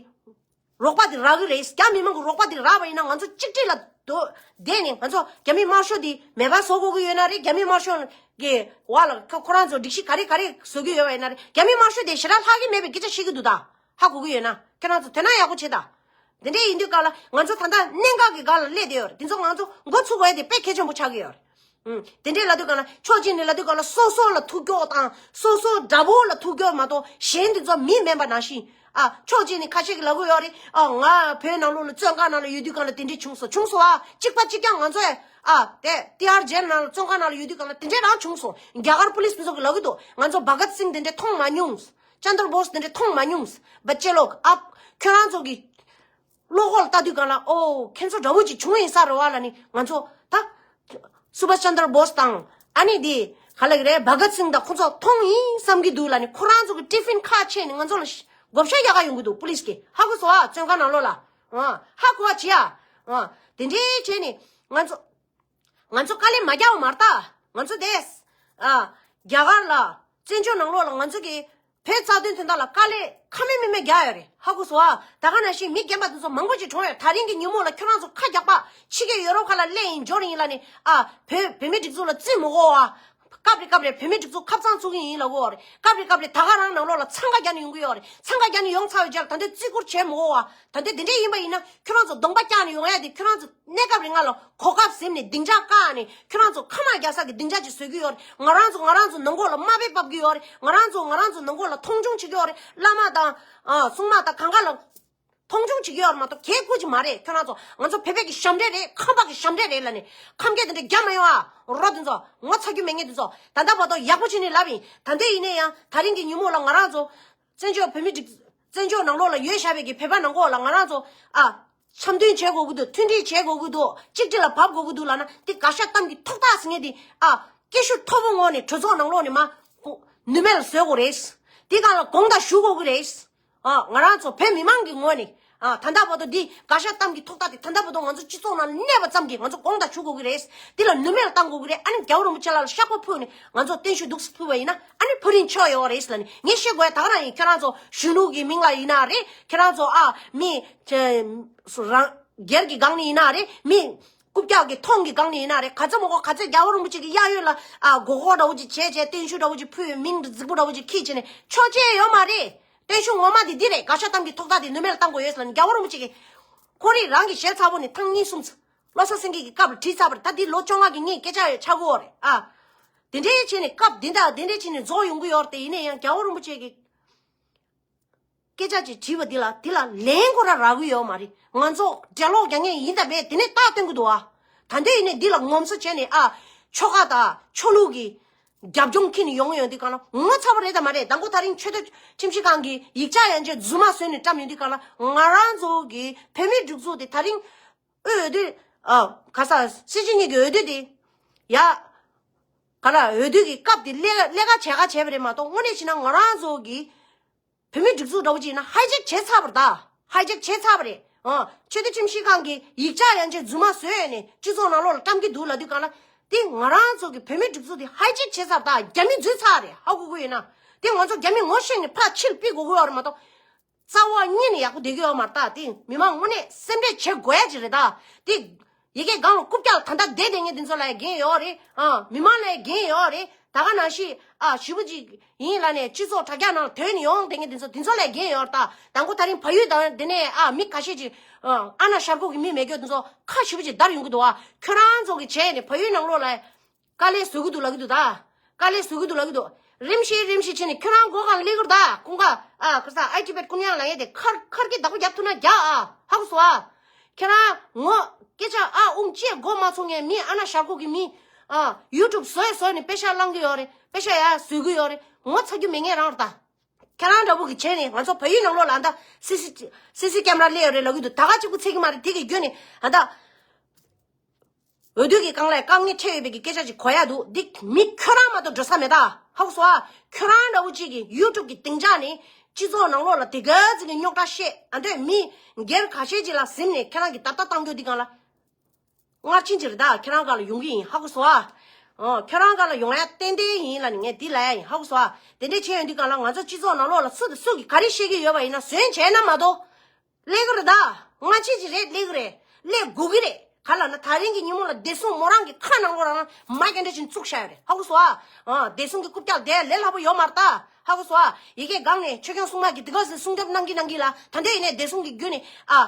རོགས་པ་དེ་རག་གི་རེད། རྒྱ་མི་མང་གི་རོགས་པ་དེ་རག་པ་ཡིན་ན་ང་ཚོ་གཅིག་སྒྲིལ་ལ་སྡོད་བསྡད་ནས་ང་ཚོ་རྒྱ་མི་དམར་ཤོག་དེ་མེད་པ་བཟོ་དགོས་ཀྱི་ཡོད་ན་རེད། རྒྱ་མི་དམར་ཤོག་གི་འོག་ལ་ཁོ་ཁོ་རང་ཚོ་སྒྲིག་གཞི་ག་རེ་ག་རེ་བཟོ་གི་ཡོད་པ་ཡིན་ན་རེད། རྒྱ་མི་དམར་ཤོག་དེ་ཞེ་དྲག་ལྷག་གི་མེད་པའི་སྐད་ཆ་བཤད་ཀྱི་འདུག་ད་ཧ་གོ་གི་ཡོད་ན་ཁྱེད་རང་ཚོ་དོ་སྣང་ཡག་པོ་བྱེད་ད། དེ་འདྲས་ཡིན་དུས་ག་ལ་ང་ཚོ་ད་ལྟ་གནད་འགག་གི་སྒང་ལ་སླེབས་བསྡད་ཡོད་རེད། དེ་ཚོ་ང་ཚོ་འགོ་ཚུགས་དགོས་ཡ་དེ་དཔེ་གལ་ཆེན་པོ་ཆགས་ཀྱི་ཡོད་རེད། ཨུམ། དེ་འདྲས་ལབ་དུས་གང་ལ་ཕྱོགས་གཅིག་ནས་ལབ་དུས་གང་ལ་སོ་སོ་ལ་ཐུག་སྐྱོ་དང་སོ་སོ་དགྲ་བོ་ལ་ཐུག་སྐྱོ་མ་གཏོགས་གཞན་དེ་ཚོ་མི་མིན་པ་ནང་བཞིན། ཨ། ཕྱོགས་གཅིག་ནས་ཁ་ཤས་ཀྱིས་ལབ་ཀྱི་ཡོད་རེད། ཨ། ང་བོད་ནང་ལོགས་ལ་བཙོན་ཁང་ནང་ལ་ཡོད་དུས་གང་ལ་དེ་འདྲས་བྱུང་སོང་བྱུང་སོང་། ཨ། གཅིག་པ་གཅིག་རྐྱང་ང་ཚོས། ཨ། དེ་ཏི་ཨར་ཇེལ་ནང་ལ་བཙོན་ཁང་ནང་ལ་ཡོད་དུས་གང་ལ་དེ་འདྲས་རང་བྱུང་སོང་། རྒྱ་གར་པུ་ལིས་དེ་ཚོ་གིས་ལབ་ཀྱི་འདུག་ང་ཚོ་བྷ་གད་སིང་དེ་འདྲས་མཐོང་མ་མྱོང་། ཅན་དར་བོས་དེ་འདྲས་མཐོང་མ་མྱོང་། བ་ཅེ་ལོག་ཨ། ཁྱོད་རང་ཚོ་གི་བློ་ཁོག་ལ་ལྟ་དུས་གང་ལ་ཨོ་ཁྱེད་ཚོ་འདྲ་བོ་ཅིག་བྱུང་ཡིན་ས་རེད་བ་ལབ་ནི། ང་ཚོ་ད་སུ་བྷ་ཤ་ཅན་དར་བོས་དང་ཨ་ནི་དེ་ག་ལ་གི་རེད། བྷ་གད་སིང་དང་ཁོ་ཚོ་མཐོང་ཡིན་བསམ་གྱི་འདུག་ལབ་ནི། ཁོ་རང་ཚོ་གི་ཊི་ཕིན་ཁ་ཕྱེ་ནི་ང་ཚོ་ལ་བགོ་བཤའ་རྒྱག་ག་ཡོང་གི་འདུག་པུ་ལིས་ཀྱིས། ཧ་གོ་སོང་ཨ། བཙོན་ཁང་ནང་ལོགས་ལ། ཨ། ཧ་གོ་བ་བྱེད་ཨ། ཨ། དེ་འདྲའི་བྱས་ནི་ང་ཚོ་ང་ཚོ་དཀའ་ལས་མ་རྒྱག་པ་མ་རེད་ད། ང་ཚོ་དེས། ཨ། རྒྱ་གར་ལ་བཙན་བྱོལ་ནང་ལོགས་ལ་ང་ཚོ་གི་བོད་རྩ་དོན་དོན་དག་ལ་དཀའ་ལས་ཁ་མེད་མིག་མེད་རྒྱག་ཡོད་རེད། ཧ་གོ་སོང་ཨ། ད་ག་ནང་བཞིན་མི་རྒན་པ་དེ་ཚོ་མང་པོ་ཅིག་གྲོངས་ཡོད། ད་རིང་གི་ཉིན་མོ་ལ་ཁྱོད་རང་ཚོ་ཁ་རྒྱག་པ་ཕྱི་རྒྱལ་ཡོ་རོབ་ཁག་ལ་སླེབས་ཡིན་འབྱོར་ཡིན་ལབ་ནས། ཨ། བོད་བོད་མིའི་སྒྲིག་འཛུགས་ལ་བརྩི་མི་དགོས་ཨ། སྐབས་རེ་སྐབས་རེ་བོད་མིའི་སྒྲིག་འཛུགས་ཁ་གཙང་བཙུགས་ཀྱི་ཡིན་ལབ་ཀྱི་ཡོད་རེད། སྐབས་རེ་སྐབས་རེ་ད་ག་རང་ནང་ལོགས་ལ་འཚང་ཁ་རྒྱག་ནས་ཡོང་གི་ཡོད་རེད། འཚང་ཁ་རྒྱག་ནས་ཡོང་ཚར་བའི་རྗེས་ལ་ད་འདོད་བརྩི་བཀུར་བྱེད་མི་དགོས་ཨ། ད་འདོད་དེ་འདྲས་ཡིན་པ་ཡིན་ན་ཁྱོད་རང་ཚོ་གདོང་པ་བཀྱག་ནས་ཡོང་ཡ་དེ། ཁྱོད་རང་ཚོ་གནས་སྐབས་རིང་ང་ལ་གོ་སྐབས་ཟིན་ནས་སྡིངས་ཆ་བཀག་ནས་ཁྱོད་རང་ཚོ་ཁ་དམག་རྒྱག་ས་གི་སྡིངས་ཆ་ཅིག་བཟོ་གི་ཡོད་རེད། ང་རང་ཚོ་ང་རང་ཚོ་ནང་ཁོག་ལ་དམའ་འབེབས་འབབ་གི་ཡོད་རེད། ང་རང་ཚོ་ང་རང་ཚོ་ནང་ཁོག་ལ་མཐོང་ཆུང་བྱེད་ཀྱི་ཡོད་རེད། བླ་མ་དང་། ཨ། སྲུང་མ་དང་གང་ག་ལ་མཐོང་ཆུང་བྱེད་ཀྱི་ཡོད་རེད་མ་གཏོགས་གལ་དགོས་ཀྱི་མ་རེད། ཁྱོད་རང་ཚོ་ང་ཚོ་བོད་པའི་གི་ཞབས་འདྲེན་རེད། ཁམས་པ་གི་ཞབས་འདྲེན་རེད་ལབ་ནས་ཁམས་སྐད་དེ་འདྲ་རྒྱག་མ་ཡོང་ཨ། རོ་དེ་ཚོ་ངོ་ཚ་རྒྱུ་མེད་མཁན་དེ་ཚོ་ད་ལྟ་བར་དུ་ཡག་པོ་བྱས་ནས་ལབ་ཡིན། ད་ལྟ་ཡིན་ན་ཡང་ད་རིང་གི་ཉིན་མོ་ལ་ང་རང་ཚོ་བཙན་བྱོལ་བོད་མི་སྒྲིག་བཙན་བྱོལ་ནང་ལོགས་ལ་ཡོད་བཞག་པའི་གི་བོད་པ་ནང་ཁོག་ལ་ང་རང་ཚོ་ཨ། འཆམ་མཐུན་བྱེད་དགོས་ཀྱི་འདུག་མཐུན་སྒྲིལ་བྱེད་དགོས་ཀྱི་འདུག་གཅིག་སྒྲིལ་ལ་བབས་དགོས་ཀྱི་འདུག་ལབ་ན་དེ་དགག་བཞག་གཏམ་གྱི་ཐོག་ཐག་ཟེར་མཁན་དེ་ཨ། སྐད་ཤུགས་མཐོ་པོ་ངང་ནས་གྲོས་ཚོགས་ནང་ལོགས་ནས་མར་ནུས་མེད་ལ་བཟོ་དགོས་རེད། དེ་སྒང་ལ་དགོངས་དག་ཞུ་དགོས་ཀྱི་རེད། ཨ། ང་རང་ཚོ་བོད་མི་མང་གི་ངོས་ནས། ཨ། ད་ལྟ་བར་དུ་འདི་དགག་བཞག་གཏམ་གྱི་ཐོག་ཐག་དེ་ད་ལྟ་བར་དུ་ང་ཚོ་སྤྱི་ཚོགས་ནང་ལ་གནས་པ་ཙམ་གྱིས་ང་ཚོ་དགོངས་དག་ཞུ་དགོས་ཀྱི་རེད། འདི་ལ་ནུས་མེད་ལ་བཏང་དགོས་ཀྱི་རེད། ཨ་ནི་རྒྱལ་བ་རིན་པོ་ཆེ་ལགས་ལ་བཤགས་པ་ཕུལ་ནས་ང་ཚོ་བརྟན་བཞུགས་འདུག་སེ་ཕུལ་བ་ཡིན་ན་ཨ་ནི་ཕུལ་རིན་ཆོག་ཡོད་རེད་ལབ་ནས་ངས་བཤད་དགོས་ཡ། ད་ག་རང་ཡིན། ཁྱེད་རང་ཚོ་གཞོན་ནུ་གི་མིང་ལ་ཡིན་ན་རེད། ཁྱེད་རང་ཚོ་ཨ་མི་རང་སྒེར་གྱི་སྒང་ནས་ཡིན་ན་རེད། མི་རྐུབ་བཀྱག་གི་མཐོང་གི་སྒང་ནས་ཡིན་ན་རེད། ག་ཚོད་མང་པོ་ག་ཚོད་རྒྱལ་བ་རིན་པོ་ཆེ་གི་གཡས་གཡོན་ལ་ཨ་མགོ་སྐོར་འདྲ་བོ་ཅིག་བྱས་བྱས། བརྟན་བཞུགས་འདྲ་བོ་ཅིག་ཕུལ། མིང་རྫིག་པོ་འདྲ་བོ་ཅིག་འཁྱེར་བྱས་ནས་ཆོག་ཆེ་ཡོད་མ་རེད། བརྟན་བཞུགས་ངོ་མ་དེ་འདི་རེད། དགག་བཞག་གཏམ་གྱི་ཐོག་ཐག་དེ་ནུས་མེད་ལ་བཏང་དགོས་ཡོད་ཟེར་ལབ་ནས་རྒྱལ་བ་རིན་པོ་ཆེ་གིས་ཁོ་རང་རང་གི་ཞལ་ཚ་པོ་ནས་ཐེངས་གཉིས་གསུམ་བློ་གསལ་སེང་གེ་གི་སྐབས་ལ་བྲིས་ཚར་བ་རེད། ད་འདི་ལོ་བཅོ་ལྔ་གི་ངས་སྐད་ཆ་ཡོད་ཆགས་ཀྱི་ཡོད་རེད་ཨ། དེ་འདྲའི་བྱས་ནས་སྐབས་འདི་འདྲ་དེ་འདྲའི་བྱས་ནས་རྫོགས་ཡོང་གི་ཡོད་རེད་དེ། ཡིན་ན་ཡང་རྒྱལ་བ་རིན་པོ་ཆེ་གིས་སྐད་ཆ་ཅིག་དྲིས་པ་འདི་ལ་འདི་ལ་ལན་ཁོ་རང་རག་གི་ཡོད་མ་རེད། ང་ཚོ་འགྲེལ་ལོག་རྒྱག་མཁན་ཡིན་ད་པས་དེ་ནས་རྟགས་སྟོན་གྱི་འདུག་ཨ། ད་འདི་ཡིན་ནས་འདི་ལ་ངོམ་སོ་བྱས་ནས་ཨ། ཆོལ་ཁ་དང་ཆོས་ལུགས་ཀྱི་རྒྱབ་ལྗོངས་ཁྱེར་ནས་ཡོང་ཡོང་དུས་གང་ལ་ངོ་ཚ་པོ་རེད་དམ་མ་རེད། དང་པོ་ད་རིང་ཆོས་དད་ཁྲིམས་ཞིབ་ཁང་གིས་ཡིག་ཆ་ཡན་ཆད་རྫུན་མ་བཟོས་ནས་བཀྲམ་ཡོང་དུས་གང་ལ་ང་རང་ཚོ་གི་བོད་མིའི་སྒྲིག་འཛུགས་དེ་ད་རིང་འོས་བསྡུ། ཨ། ག་ས་སྲིད་སྤྱི་གཉིས་ཀྱི་འོས་བསྡུ་དེ་ཡ། ག་ལ་འོས་བསྡུ་གི་སྐབས་དེ་ལས་ཀ་ལས་ཀ་བྱེད་ཀ་བྱས་པ་རེད་མ་གཏོགས་དངོས་གནས་བྱས་ན་ང་རང་ཚོ་གི་བོད་མིའི་སྒྲིག་འཛུགས་འདྲ་བོ་ཅིག་ཡིན་ན་ཧའི་ཇེག་བྱས་ཚར་བ་རེད་ད། ཧའི་ཇེག་བྱས་ཚར་བ་རེད། ཨ། ཆོས་དད་ཁྲིམས་ཞིབ་ཁང་གིས་ཡིག་ཆ་ཡན་ཆད་རྫུན་མ་བཟོས་ནས་སྤྱི་ཚོགས་ནང་ལོགས་ལ་བཀྲམ་གྱི་འདུག་ལབ་དུས་གང་ལ། དེ་ང་རང་ཚོ་གི་བོད་མིའི་སྒྲིག་འཛུགས་དེ་ཧའི་ཇེག་བྱས་ཚར་བ་ད། རྒྱ་མིས་འཛུལ་ཚར་རེད། ཧ་གོ་གི་ཡོད་ན། དེ་ང་ཚོ་རྒྱ་མི་ངོ་ཤེས་ནས་ཕར་ཕྱིར་ཕུད་དགོས་ཀྱི་ཡོད་རེད་མ་གཏོགས། རྩ་བ་ཉིད་ནས་ཡག་པོ་བསྡད་ཀྱི་ཡོད་མ་རེད་ད། དེ་མི་མང་དངོས་གནས་སེམས་ཁྲལ་བྱེད་དགོས་ཡ་ཅིག་རེད་ད། དེ་ཡ་གི་སྒང་ལ་རྐུབ་བཀྱག་ད་ལྟ་བསྡད་བསྡད་མཁན་དེ་ཚོ་ལ་ཡ་འགན་ཡོད་རེད། ཨ། མི་མང་ལ་ཡ་འགན་ཡོད་རེད། ད་ག་ནང་བཞིན་ཨ་ཞེ་པོ་ཅིག་ཡིན་ལབ་ནས་སྤྱི་ཚོགས་དྲ་རྒྱ་ནང་ལ་དོན་ནས་ཡོང་བསྡད་མཁན་དེ་ཚོ་དེ་ཚོ་ལ་ཡ་འགན་ཡོད་རེད་ད། དང་པོ་ད་རིང་བལ་ཡུལ་དང་དེ་ནས་ཨ་མི་ཁ་ཤས་ཅིག་ཨ་ཨ་ན་ཤར་ཁོག་གི་མི་མེད་རྒྱུ་དེ་ཚོ་ཁ་ཞེ་པོ་ཅིག་འདར་ཡོང་གི་འདུག་ཨ། ཁྱོད་རང་ཚོ་གི་བྱས་ནས་བལ་ཡུལ་ནང་ལོགས་ལ་ཡ་དཀའ་ལས་བཟོ་གི་འདུག་ལབ་ཀྱི་འདུག་ད། དཀའ་ལས་བཟོ་གི་འདུག་ལབ་ཀྱི་འདུག་རིམ་བཞིན་རིམ་བཞིན་བྱས་ནས་ཁྱོད་རང་སྒོ་གང་སླེབས་ཀྱི་རེད་ད། ཀུན་དགའ་ཨ་ཁ་ས་ཨའི་ཊི་པེད་ཀུན་ཡང་ལ་ཡེ་དེ་ཁར་ཁར་གྱི་བདག་པོ་རྒྱབ་ཐུབ་ན་རྒྱག་ཨ། ཧ་གོ་སོང་ཨ། ཁྱེད་རང་ངོ་སྐད་ཆ་ཨ་ཨུང་ཅེས་མགོ་མ་ཚོས་མཁན་མི་ཨ་ན་ཤར་ཁོག་གི་མི། ཨ་ཡུ་ཊུབ་བཟོས་བཟོས་ནས་པེ་ཤ་བླང་གི་ཡོད་རེད། པེ་ཤ་ཡ་བཟོས་གི་ཡོད་རེད། ངོ་ཚ་རྒྱུ་མེད་མཁན་རང་རེད་ད། ཁྱེད་རང་འདྲ་པོ་གི་བྱས་ནས་ང་ཚོ་བལ་ཡུལ་ནང་ལོགས་ལ་ཨ་ད་སི་སི་སི་སི་ཀེམ་ར་སླེབས་ཡོད་རེད་ལབ་ཀྱི་འདུག། ད་ག་གཅིག་པུ་ཚད་ཀྱི་མ་རེད། དེ་གི་བརྒྱུད་ནས་ཨ་ད་འོས་བསྡུ་གི་སྒང་ལ་དཀའ་ངལ་འཕྲད་ཡོད་པའི་གི་སྐད་ཆ་ཅིག་གོ་ཡ་འདུག། འདི་མི་ཁྱོད་རང་མ་གཏོགས་འགྲོ་ས་མེད་ད། ཧ་གོ་སོང་ཨ། ཁྱོད་རང་འདྲ་པོ་གཅིག་གི་ཡུ་ཊུབ་གི་སྡིངས་ཆ་ནས་སྤྱི་ཚོགས་ནང་ལོགས་ལ་དེ་ག་ཙམ་གི་རྙོག་དྲ་བཤད། ཨ་འདོད་མི་སྒེར་ཁ་ཤས་ཅིག་ལ་གཟིམ་ནས་ཁྱེད་རང་གི་ད་ལྟ་བཏང་རྒྱུ་འདི་སྒང་ལ། སྔར་ཕྱིན་ཅི་རེད་ད། ཁྱེད་རང་སྒང་ལ་ཡོང་གི་ཡིན། ཧ་གོ་སོང་ཨ། ཨོ། ཁྱེད་རང་སྒང་ལ་ཡོང་ཡ་ཏན་ཏན་ཡིན་ལབ་ནས་ངས་འདི་ལབ་ཡ་ཡིན། ཧ་གོ་སོང་ཨ། དེ་འདྲས་བྱས་ཡོང་དུས་སྒང་ལ་ང་ཚོ་སྤྱི་ཚོགས་ནང་ལོགས་ལ་སུ་དང་སུ་གིས་ག་རེ་བཤད་ཀྱི་ཡོད་པ་ཡིན་ན་བཟོན་བྱས་ན་མ་གཏོགས། སླེབས་ཀྱི་རེད་ད། སྔ་ཕྱིན་ཅི་རེད། སླེབས་ཀྱི་རེད། སླེབས་དགོས་ཀྱི་རེད། ག་ལབ་ན་ད་རིང་གི་ཉིན་མོ་ལ་བདེ་སྲུང་མོ་རང་གི་ཁ་ནང་ལོགས་རང་མ་སྐད་འདྲ་ཞིག་བཙུགས་བཞག་ཡོད་རེད། ཧ་གོ་སོང་ཨ། ཨ་བདེ་སྲུང་གི་རྐུབ་བཀྱག་དེ་ལས་སླ་པོ་ཡོད་མ་རེད་ད། ཧ་གོ་སོང་ཨ། ཡ་གི་སྒང་ནས་ཆོས་སྐྱོང་སྲུང་མ་གི་དེ་ག་ཚོད་སྲུང་སྐྱོབ་གནང་གི་གནང་གི་ལ། ད་འདོད་ཡིན་ནས་བདེ་སྲུང་གི་བརྒྱུད་ནས་ཨ།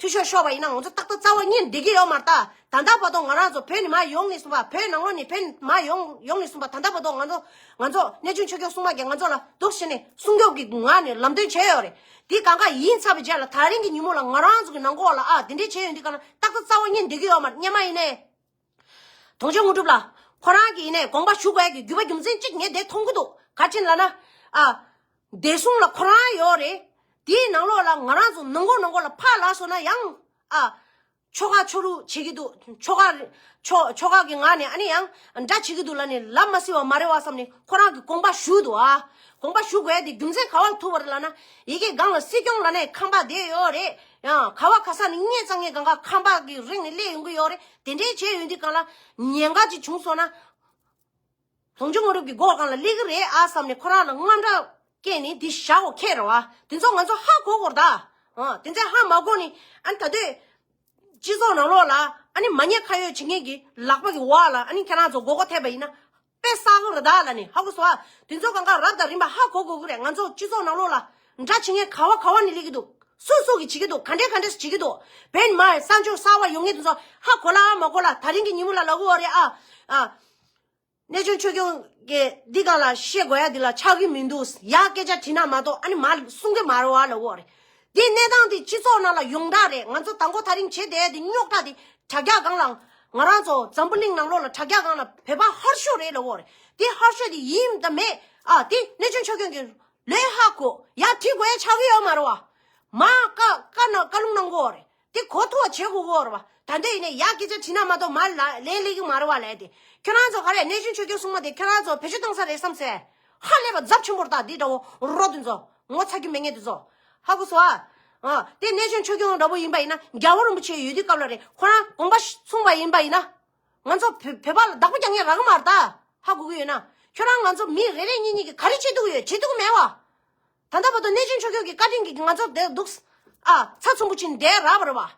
འཐུས་ཤོར་ཤོར་བ་ཡིན་ན་ང་ཚོ་ཏག་ཏག་རྩ་བ་ཉིད་བསྡད་ཀྱི་ཡོད་མ་རེད་ད། ད་ལྟ་བར་དུ་ང་རང་ཚོ་བོད་ནས་མར་ཡོང་ནས་བཟུང་བ། བོད་ནང་ལོགས་ནས་བོད་མར་ཡོང་ཡོང་ནས་བཟུང་བ། ད་ལྟ་བར་དུ་ང་ཚོ་ང་ཚོ་གནས་ཆུང་ཆོས་སྐྱོང་སྲུང་མ་གིས་ང་ཚོ་ལ་འདུག་བྱས་ནས་སྲུང་སྐྱོབ་ཀྱི་ངང་ནས་ལམ་སྟོན་བྱས་ཡོད་རེད། དེ་གང་ག་ཡིན་ཚར་བའི་རྗེས་ལ་ད་རིང་གི་ཉིན་མོ་ལ་ང་རང་ཚོ་གི་ནང་ཁོག་ལ་ཨ་དེ་འདྲས་བྱས་ཡོང་དུས་གང་ན་ཏག་ཏག་རྩ་བ་ཉིད་བསྡད་ཀྱི་ཡོད་མ་རེད། སྔོན་མ་ཡིན་ནའི། དོན་གཅོད་དངོས་གྲུབ་ལགས། ཁོ་རང་གིས་ཡིན་ནའི་དགོངས་པ་ཞུ་དགོས་ཡ་གི་རྒྱུ་མ་རྒྱུ་མཚན་གཅིག་ངས་དེ་མཐོང་གི་འདུག། ག་ཅི་ལབ་ན། ཨ། བདེ་སྲུང་ལ་ཁོ་རང་ཡོད་རེད། དེའི་ནང་ལོགས་ལ་ང་རང་ཚོ་ནང་ཁོག་ནང་ཁོག་ལ་ཕར་ལ་སོང་ན་ཡང་། ཨ། ཆོལ་ཁ་ཆོ་རུ་བྱེད་ཀྱི་འདུག། ཆོལ་ཁ་ཆོ་ཆོལ་ཁ་གི་ངང་ནས་ཨ་ནི་ཡང་འདྲ་བྱེད་ཀྱི་འདུག་ལབ་ནས་ལབ་མ་སྲིད་པ་མ་རེད་བ་བསམ་ནས་ཁོ་རང་གིས་དགོངས་པ་ཞུས་འདུག། ཨ། དགོངས་པ་ཞུ་དགོས་ཡ་དེ་རྒྱུ་མཚན་ག་བ་ལ་ཐུག་པ་རེད་ལབ་ན། ཡ་གི་སྒང་ལ་སྲིད་སྐྱོང་ལབ་ནས་ཁང་པ་བསྡད་ཡོད་རེད། ཡང་ག་བ་ག་ས་ནས་སྔས་གཙང་ངས་གང་ག་ཁང་པ་གི་རིང་ནས་སླེབས་ཡོང་གི་ཡོད་རེད། དེ་འདྲའི་བྱས་ཡོང་དུས་སྒང་ལ་ཉེན་ཁ་ཅིག་བྱུང་སོང་ན། དོན་གཅོད་དངོས་གྲུབ་ཀྱི་སྒོ་སྒང་ལ་སླེབས་ཀྱི་རེད་ཨ་བསམ་ནས་ཁོ་རང་ལ་དངངས་སྐྲག་སྐྱེས་ནས་འདི་བཞག་དགོས་ཁེལ་རེད་བ། དེ་ཚོ་ང་ཚོ་ཧ་གོ་དགོས་རེད་ད། ཨ། དེ་ཚོ་ཧ་མ་གོ་ནས་ཨ་ནི་ད་དུས་སྤྱི་ཚོགས་ནང་ལོགས་ལ་ཨ་ནི་མ་ཉེས་ཁ་གཡོགས་བྱེད་མཁན་གྱི་ལག་པ་གི་འོག་ལ་ཨ་ནི་ཁྱེད་རང་ཚོ་མགོ་སྐོར་ཐེབས་པ་ཡིན་ན་དཔེ་བསགས་དགོས་རེད་ད་ལབ་ནས། ཧ་གོ་སོང་ཨ། དེ་ཚོ་གང་ག་རབ་དང་རིམ་པ་ཧ་གོ་དགོས་ཀྱི་རེད། ང་ཚོ་སྤྱི་ཚོགས་ནང་ལོགས་ལ་འདྲ་བྱེད་མཁན་ག་བ་ག་བ་ནས་སླེབས་ཀྱི་འདུག། སུ་སུ་གིས་བྱེད་ཀྱི་འདུག། ག་འདྲས་ག་འདྲས་བྱེད་ཀྱི་འདུག། བན་མ་ས་འཇོག་གསར་བ་ཡོང་མཁན་དེ་ཚོ་ཧ་གོ་ལ་ཨ་མ་གོ་ལ། ད་རིང་གི་ཉིན་མོ་ལ་ལབ་ཀྱི་ཡོད་རེད་ཨ། ཨ། གནས་ཆུང་ཆོས་སྐྱོང་གིས་འདི་སྒང་ལ་བཤད་དགོས་ཡ་འདི་ལ་ཆགས་ཀྱི་མི་འདུག། ཡ་སྐད་ཆ་དྲིས་ན་མ་གཏོགས་ཨ་ནི་མ་གསུང་གི་མ་རེད་བ་ལབ་ཀྱི་ཡོད་རེད། འདི་གནས་སྟངས་འདི་སྤྱི་ཚོགས་ནང་ལ་ཡོངས་གྲགས་རེད། ང་ཚོ་དང་པོ་ད་རིང་བྱེད་བསྡད་འདི་རྙོག་དྲ་འདི་དྲ་རྒྱ་སྒང་ལ་ང་རང་ཚོ་འཛམ་བུ་གླིང་ནང་ལོགས་ལ་དྲ་རྒྱ་སྒང་ལ་བོད་པ་ཧར་ཤོད་རེད་ལབ་ཀྱི་ཡོད་རེད། འདི་ཧར་ཤོད་འདི་ཡིན་དང་མེད་ཨ། འདི་གནས་ཆུང་ཆོས་སྐྱོང་གིས་ལོས་ཧ་གོ། ཡ་དྲི་དགོས་ཡ་ཆགས་ཀྱི་ཡོད་མ་རེད་བ། མ་བཀའ་བཀའ་ན་བཀའ་ལུང་གནང་གི་ཡོད་རེད། དེ་གོ་ཐུབ་པ་བྱེད་དགོས་ཀྱི་ཡོད་རེད་བ། ད་འདོད་ཡིན་ནའི་ཡ་སྐད་ཆ་དྲིས་ན་མ་གཏོགས་མ་ལ་ལན་སླེབས་ཀྱི་མ་རེད་བ་ལབ་དེ། ཁྱོད་རང་ཚོ་ག་རེ་གནས་ཆུང་ཆོས་སྐྱོང་སྲུང་མ་དེ་ཁྱོད་རང་ཚོ་བེད་སྤྱོད་གཏོང་ས་རེད་བསམ་སེ། ཧ་ལས་པ་ཚབས་ཆེན་པོ་རེད་ད། འདི་འདྲ་བོ་རོ་དེ་ཚོ་ངོ་ཚ་རྒྱུ་མེད་མཁན་དེ་ཚོ། ཧ་གོ་སོང་ཨ། ཨ། དེ་གནས་ཆུང་ཆོས་སྐྱོང་འདྲ་བོ་ཡིན་པ་ཡིན་ན་རྒྱལ་བ་རིན་པོ་ཆེ་ཡོད་དུས་སྐབས་ལ་རེད། ཁོ་རང་དགོངས་པ་སྲུང་བ་ཡིན་པ་ཡིན་ན། ང་ཚོ་བོད་བོད་པ་ལ་བདག་པོ་རྒྱག་མཁན་རག་གི་མ་རེད་ད། ཧ་གོ་གི་ཡོད་ན། ཁྱོད་རང་ང་ཚོ་མི་རེ་རེ་གཉིས་གཉིས་ཀྱིས་ག་རེ་བྱེད་ཐུབ་ཀྱི་ཡོད། བྱེད་ཐུབ་ཀྱི་མེད་བ། ད་ལྟ་བར་དུ་གནས་ཆུང་ཆོས་སྐྱོང་གི་བཀའ་དྲིན་གྱིས་ང་ཚོ་དེར་འདུག། ཨ། ཚ་ཚུམ་པོ་ཕྱིན་བསྡད་རག་པ་རེད་བ།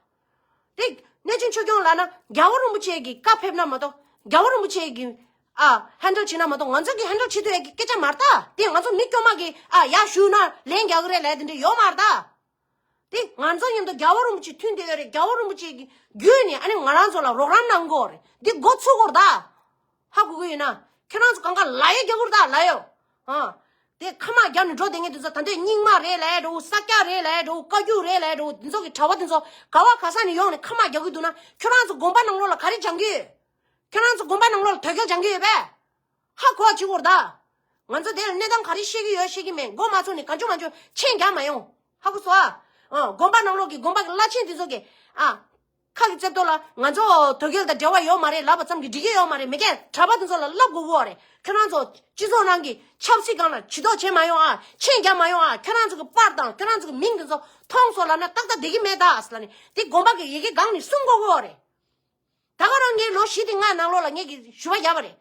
དེ་གནས་ཆུང་ཆོས་སྐྱོང་ལབ་ན་རྒྱལ་བ་རིན་པོ་ཆེ་གི་བཀའ་ཕེབས་ན་མ་གཏོགས་རྒྱལ་བ་རིན་པོ་ཆེ་གི་ཨ་ཧན་ཌལ་བྱེད་ན་མ་གཏོགས་ང་ཚོ་གི་ཧན་ཌལ་བྱེད་ཐུབ་ཡ་གི་སྐད་ཆ་མ་རེད་ད། དེ་ང་ཚོ་མི་དཀྱུས་མ་གི་ཨ་ཡར་ཞུས་ན་ལན་རྒྱག་གི་རེད་ལབ་དེ་འདྲ་ཡོད་མ་རེད་ད། དེ་ང་ཚོ་མཉམ་དུ་རྒྱལ་བ་རིན་པོ་ཆེ་མཐུན་བསྡད་ཡོད་རེད། རྒྱལ་བ་རིན་པོ་ཆེ་གི་བརྒྱུད་ནས་ཨ་ནི་ང་རང་ཚོ་ལ་རོགས་རམ་གནང་དགོས་རེད། འདི་འགོ་ཚུགས་དགོས་རེད་ད། ཧ་གོ་གི་ཡོད་ན། ཁྱེད་རང་ཚོ་གང་ག་ལ་ཡོད་རྒྱག་གི་རེད་ད་ལ་ཡོད། ཨ། དེ་ཁ་མ་རྒྱབ་ནས་འགྲོ་བསྡད་མཁན་དེ་ཚོ་ད་ལྟའི་རྙིང་མ་རེད་ལབ་ཡ་འདྲ་བོ། ས་སྐྱ་རེད་ལབ་ཡ་འདྲ་བོ། བཀའ་བརྒྱུད་རེད་ལབ་ཡ་འདྲ་བོ། འདི་ཚོ་གི་གྲྭ་པ་དེ་ཚོ་ག་བ་ག་ས་ནས་ཡོང་ནས་ཁ་མ་རྒྱག་གི་འདུག་ན། ཁྱོད་རང་ཚོ་དགོན་པ་ནང་ལོགས་ལ་ག་རེ་སྦྱང་གི་ཡོད། ཁྱོད་རང་ཚོ་དགོན་པ་ནང་ལོགས་ལ་དོལ་རྒྱལ་སྦྱང་གི་ཡོད་པས། ཧ་གོ་བ་བྱེད་དགོས་རེད་ད། ང་ཚོ་དེ་ལ་གནས་སྟངས་ག་རེ་བཤད་ཀྱི་ཡོད་བཤད་ཀྱི་མེད་མགོ་མ་ཚོས་ནས་གང་བྱུང་མང་བྱུང་མཆན་རྒྱག་མ་ཡོང་། ཧ་གོ་སོང་ཨ། ཨ། དགོན་པ་ནང་ལོགས་ཀྱི་དགོན་པ་གི་བླ་ཆེན་དེ་ཚོ་གིས་ཨ། ཁ་གི་རྩེ་ཏོ་ལ་ང་ཚོ་དོལ་རྒྱལ་དང་འབྲེལ་བ་ཡོད་མ་རེད། ལབ་པ་ཙམ་གྱིས་འགྲིག་གི་ཡོད་མ་རེད། མི་སྐད་གྲྭ་པ་དེ་ཚོ་ལ་ལབ་དགོས་ཀྱི་ཡོད་རེད། ཁྱོད་རང་ཚོ་སྤྱི་ཚོགས་ནང་གི་ཆབ་སྲིད་སྒང་ལ་ཇུས་གཏོགས་བྱེད་མ་ཡོང་ཨ། མཆན་རྒྱག་མ་ཡོང་ཨ། ཁྱོད་རང་ཚོ་གི་པར་དང་ཁྱོད་རང་ཚོ་གི་མིང་དེ་ཚོ་མཐོང་སོང་ལབ་ན་ཏག་ཏག་བསྡད་ཀྱི་མེད་ད་ཟེར་ལབ་ནས་དེ་དགོན་པ་གི་ཡི་གེ་སྒང་ནས་གསུང་དགོས་ཀྱི་ཡོད་རེད། ད་ག་རང་ངས་ལོ་བཞི་དེ་ལྔ་ནང་ལོགས་ལ་ངས་ཀྱི་ཞུ་བ་བརྒྱབ་པ་རེད།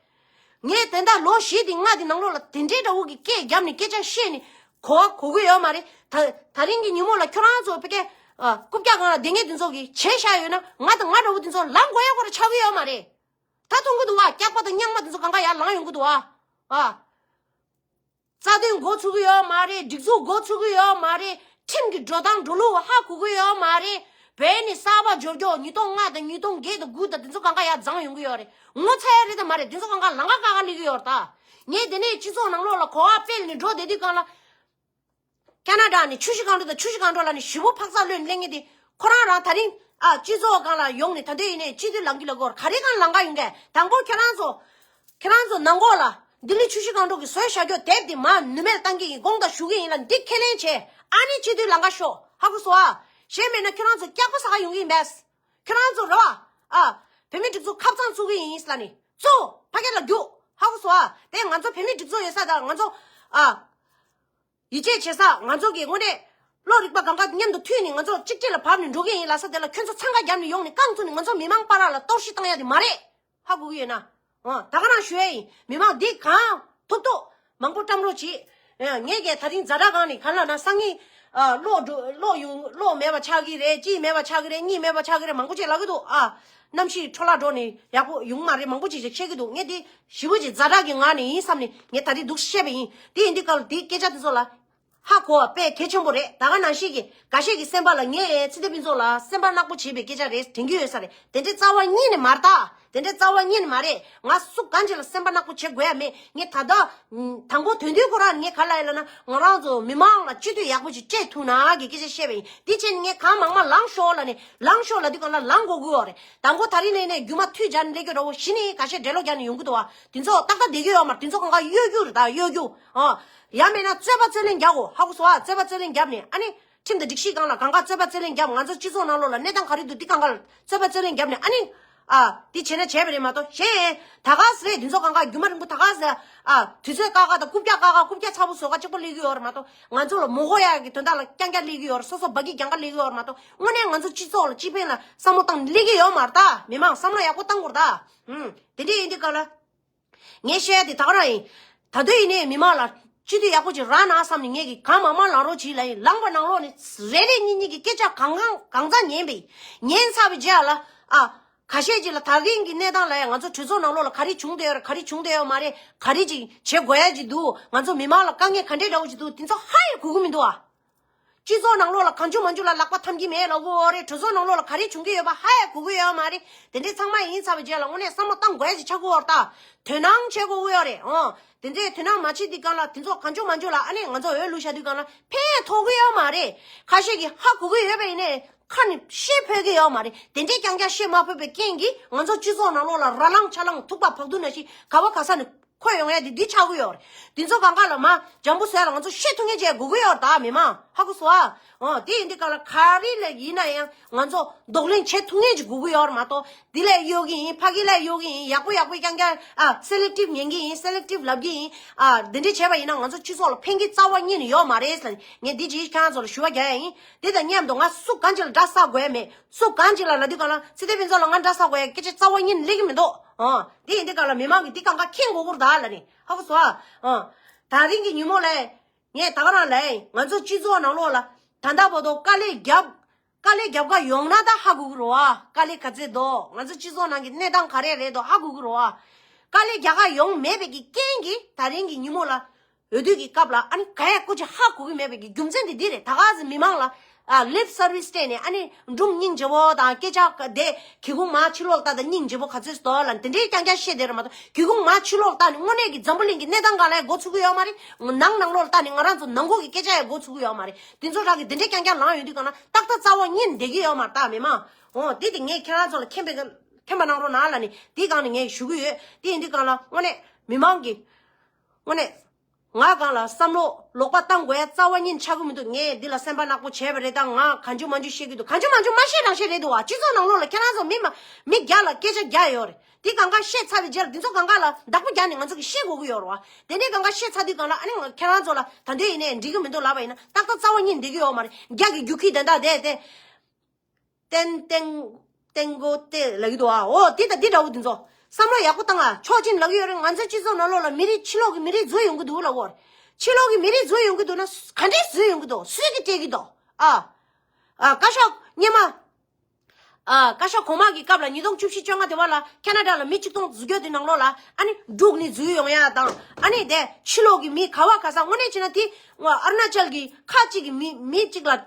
ངས་དེ་འདྲ་ལོ་བཞི་དེ་ལྔ་དེ་ནང་ལོགས་ལ་དེ་འདྲའི་འདྲ་བོ་གི་སྐད་བརྒྱབ་ནས་སྐད་ཆ་བཤད་ནས་གོ་བ་གོ་གི་ཡོད་མ་རེད། ད་ད་རིང་གི་ཉིན་མོ་ལ་ཁྱོད་རང་ཚོ་ཕ་གི་ཨ། རྐུབ་བཀྱག་སྒང་ལ་བསྡད་མཁན་དེ་ཚོ་གིས་བྱས་བཞག་ཡོད་ན་ང་དང་ང་འདྲ་བོ་དེ་ཚོ་ལམ་གོ་ཡ་ཁོ་ར་ཆགས་གི་ཡོད་མ་རེད། ད་མཐོང་གི་འདུག་བ། སྐྱག་པ་དང་རྙང་པ་དེ་ཚོ་གང་ག་ཡར་ལངས་ཡོང་གི་འདུག་བ། ཨ། རྩ་དོན་འགོ་ཚུགས་ཀྱི་ཡོད་མ་རེད། སྒྲིག་འཛུགས་འགོ་ཚུགས་ཀྱི་ཡོད་མ་རེད། ཁྲིམས་ཀྱི་འགྲོ་སྟངས་འགྲོ་ལུགས་ཧ་གོ་གི་ཡོད་མ་རེད། བོད་ནས་གསར་པ་འབྱོར་རྒྱུ་ཉིས་སྟོང་ལྔ་དང་ཉིས་སྟོང་བརྒྱད་དང་དགུ་དང་དེ་ཚོ་གང་ག་ཡར་འཛེགས་ཡོང་གི་ཡོད་རེད། ངོ་ཚ་ཡ་རེད་དམ་མ་རེད། དེ་ཚོ་གང་ག་ལམ་ཁ་ཁ་ཁ་སླེབས་ཀྱི་ཡོད་རེད་ད། ངས་དེ་ནས་སྤྱི་ཚོགས་ནང་ལོགས་ལ་གོ་བ་སྤེལ་ནས་འགྲོ་བསྡད་དུས་སྒང་ལ། ཁ་ན་ཌ་ནས་ཆུ་བཞི་སྒང་དྲུག་དང་ཆུ་བཞི་སྒང་དྲུག་ལ་ནི་ཞེ་པོ་འཕག་འཚག་ལོན་གླེང་ངེས་དེ། ཁོ་རང་རང་ད་རིང་ཨ་སྤྱི་ཚོགས་སྒང་ལ་ཡོང་ནས་ད་དུང་ཡིན་ནའི་སྤྱི་འཐུས་ལངས་ཀྱི་ལ་གོར་ག་རེ་གང་ལངས་ག་ཡོང་གས། དང་པོ་ཁྱེད་རང་ཚོ། ཁྱེད་རང་ཚོ་ནང་གོ་ལ་ལྡི་ལི་ཆུ་བཞི་སྒང་དྲུག་གི་བཟོས་བཞག་རྒྱུ་དེབ་དེ་མ་ནུ་མེད་བཏང་གི་ཡིན། དགོངས་དག་ཞུ་གི་ཡིན་ལ་འདི་ཁས་ལེན་བྱས། ཨ་ནི་སྤྱི་འཐུས་ལངས་ཀ་ཤོག་ཧ་གོ་སོང་ཨ། གཞན་མེད་ན་ཁྱེད་རང་ཚོ་སྐྱག་པ་ཟ་ག་ཡོང་གི་ཡིན་པས། ཁྱེད་རང་ཚོ་རེད་བ། ཨ། བོད་མི་སྒྲིག་འཛུགས་ཁ་གཙང་བཙུགས་ཀྱི་ཡིན་ལ་ནི་བཙུགས་ཕ་སྐད་ལ་རྒྱུགས་ཧ་གོ་སོང་ཨ། དེ་ང་ཚོ་བོད་མི་སྒྲིག་འཛུགས་ཡོད་ས་དང་ང་ཚོ། ཨ། ཡིད་ཆེས་བྱེད་ས་ང་ཚོ་གི་དངོས་གནས། བློ་རིག་པ་གང་ག་མཉམ་དུ་མཐུད་ནས་ང་ཚོ་གཅིག་སྒྲིལ་ལ་བབས་ནས་འགྲོ་གི་ཡིན་ལ་ས་དེ་ལ་ཁྱོད་ཚོ་འཚང་ཁ་བརྒྱབ་ནས་ཡོང་ནས་རྐང་བཙུགས་ནས་ང་ཚོ་མི་མང་བར་ལ་གཏོར་བཤིག་བཏང་ཡ་དེ་མ་རེད། ཧ་གོ་གི་ཡོད་ན། འོ་ད་ག་རང་ཞུ་ཡ་ཡིན། མི་མང་འདི་གང་ཐུབ་ཐུབ་མང་པོ་བཀྲམ་རོགས་གྱིས། ངས་ཀྱི་ད་རིང་ཛ་དྲག་སྒང་ནས་ག་ལ་ན་སང་ཉིན། ཨ། གློག་འགྲོ་གློག་ཡོང་གློག་མེད་པ་ཆགས་ཀྱི་རེད། གཅིག་མེད་པ་ཆགས་ཀྱི་རེད། གཉིས་མེད་པ་ཆགས་ཀྱི་རེད། མང་པོ་ཅིག་ལབ་ཀྱི་འདུག་ཨ། གནམ་གཤིས་འཕྲོ་བརླག་འགྲོ་ནས་ཡག་པོ་ཡོང་མ་རེད། མང་པོ་ཅིག་ཅིག་བཤད་ཀྱི་འདུག་ངས་འདི་ཞེ་པོ་ཅིག་ཛ་དྲག་གི་ངང་ནས་ཡིན་བསམ་ནས་ངས་ད་རིང་འདུག་བཤད་པ་ཡིན། དེ་ཡིན་དུས་སྐབས་ལ་དེའི་སྐད་ཆ་དེ་ཚོ་ལ། ཧ་གོ་བ་དཔེ་གལ་ཆེན་པོ་རེད། ད་ག་ནང་བཞིན་གྱི་འགའ་ཤས་ཀྱི་སེམས་པ་ལ་ངས་ཚེ་བརྟན་ཕུན་ཚོགས་ལ་སེམས་པ་ནག་པོ་བྱེད་པའི་སྐད་ཆ་རེད་དྲན་གྱི་ཡོད་ས་རེད། དེ་འདྲའི་རྩ་བ་ཉིད་ནས་མ་རེད་ད། དེ་འདྲའི་རྩ་བ་ཉིད་ནས་མ་རེད། ང་སུ་གང་ཅིག་ལ་སེམས་པ་ནག་པོ་བྱེད་དགོས་ཡ་མེད། ངས་ད་ལྟ་དང་པོ་དོན་དུས་ཁོ་རང་ངས་ག་ལ་ཡིན་ལབ་ན་ང་རང་ཚོ་མི་མང་ལ་སྤྱི་འཐུས་ཡག་པོ་ཅིག་སྤྲད་ཐུབ་ན་གི་སྐད་ཆ་བཤད་པ་ཡིན། དེ་བྱས་ནས་ངས་གང་མང་མང་ལངས་ཤོག་ལབ་ནས་ལངས་ཤོག་ལབ་དུས་གང་ལ་ལངས་དགོས་ཀྱི་ཡོད་རེད། དང་པོ་ད་རིང་ནས་ནས་རྒྱུ་མ་མཐུད་སྦྱར་ནས་སླེབས་ཀྱི་འདྲ་བོ་གཞི་ནས་འགའ་ཤས་འགྲེལ་ལོག་རྒྱག་ནས་ཡོང་གི་འདུག་བ། དེ་ཚོ་ཏག་ཏག་བསྡད་ཀྱི་ཡོད་མ་རེད། དེ་ཚོ་གང་ག་གཡོ་སྒྱུ་རེད་ད་གཡོ་སྒྱུ། ཨ། ཡང་མེད་ན་རྩོད་པ་རྩོད་ལེན་རྒྱག་གོ་ཧ་གོ་སོང་ཨ། རྩོད་པ་རྩོད་ལེན་བརྒྱབ་ནས་ཨ་ནི། ཁྲིམས་དང་སྒྲིག་གཞི་སྒང་ལ་གང་ག་རྩོད་པ་རྩོད་ལེན་བརྒྱབ། ང་ཚོ་སྤྱི་ཚོགས་ནང་ལོགས་ལ་གནས་སྟངས་ག་རེ་འདུག་འདི་གང་ག་ལ་རྩོད་པ་རྩོད་ལེན་བརྒྱབ་ནས་ཨ་ནི། ཨ། འདི་བྱས་ན་བྱས་པ་རེད་མ་གཏོགས་གཞན། ད་ག་ཟེ་རེད། འདི་ཚོ་གང་ག་རྒྱུ་མ་རིང་པོ་ད་ག་ཟེ། ཨ། དུས་ཚོད་ཀ་ཁ་དང་རྐུབ་བཀྱག་ཀ་ཁ་རྐུབ་བཀྱག་ཚ་པོ་བཟོ་ག་གཅིག་པོ་སླེབས་ཀྱི་ཡོད་རེད་མ་གཏོགས་ང་ཚོ་ལ་མོ་གོ་ཡག་གི་དོན་དག་ལ་རྐྱང་རྐྱང་སླེབས་ཀྱི་ཡོད་རེད། སོ་སོ་འབའ་སྐད་རྒྱང་ག་སླེབས་ཀྱི་ཡོད་རེད་མ་གཏོགས་དངོས་གནས་ང་ཚོ་སྤྱི་ཚོགས་ལ་སྤྱི་ཕན་ལ་བསམ་བློ་བཏང་སླེབས་ཀྱི་ཡོད་མ་རེད་ད། མི་མང་བསམ་བློ་ཡག་པོ་བཏང་དགོས་རེད་ད། ཨུམ། དེ་འདྲ་ཡིན་དུས་ག་ལ། ངས་བཤད་ཡ་དེ་ད་ག་རང་ཡིན། ད་དུང་ཡིན་ནའི་མི་མང་ལ་སྤྱི་འཐུས་ཡག་པོ་ཅིག་རག་ན་བསམ་ནས་ངས་ཀྱི་གང་མང་མང་ལངས་རོགས་གྱིས་ལབ་ཡིན། ལངས་པ་ནང་ལོགས་ནས་རེ་རེ་གཉིས་གཉིས་ཀྱི་སྐད་ཆ་གང་གང་གང་ཚ་ཉན་པས། ཉན་ཚར་བའི་རྗེས་ལ་ཨ། ཁ་ཤས་ཅིག་ལ་ད་གིན་གྱི་གནས་སྟངས་ལ་ཡང་ང་ཚོ་གྲོས་ཚོགས་ནང་ལོགས་ལ་ག་རེ་བྱུང་བསྡད་ཡོད་རེད། ག་རེ་བྱུང་བསྡད་ཡོད་མ་རེད། ག་རེ་ཅིག་བྱེད་དགོས་ཡ་ཅིག་འདུག་ང་ཚོ་མི་མང་ལ་དཀའ་ངལ་ག་འདྲས་འདྲ་བོ་ཅིག་འདུག་དེ་ཚོ་ཧ་ཡང་གོ་གི་མི་འདུག་ཨ། སྤྱི་ཚོགས་ནང་ལོགས་ལ་གང་བྱུང་མང་བྱུང་ལ་ལག་པ་འཐམ་གྱི་མེད་ལབ་ཀྱི་ཡོད་རེད། གྲོས་ཚོགས་ནང་ལོགས་ལ་ག་རེ་བྱུང་གི་ཡོད་པ་ཧ་ཡང་གོ་གི་ཡོད་མ་རེད། དེ་འདྲས་ཚང་མ་ཡིན་ཚར་བའི་རྗེས་ལ་དངོས་གནས་བསམ་བློ་བཏང་དགོས་ཡ་ཅིག་ཆགས་ཀྱི་ཡོད་རེད་ད། དོ་སྣང་བྱེད་དགོས་ཀྱི་ཡོད་རེད། ཨོ། དེ་འདྲས་དོ་སྣང་མ་བྱེད་དུས་སྒང་ལ་དེ་ཚོ་གང་བྱུང་མང་བྱུང་ལ་ཨ་ནི་ང་ཚོ་འོས་བླུགས་བཞག་དུས་སྒང་ལ་ཕན་ཐོགས་ཀྱི་ཡོད་མ་རེད། ཁ་ཤས་ཀྱིས་ཧ་གོ་གི་ཡོད་པ་ཡིན་ནའི་ཁ་ནས་བཤད་ཕོད་ཀྱི་ཡོད་མ་རེད། དེ་འདྲས་རྐྱང་རྐྱང་བཤད་མ་ཕོད་པའི་རྐྱེན་གྱིས་ང་ཚོ་སྤྱི་ཚོགས་ནང་ལོགས་ལ་ར་ལངས་ཆ་ལངས་ཐུག་པ་བག་སྡུག་ནང་བཞིན་ག་བ་ག་ས་ནས་འཁོད་ཡོང་ཡ་དེ་འདི་ཆགས་ཀྱི་ཡོད་རེད། དེ་ཚོ་གང་ག་ལ་མ་འཇམ་པོ་བཟོ་ཡ་ལ་ང་ཚོ་བཤད་ཐུབ་མཁན་ཅིག་དགོས་ཀྱི་ཡོད་རེད་ད། མི་མང་ཧ་གོ་སོང་ཨ། ཨོ་དེ་ཡིན་དུས་གང་ལ་ག་རེ་ལ་ཡིན་ན་ཡང་ང་ཚོ་གདོང་ལེན་བྱེད་ཐུབ་མཁན་ཅིག་དགོས་ཀྱི་ཡོད་རེད་མ་གཏོགས་འདི་ལས་གཡོ་གི་ཡིན། ཕ་གི་ལས་གཡོ་གི་ཡིན། ཡག་པོ་ཡག་པོ་རྐྱང་རྐྱང་ཨ་སེ་ལེག་ཊིབ་ཉན་གི་ཡིན། སེ་ལེག་ཊིབ་ལབ་གི་ཡིན། ཨ་འདི་འདྲས་བྱས་པ་ཡིན་ན་ང་ཚོ་སྤྱི་ཚོགས་ལ་ཕན་གི་རྩ་བ་ཉིད་ནས་ཡོད་མ་རེད་ཟེར་ནས་ངས་འདི་ཅིག་ཁྱེད་རང་ཚོ་ལ་ཞུ་བ་རྒྱག་ཡ་ཡིན། དེ་དང་མཉམ་དུ་ང་སུ་གང་ཅིག་ལ་དགྲ་ཟ་དགོས་ཡ་མེད། སུ་གང་ཅིག་ལ་ལབ་དུས་གང་ལ་ཚེ་བརྟན་ཕུན་ཚོགས་ལ་ང་དགྲ་ཟ་དགོས་ཡ་སྐད་ཆ་རྩ་བ་ཉིད་ནས་སླེབས་ཀྱི་མི་འདུག་ཨ་དེ་ཡིན་དུས་གང་ལ་མི་མང་གིས་འདི་གང་ག་མཁྱེན་དགོས་ཀྱི་རེད་ད་ལབ་ནས་ཧ་གོ་སོང་ཨ། ཨ་ད་རིང་གི་ཉིན་མོ་ལ་ངས་ད་ག་རང་ལ་ང་ཚོ་སྤྱི་ཚོགས་ནང་ལོགས་ལ་ད་ལྟ་བར་དུ་དཀའ་ལས་བརྒྱབ། དཀའ་ལས་རྒྱབ་ག་ཡོང་ན་ད་ཧ་གོ་གི་རེད་བ། དཀའ་ལས་ག་ཚད་འདུག་ང་ཚོ་སྤྱི་ཚོགས་ནང་གི་གནས་སྟངས་ག་རེ་རེད་འདུག་ཧ་གོ་གི་རེད་བ། དཀའ་ལས་རྒྱག་ག་ཡོང་མེད་པའི་གི་རྐྱེན་གྱིས་ད་རིང་གི་ཉིན་མོ་ལ་འོས་བསྡུ་གི་སྐབས་ལ་ཨ་ནི་ག་ཡ་ཀོ་ཅི་ཧ་གོ་གི་མེད་པའི་གི་རྒྱུ་མཚན་དེ་འདི་རེད། ད་ག་ཟེ་མི་མང་ལ་ཨ་ལིབ་སར་བིས་སྤྲད་ནས་ཨ་ནི་སྒྲུང་སྙིང་རྗེ་བོ་དང་སྐད་ཆ་དེ་གི་གུང་མ་ཕྱི་ལོགས་ལྟ་དང་སྙིང་རྗེ་བོ་ག་ཚོད་སྟོ་ལ་དེ་འདྲའི་རྐྱང་རྐྱང་བཤད་དེ་རེད་མ་གཏོགས་གི་གུང་མ་ཕྱི་ལོགས་ལྟ་ནས་དངོས་གནས་ཀྱི་འཛམ་བུ་གླིང་གི་གནས་སྟངས་གང་ལ་ཡ་མགོ་ཚུགས་གི་ཡོད་མ་རེད། ནང་ནང་ལོགས་ལ་ལྟ་ནས་ང་རང་ཚོ་ནང་ཁུལ་གྱི་སྐད་ཆ་ཡ་མགོ་ཚུགས་གི་ཡོད་མ་རེད། དེ་ཚོ་རང་གི་དེ་འདྲའི་རྐྱང་རྐྱང་ལངས་ཡོང་དུས་གང་ན་ཏག་ཏག་རྩ་བ་ཉིད་ནས་བསྡད་ཀྱི་ཡོད་མ་རེད་ད་མི་མང་། འོ་དེ་དེ་ངས་ཁྱེད་རང་ཚོ་ལ་མཁྱེན་པའི་མཁྱེན་པ་གནང་རོགས་གནང་ལ་ནི་དེའི་སྒང་ནས་ངས་ཞུ་གི་ཡོད། དེ་ཡིན་དུས་གང་ལ་དངོས་གནས་མི་མང་གི་དངོས་གནས། ང་གང་ལ་བསམ་བློ་ལོག་པ་བཏང་དགོས་ཡ་རྩ་བ་ཉིད་ཆགས་ཀྱི་མི་འདུག་ངས་འདི་ལ་སེམས་པ་ནག་པོ་བྱས་པ་རེད་ད། ང་གང་བྱུང་མང་བྱུང་བཤད་ཀྱི་འདུག་གང་བྱུང་མང་བྱུང་མ་བཤད་རང་བཤད་རེད་འདུག་བ། སྤྱི་ཚོགས་ནང་ལོགས་ལ་ཁྱེད་རང་ཚོ་མི་མ་མི་བརྒྱ་ལ་སྐད་ཆ་བརྒྱ་ཡོད་རེད། འདི་གང་ག་བཤད་ཚར་བའི་རྗེས་ལ་འདི་ཚོ་གང་ག་ལ་བདག་པོ་རྒྱག་ནས་ང་ཚོ་གི་བཤད་དགོས་ཀྱི་ཡོད་རེད་བ། དེ་ནས་གང་ག་བཤད་ཚར་དུས་གང་ལ་ཨ་ནི་ང་ཁྱེད་རང་ཚོ་ལ་ད་འདོད་ཡིན་ནའི་འགྲིག་གི་མི་འདུག་ལབ་པ་ཡིན་ན་ཏག་ཏག་རྩ་བ་ཉིད་འགྲིག་གི་ཡོད་མ་རེད། རྒྱ་གི་རྒྱུག་ཁྱི་དེ་འདྲ་དེ་དེ། ཏན་ཏན་ཏན་གོ་ཏེ་ལབ་ཀྱི་འདུག་ཨ། འོ་དེ་དང་དེ་འདྲ་བོ་དེ་ཚོ་བསམ་བློ་ཡག་པོ་བཏང་ཨ། ཆོག་ཅིན་ལབ་ཀྱི་ཡོད་རེད། ང་ཚོའི་སྤྱི་ཚོགས་ནང་ལོགས་ལ་མི་རིགས་ཕྱི་ལོགས་ཀྱི་མི་རིགས་འཛུལ་ཡོང་གི་འདུག་ལབ་ཀྱི་ཡོད་རེད། ཕྱི་ལོགས་ཀྱི་མི་རིགས་འཛུལ་ཡོང་གི་འདུག་ན་ག་འདྲས་འཛུལ་ཡོང་གི་འདུག་སུས་ཀྱིས་སྤྲད་ཀྱི་འདུག་ཨ། ཨ་བཀའ་ཤག་སྔོན་མ། ཨ་བཀའ་ཤག་གོང་མ་གི་སྐབས་ལ་ཉིས་སྟོང་བཅུ་བཞི་བཅོ་ལྔ་དེ་བ་ལ་ཁ་ན་ཌ་ལ་མི་གཅིག་སྟོང་འཛུལ་རྒྱུ་དེ་ནང་ལོགས་ལ་ཨ་ནི་འབྲུག་ནས་འཛུལ་ཡོང་ཡ་དང་ཨ་ནི་དེ་ཕྱི་ལོགས་ཀྱི་མི་ག་བ་ག་ས་དངོས་གནས་བྱས་ན་དེ་ཨ་རུ་ན་ཅལ་གྱི་ཁ་གཅིག་གི་མི་མི་གཅིག་ལ།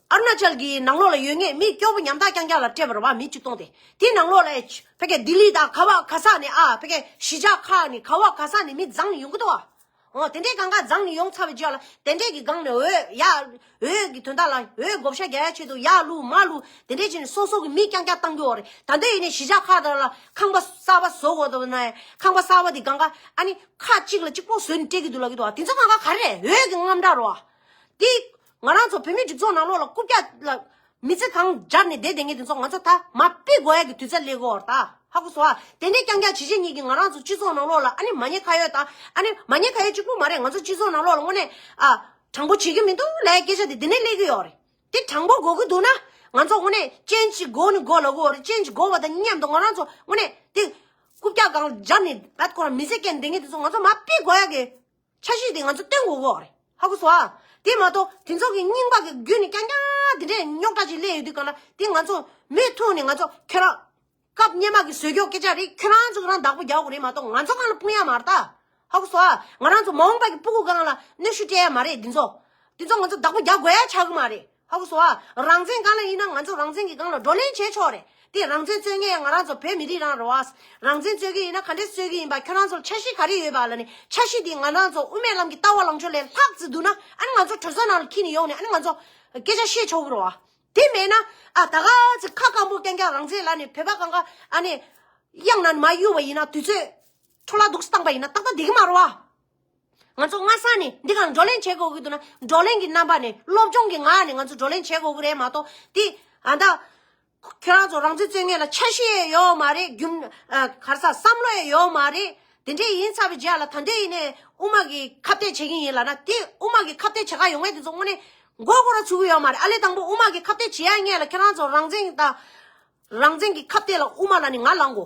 ཨ་རུ་ན་ཅལ་གྱི་ནང་ལོགས་ལ་ཡོད་མཁན་མི་སྐྱོ་པོ་ཉམ་ཐག་རྐྱང་རྐྱང་ལ་སྤྲད་པ་རེད་བ། མི་བཅུ་སྟོང་དེ། དེའི་ནང་ལོགས་ལ་ཕ་གི་ལྡི་ལི་དང་ག་བ་ག་ས་ནས་ཨ་ཕ་གི་གཞིས་ཆགས་ཁག་ནས་ག་བ་ག་ས་ནས་མི་འཛོམས་ནས་ཡོང་གི་འདུག་བ། འོ་དེ་འདྲའི་སྒང་ག་འཛོམས་ནས་ཡོང་ཚར་བའི་རྗེས་ལ་དེ་འདྲའི་གི་སྒང་ནས་འོས་ཡ། འོས་ཀྱི་དོན་དག་ལ་འོས་བགོ་བཤའ་རྒྱག་ཡ་ཆེད་དུ་ཡར་བླུག་མར་བླུག་དེ་འདྲའི་བྱས་ནས་སོ་སོ་གི་མི་རྐྱང་རྐྱང་བཏང་གི་ཡོད་རེད། ད་ལྟ་ཡིན་ནའི་གཞིས་ཆགས་ཁག་དག་ལ་ཁང་པ་གསར་པ་བཟོ་དགོས་འདུག་ན་ཁང་པ་གསར་པ་དེ་སྒང་ག་ཨ་ནི་ཁག་གཅིག་ལ་གཅིག་པོ་བཟོས་ནས་སྤྲད་ཀྱི་འདུག་ལབ་ཀྱི་འདུག་བ། དེ་ཚོ་སྒང་ག་ག་རེ་རེད། འོས་ཀྱི་དངངས་སྐྲག་རེད་བ། དེ་ང་རང་ཚོ་བོད་མི་སྒྲིག་འཛུགས་ནང་ལོགས་ལ་རྐུབ་བཀྱག་ལ་མི་ཚེ་གང་སྦྱར་ནས་བསྡད་བསྡད་མཁན་དེ་ཚོ་ང་ཚོ་ད་མར་ཕུད་དགོས་ཡ་གི་དུས་ཚོད་སླེབས་ཀྱི་ཡོད་རེད་ད། ཧ་གོ་སོང་ཨ། དེ་འདྲའི་རྐྱང་རྐྱང་བྱེད་བྱེད་གཉིས་ཀྱིས་ང་རང་ཚོ་སྤྱི་ཚོགས་ནང་ལོགས་ལ་ཨ་ནི་མ་ཉེས་ཁ་གཡོག་དང་ཨ་ནི་མ་ཉེས་ཁ་གཡོག་གཅིག་པུ་མ་རེད། ང་ཚོ་སྤྱི་ཚོགས་ནང་ལོགས་ལ་དངོས་གནས་ཨ་དྲང་པོ་བྱེད་ཀྱི་མི་འདུག་ལབ་ཡ་སྐད་ཆ་དེ་འདི་ནས་སླེབས་ཀྱི་ཡོད་རེད། དེ་དྲང་པོ་དགོས་ཀྱི་འདུག་ན་ང་ཚོ་དངོས་གནས་ཅན་གཅིག་དགོས་ནི་དགོས་ལབ་ཀྱི་ཡོད་རེད། ཅན་གཅིག་དགོས་པ་དང་མཉམ་དུ་ང་རང་ཚོ་དངོས་གནས་དེ་རྐུབ་བཀྱག་སྒང་སྦྱར་ནས་ད་ཁོ་རང་མི་ཚེ་སྐྱེལ་བསྡད་མཁན་དེ་ཚོ་ང་ཚོ་མར་ཕུད་དགོས་ཡ་གི་འཆར་གཞི་དེ་ང་ཚོ་བཏོན་དགོས་ཀྱི་ཡོད་རེད། ཧ་གོ་སོང་ཨ། དེ་མ་གཏོགས་དེ་ཚོ་གི་རྙིང་པ་གི་བརྒྱུད་ནས་རྐྱང་རྐྱང་དེ་འདྲས་རྙོག་དྲ་ཅིག་སླེབས་ཡོད་དུས་གང་ལ་དེ་ང་ཚོ་མུ་མཐུད་ནས་ང་ཚོ་ཁྱོད་རང་སྐབས་སྔོན་མ་གི་བཟོས་ཀྱོག་སྐད་ཆ་རེད། ཁྱོད་རང་ཚོ་གི་རང་བདག་པོ་རྒྱག་དགོས་རེད་མ་གཏོགས་ང་ཚོ་གང་ལ་ཕུང་ཡ་མ་རེད་ད། ཧ་གོ་སོང་ཨ། ང་རང་ཚོ་མ་འོངས་པ་གི་སྤུ་གུ་སྒང་ལ་གནོན་ཤུགས་སྤྲད་ཡ་མ་རེད། འདི་ཚོ་འདི་ཚོ་ང་ཚོ་བདག་པོ་རྒྱག་དགོས་ཡ་ཆགས་གི་མ་རེད། ཧ་གོ་སོང་ཨ། རང་བཙན་སྒང་ལ་ཡིན་ན་ང་ཚོ་རང་བཙན་གྱི་སྒང་ལ་བགྲོ་གླེང་བྱས་ཆོག་རེད། དེ་རང་བཙན་རྩོད་མཁན་ང་རང་ཚོ་བོད་མི་རིགས་རང་རེད་བ། རང་བཙན་རྩོད་ཀྱི་ཡིན་ན་ག་འདྲས་རྩོད་ཀྱི་ཡིན་པ། ཁྱོད་རང་ཚོར་འཆར་གཞི་ག་རེ་ཡོད་པ་ལ་ནི་འཆར་གཞི་དེ་ང་རང་ཚོ་དབུ་མའི་ལམ་གྱི་ལྟ་བ་ལངས་ཕྱོགས་ལས་ལྷག་ཙམ་འདུག་ན་ཨ་ནི་ང་ཚོ་གྲོས་ཚོགས་ནང་ལ་འཁྱེར་ནས་ཡོང་ནས་ཨ་ནི་ང་ཚོ་སྐད་ཆ་བཤད་ཆོག་གི་རེད་བ། དེ་མེད་ན་ཨ་ད་ག་ཚོད་ཁ་སྐམ་པོ་རྐྱང་རྐྱང་རང་བཙན་ལབ་ནས་བོད་པ་གང་ག་ཨ་ནི་གཡང་ན་མ་གཡུག་པ་ཡིན་ན་དུས་ཚོད་འཕྲོ་བརླག་འདུག་སེ་བཏང་པ་ཡིན་ན་ཏག་ཏག་བསྡད་ཀྱི་མ་རེད་བ། ང་ཚོ་སྔ་ས་ནས་འདི་ག་བགྲོ་གླེང་བྱེད་དགོས་ཀྱི་འདུག་ན་བགྲོ་གླེང་གི་རྣམ་པ་ནས་སློབ་སྦྱོང་གི་ངང་ནས་ང་ཚོ་བགྲོ་གླེང་བྱེད་དགོས་ཀྱི་རེད་མ་གཏོགས་དེ་ཨ་ད་ཁྱོད་རང་ཚོ་རང་བཙན་རྩོད་མཁན་ལ་འཆར་གཞི་ཡོད་མ་རེད། རྒྱུ་ཨ་ག་རེ་ཟ་བསམ་བློ་ཡང་ཡོད་མ་རེད། དེ་འདྲས་ཡིན་ཚར་བའི་རྗེས་ལ་ད་ལྟའི་ཡིན་ནས་དབུ་མ་གི་ཁ་གཏད་བྱེད་ཀྱི་ཡིན་ལབ་ན་དེ་དབུ་མ་གི་ཁ་གཏད་བྱེད་ག་ཡོང་མཁན་དེ་ཚོ་དངོས་གནས་མགོ་སྐོར་ར་ཚུགས་ཀྱི་ཡོད་མ་རེད། ཨ་ལས་དང་པོ་དབུ་མ་གི་ཁ་གཏད་བྱེད་ཡ་ངེས་ལ་ཁྱོད་རང་ཚོ་རང་བཙན་དང་རང་བཙན་གྱི་ཁ་གཏད་ལ་དབུ་མ་ལ་ནི་ང་ལངས་གོ་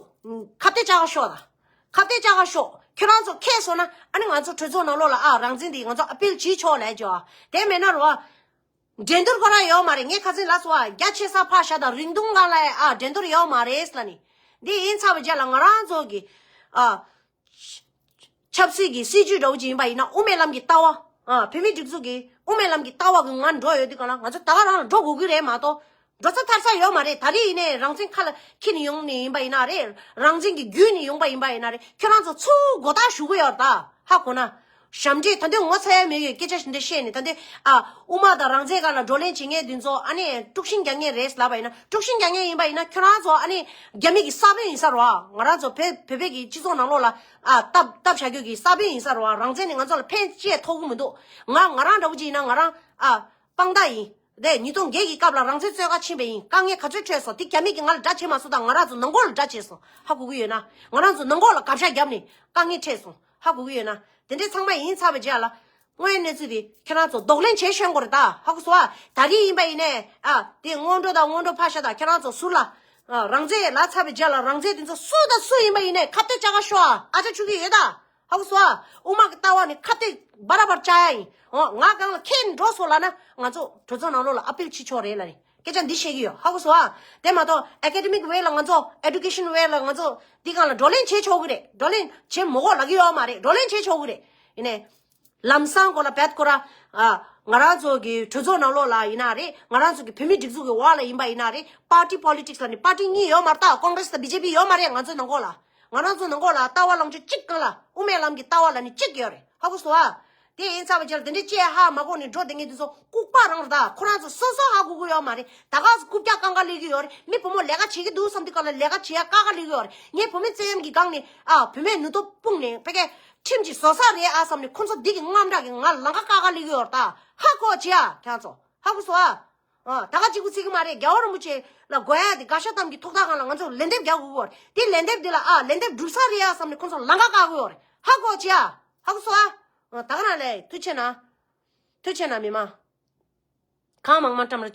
ཁ་གཏད་བཅག་ག་ཤོག་དང་། ཁ་གཏད་བཅག་ག་ཤོག་ཁྱོད་རང་ཚོ་ཁེལ་སོང་ན་ཨ་ནི་ང་ཚོ་གྲོས་ཚོགས་ནང་ལོགས་ལ་ཨ་རང་བཙན་དེ་ང་ཚོ་ཨ་པིལ་བྱེད་ཆོག་ལབ་ཀྱི་ཡོད། དེ་མེད་ན་རོ། འགྲན་བསྡུར་ཁོ་རང་ཡོད་མ་རེད། ངས་ཁ་སང་ལབ་སོང་ཨ། རྒྱ་ཆེ་ས་ཕར་བཞག་དང་རིང་ཐུང་སྒང་ལ་ཨ་འགྲན་བསྡུར་ཡོད་མ་རེད་ལབ་ནི། འདི་ཡིན་ཚར་བའི་རྗེས་ལ་ང་རང་ཚོ་གི་ཨ། ཆབ་སྲིད་ཀྱི་སྲིད་ཇུས་འདྲ་བོ་ཅིག་ཡིན་པ་ཡིན་ན་དབུ་མའི་ལམ་གྱི་ལྟ་བ། ཨ་བོད་མིའི་སྒྲིག་འཛུགས་ཀྱི་དབུ་མའི་ལམ་གྱི་ལྟ་བ་གི་ངང་འགྲོ་ཡོད་དུས་གང་ལ་ང་ཚོ་ད་ག་རང་ལ་འགྲོ་དགོས་ཀྱི་རེད་མ་གཏོགས། འགྲོ་ས་ཐར་ས་ཡོད་མ་རེད། ད་རེས་ཡིན་ནའི་རང་བཙན་ཁ་ལ་འཁྱེར་ནས་ཡོང་ནས་ཡིན་པ་ཡིན་ན་རེད། རང་བཙན་གྱི་བརྒྱུད་ནས་ཡོང་པ་ཡིན་པ་ཡིན་ན་རེད། ཁྱོད་རང་ཚོ་ཚུར་མགོ་བཏགས་ཞུ་གི་ཡོད་རེད་ད། ཧ་གོ་ན། ཞབས་འདྲེན་ད་འདོད་ངོ་ཚ་ཡ་མེད་ཡོད་སྐད་ཆ་ཞིག་འདི་བཤད་ནས་ད་འདོད་ཨ་དབུ་མ་དང་རང་བཙན་སྒང་ལ་བགྲོ་གླེང་བྱེད་མཁན་འདི་ཚོ་ཨ་ནི་དཀྲུག་ཤིང་རྒྱག་མཁན་རེད་ལབ་པ་ཡིན་ན། དཀྲུག་ཤིང་རྒྱག་མཁན་ཡིན་པ་ཡིན་ན་ཁྱོད་རང་ཚོ་ཨ་ནི་རྒྱ་མི་གི་ས་བོན་ཡིན་ས་རེད་བ། ང་རང་ཚོ་བོད་བོད་པའི་གི་སྤྱི་ཚོགས་ནང་ལོགས་ལ་ཨ་སྟབས་སྟབས་བྱ་རྒྱུ་གི་ས་བོན་ཡིན་ས་རེད་བ། རང་བཙན་ནི་ང་ཚོ་ལ་ཕན་ཅི་ཡང་ཐོགས་ཀྱི་མི་འདུག་ང་ང་རང་འདྲ་བོ་ཅིག་ཡིན་ན་ང་རང་ཨ་དཔང་རྟགས་ཡིན། དེ་ཉིས་སྟོང་བརྒྱད་ཀྱི་སྐབས་ལ་རང་བཙན་རྩོད་ག་ཕྱིན་པ་ཡིན། དཀའ་ངལ་ག་ཚོད་འཕྲད་སོང་། དེ་རྒྱ་མི་གིས་ང་ལ་དགྲ་བྱེད་མ་སོང་དང་ང་རང་ཚོ་ནང་ཁོག་ལ་དགྲ་བྱས་སོང་། ཧ་གོ་གི་ཡོད་ན། ང་རང་ཚོ་ནང་ཁོག་ལ་དགག་བཞག་བརྒྱབ་ནས་དཀའ་ངལ་འཕྲད་སོང་། ཧ་གོ་གི་ཡོད་ན། དེ་འདྲའི་ཚང་མ་ཡིན་ཚར་བའི་རྗེས་ལ་དངོས་ཡོད་གནས་ཚུལ་དེ་ཁྱེད་རང་ཚོ་གདོང་ལེན་བྱེད་ཤེས་དགོས་རེད་ད། ཧ་གོ་སོང་ཨ། ད་རེས་ཡིན་པ་ཡིན་ནས་ཨ་དེ་སྔོན་འགྲོ་དང་སྔོན་འགྲོ་ཕར་བཞག་དང་ཁྱེད་རང་ཚོ་ཟུར་ལ་ཨ་རང་བཙན་ལབ་ཚར་བའི་རྗེས་ལ་རང་བཙན་དེ་ཚོ་སུ་དང་སུ་ཡིན་པ་ཡིན་ནས་ཁ་གཏད་བཅག་ག་ཤོག་ཨ། ཨ་ཅག་ཆུ་གི་ཡོད་ད། ཧ་གོ་སོང་ཨ། དབུ་མ་གི་ལྟ་བ་ནི་ཁ་གཏད་བར་བར་བཅག་ཡ་ཡིན། འོ་ང་སྒང་ལ་ཁྱེད་འགྲོ་སོང་ལབ་ན་ང་ཚོ་གྲོས་ཚོགས་ནང་ལོགས་ལ་ཨ་པིལ་བྱེད་ཆོག་རེད་ལབ་ནི་སྐད་ཆ་འདི་བཤད་ཀྱི་ཡོད། ཧ་གོ་སོང་ཨ། དེ་མ་གཏོགས་ཨེ་ཀེ་ཌེ་མིག་ཝེ་ལ་ང་ཚོ་ཨེ་ཌུ་ཀེ་ཤན་ཝེ་ལ་ང་ཚོ་འདི་སྒང་ལ་བགྲོ་གླེང་བྱེད་ཆོག་གི་རེད། བགྲོ་གླེང་བྱེད་མི་དགོས་ལབ་ཀྱི་ཡོད་མ་རེད། བགྲོ་གླེང་བྱེད་ཆོག་གི་རེད། ཡིན་ནའི། ལམ་སང་ཁོ་ལ་བད་ཁོ་ར་ཨ་ང་རང་ཚོ་གི་གྲོས་ཚོགས་ནང་ལོགས་ལ་ཡིན་ན་རེད། ང་རང་ཚོ་གི་བོད་མི་སྒྲིག་འཛུགས་ཀྱི་འོག་ལ་ཡིན་པ་ཡིན་ན་རེད། པར་ཊི་པོ་ལི་ཊིག་སི་ལ་ནི་པར་ཊི་གཉིས་ཡོད་མ་རེད་ད། ཀོང་གྷི་རེ་སི་དང་བི་ཇེ་པི་ཡོད་མ་རེད། ང་ཚོའི་ནང་ཁོག་ལ། ང་རང་ཚོ་ནང་ཁོག་ལ་ལྟ་བ་ལངས་ཕྱོགས་གཅིག་སྒང་ལ་དབུ་མའི་ལམ་གྱི་ལྟ་བ་ལ་ནི་གཅིག་ཡོད་རེད། ཧ་གོ་སོང་ཨ། དེ་ཡིན་ཚར་བའི་རྗེས་ལ་དེ་འདྲའི་ཅེས་ཧ་མ་གོ་ནས་འགྲོ་བསྡད་མཁན་དེ་ཚོ་ལྐུགས་པ་རང་རེད་ད། ཁོ་རང་ཚོ་སོ་སོ་ཧ་གོ་གི་ཡོད་མ་རེད། ད་ག་ཚོད་རྐུབ་བཀྱག་རྐང་ག་སླེབས་ཀྱི་ཡོད་རེད། མི་བུ་མོ་ལས་ཀ་བྱེད་ཀྱི་འདུག་བསམ་དུས་སྒང་ལ་ལས་ཀ་བྱེད་ཡ་དཀའ་ཁག་སླེབས་ཀྱི་ཡོད་རེད། ངའི་བུ་མོའི་མཚན་ཉམས་ཀྱི་སྒང་ནས་ཨ་བུད་མེད་ནུས་སྟོབས་སྤུངས་ནས་ཕ་གིའི་ཁྲིམས་ཀྱིས་བཟོ་ས་རེད་ཨ་བསམ་ནས་ཁོ་ཚོ་འདི་གི་དངངས་སྐྲག་གིས་ང་ལང་ཀ་དཀའ་ཁག་སླེབས་ཀྱི་ཡོད་རེད་ད། ཧ་གོ་བྱེད་ཨ་ཁྱེད་ཚོ། ཧ་གོ་སོང་ཨ། ཨ་ད་ག་གཅིག་པུ་ཚིག་གི་མ་རེད། རྒྱལ་བ་རིན་པོ་ཆེ་ལ་དགོས་ཡ་དེ་དགའ་ཤ་གཏམ་གྱི་ཐོག་མཐའ་སྒང་ལ་ང་ཚོ་ལན་འདེབས་རྒྱག་དགོས་ཀྱི་ཡོད་རེད། དེ་ལན་འདེབས་འདི་ལ་ཨ་ལན་འདེབས་སྒྲུབ་ས་རེད་ཨ་བསམ་ནས་ཁོ་ཚོ་ལང་ཀ་བཀག་གི་ཡོད་རེད། ཧ་གོ་བྱེད་ཨ། ཧ་གོ་སོང་ཨ། ཨ་ད་ག་རང་ལས་ཐུགས་ཆེ་གནང་། ཐུགས་ཆེ་གནང་མི་མང་། གང་མང་མང་བཀྲམ་རོགས།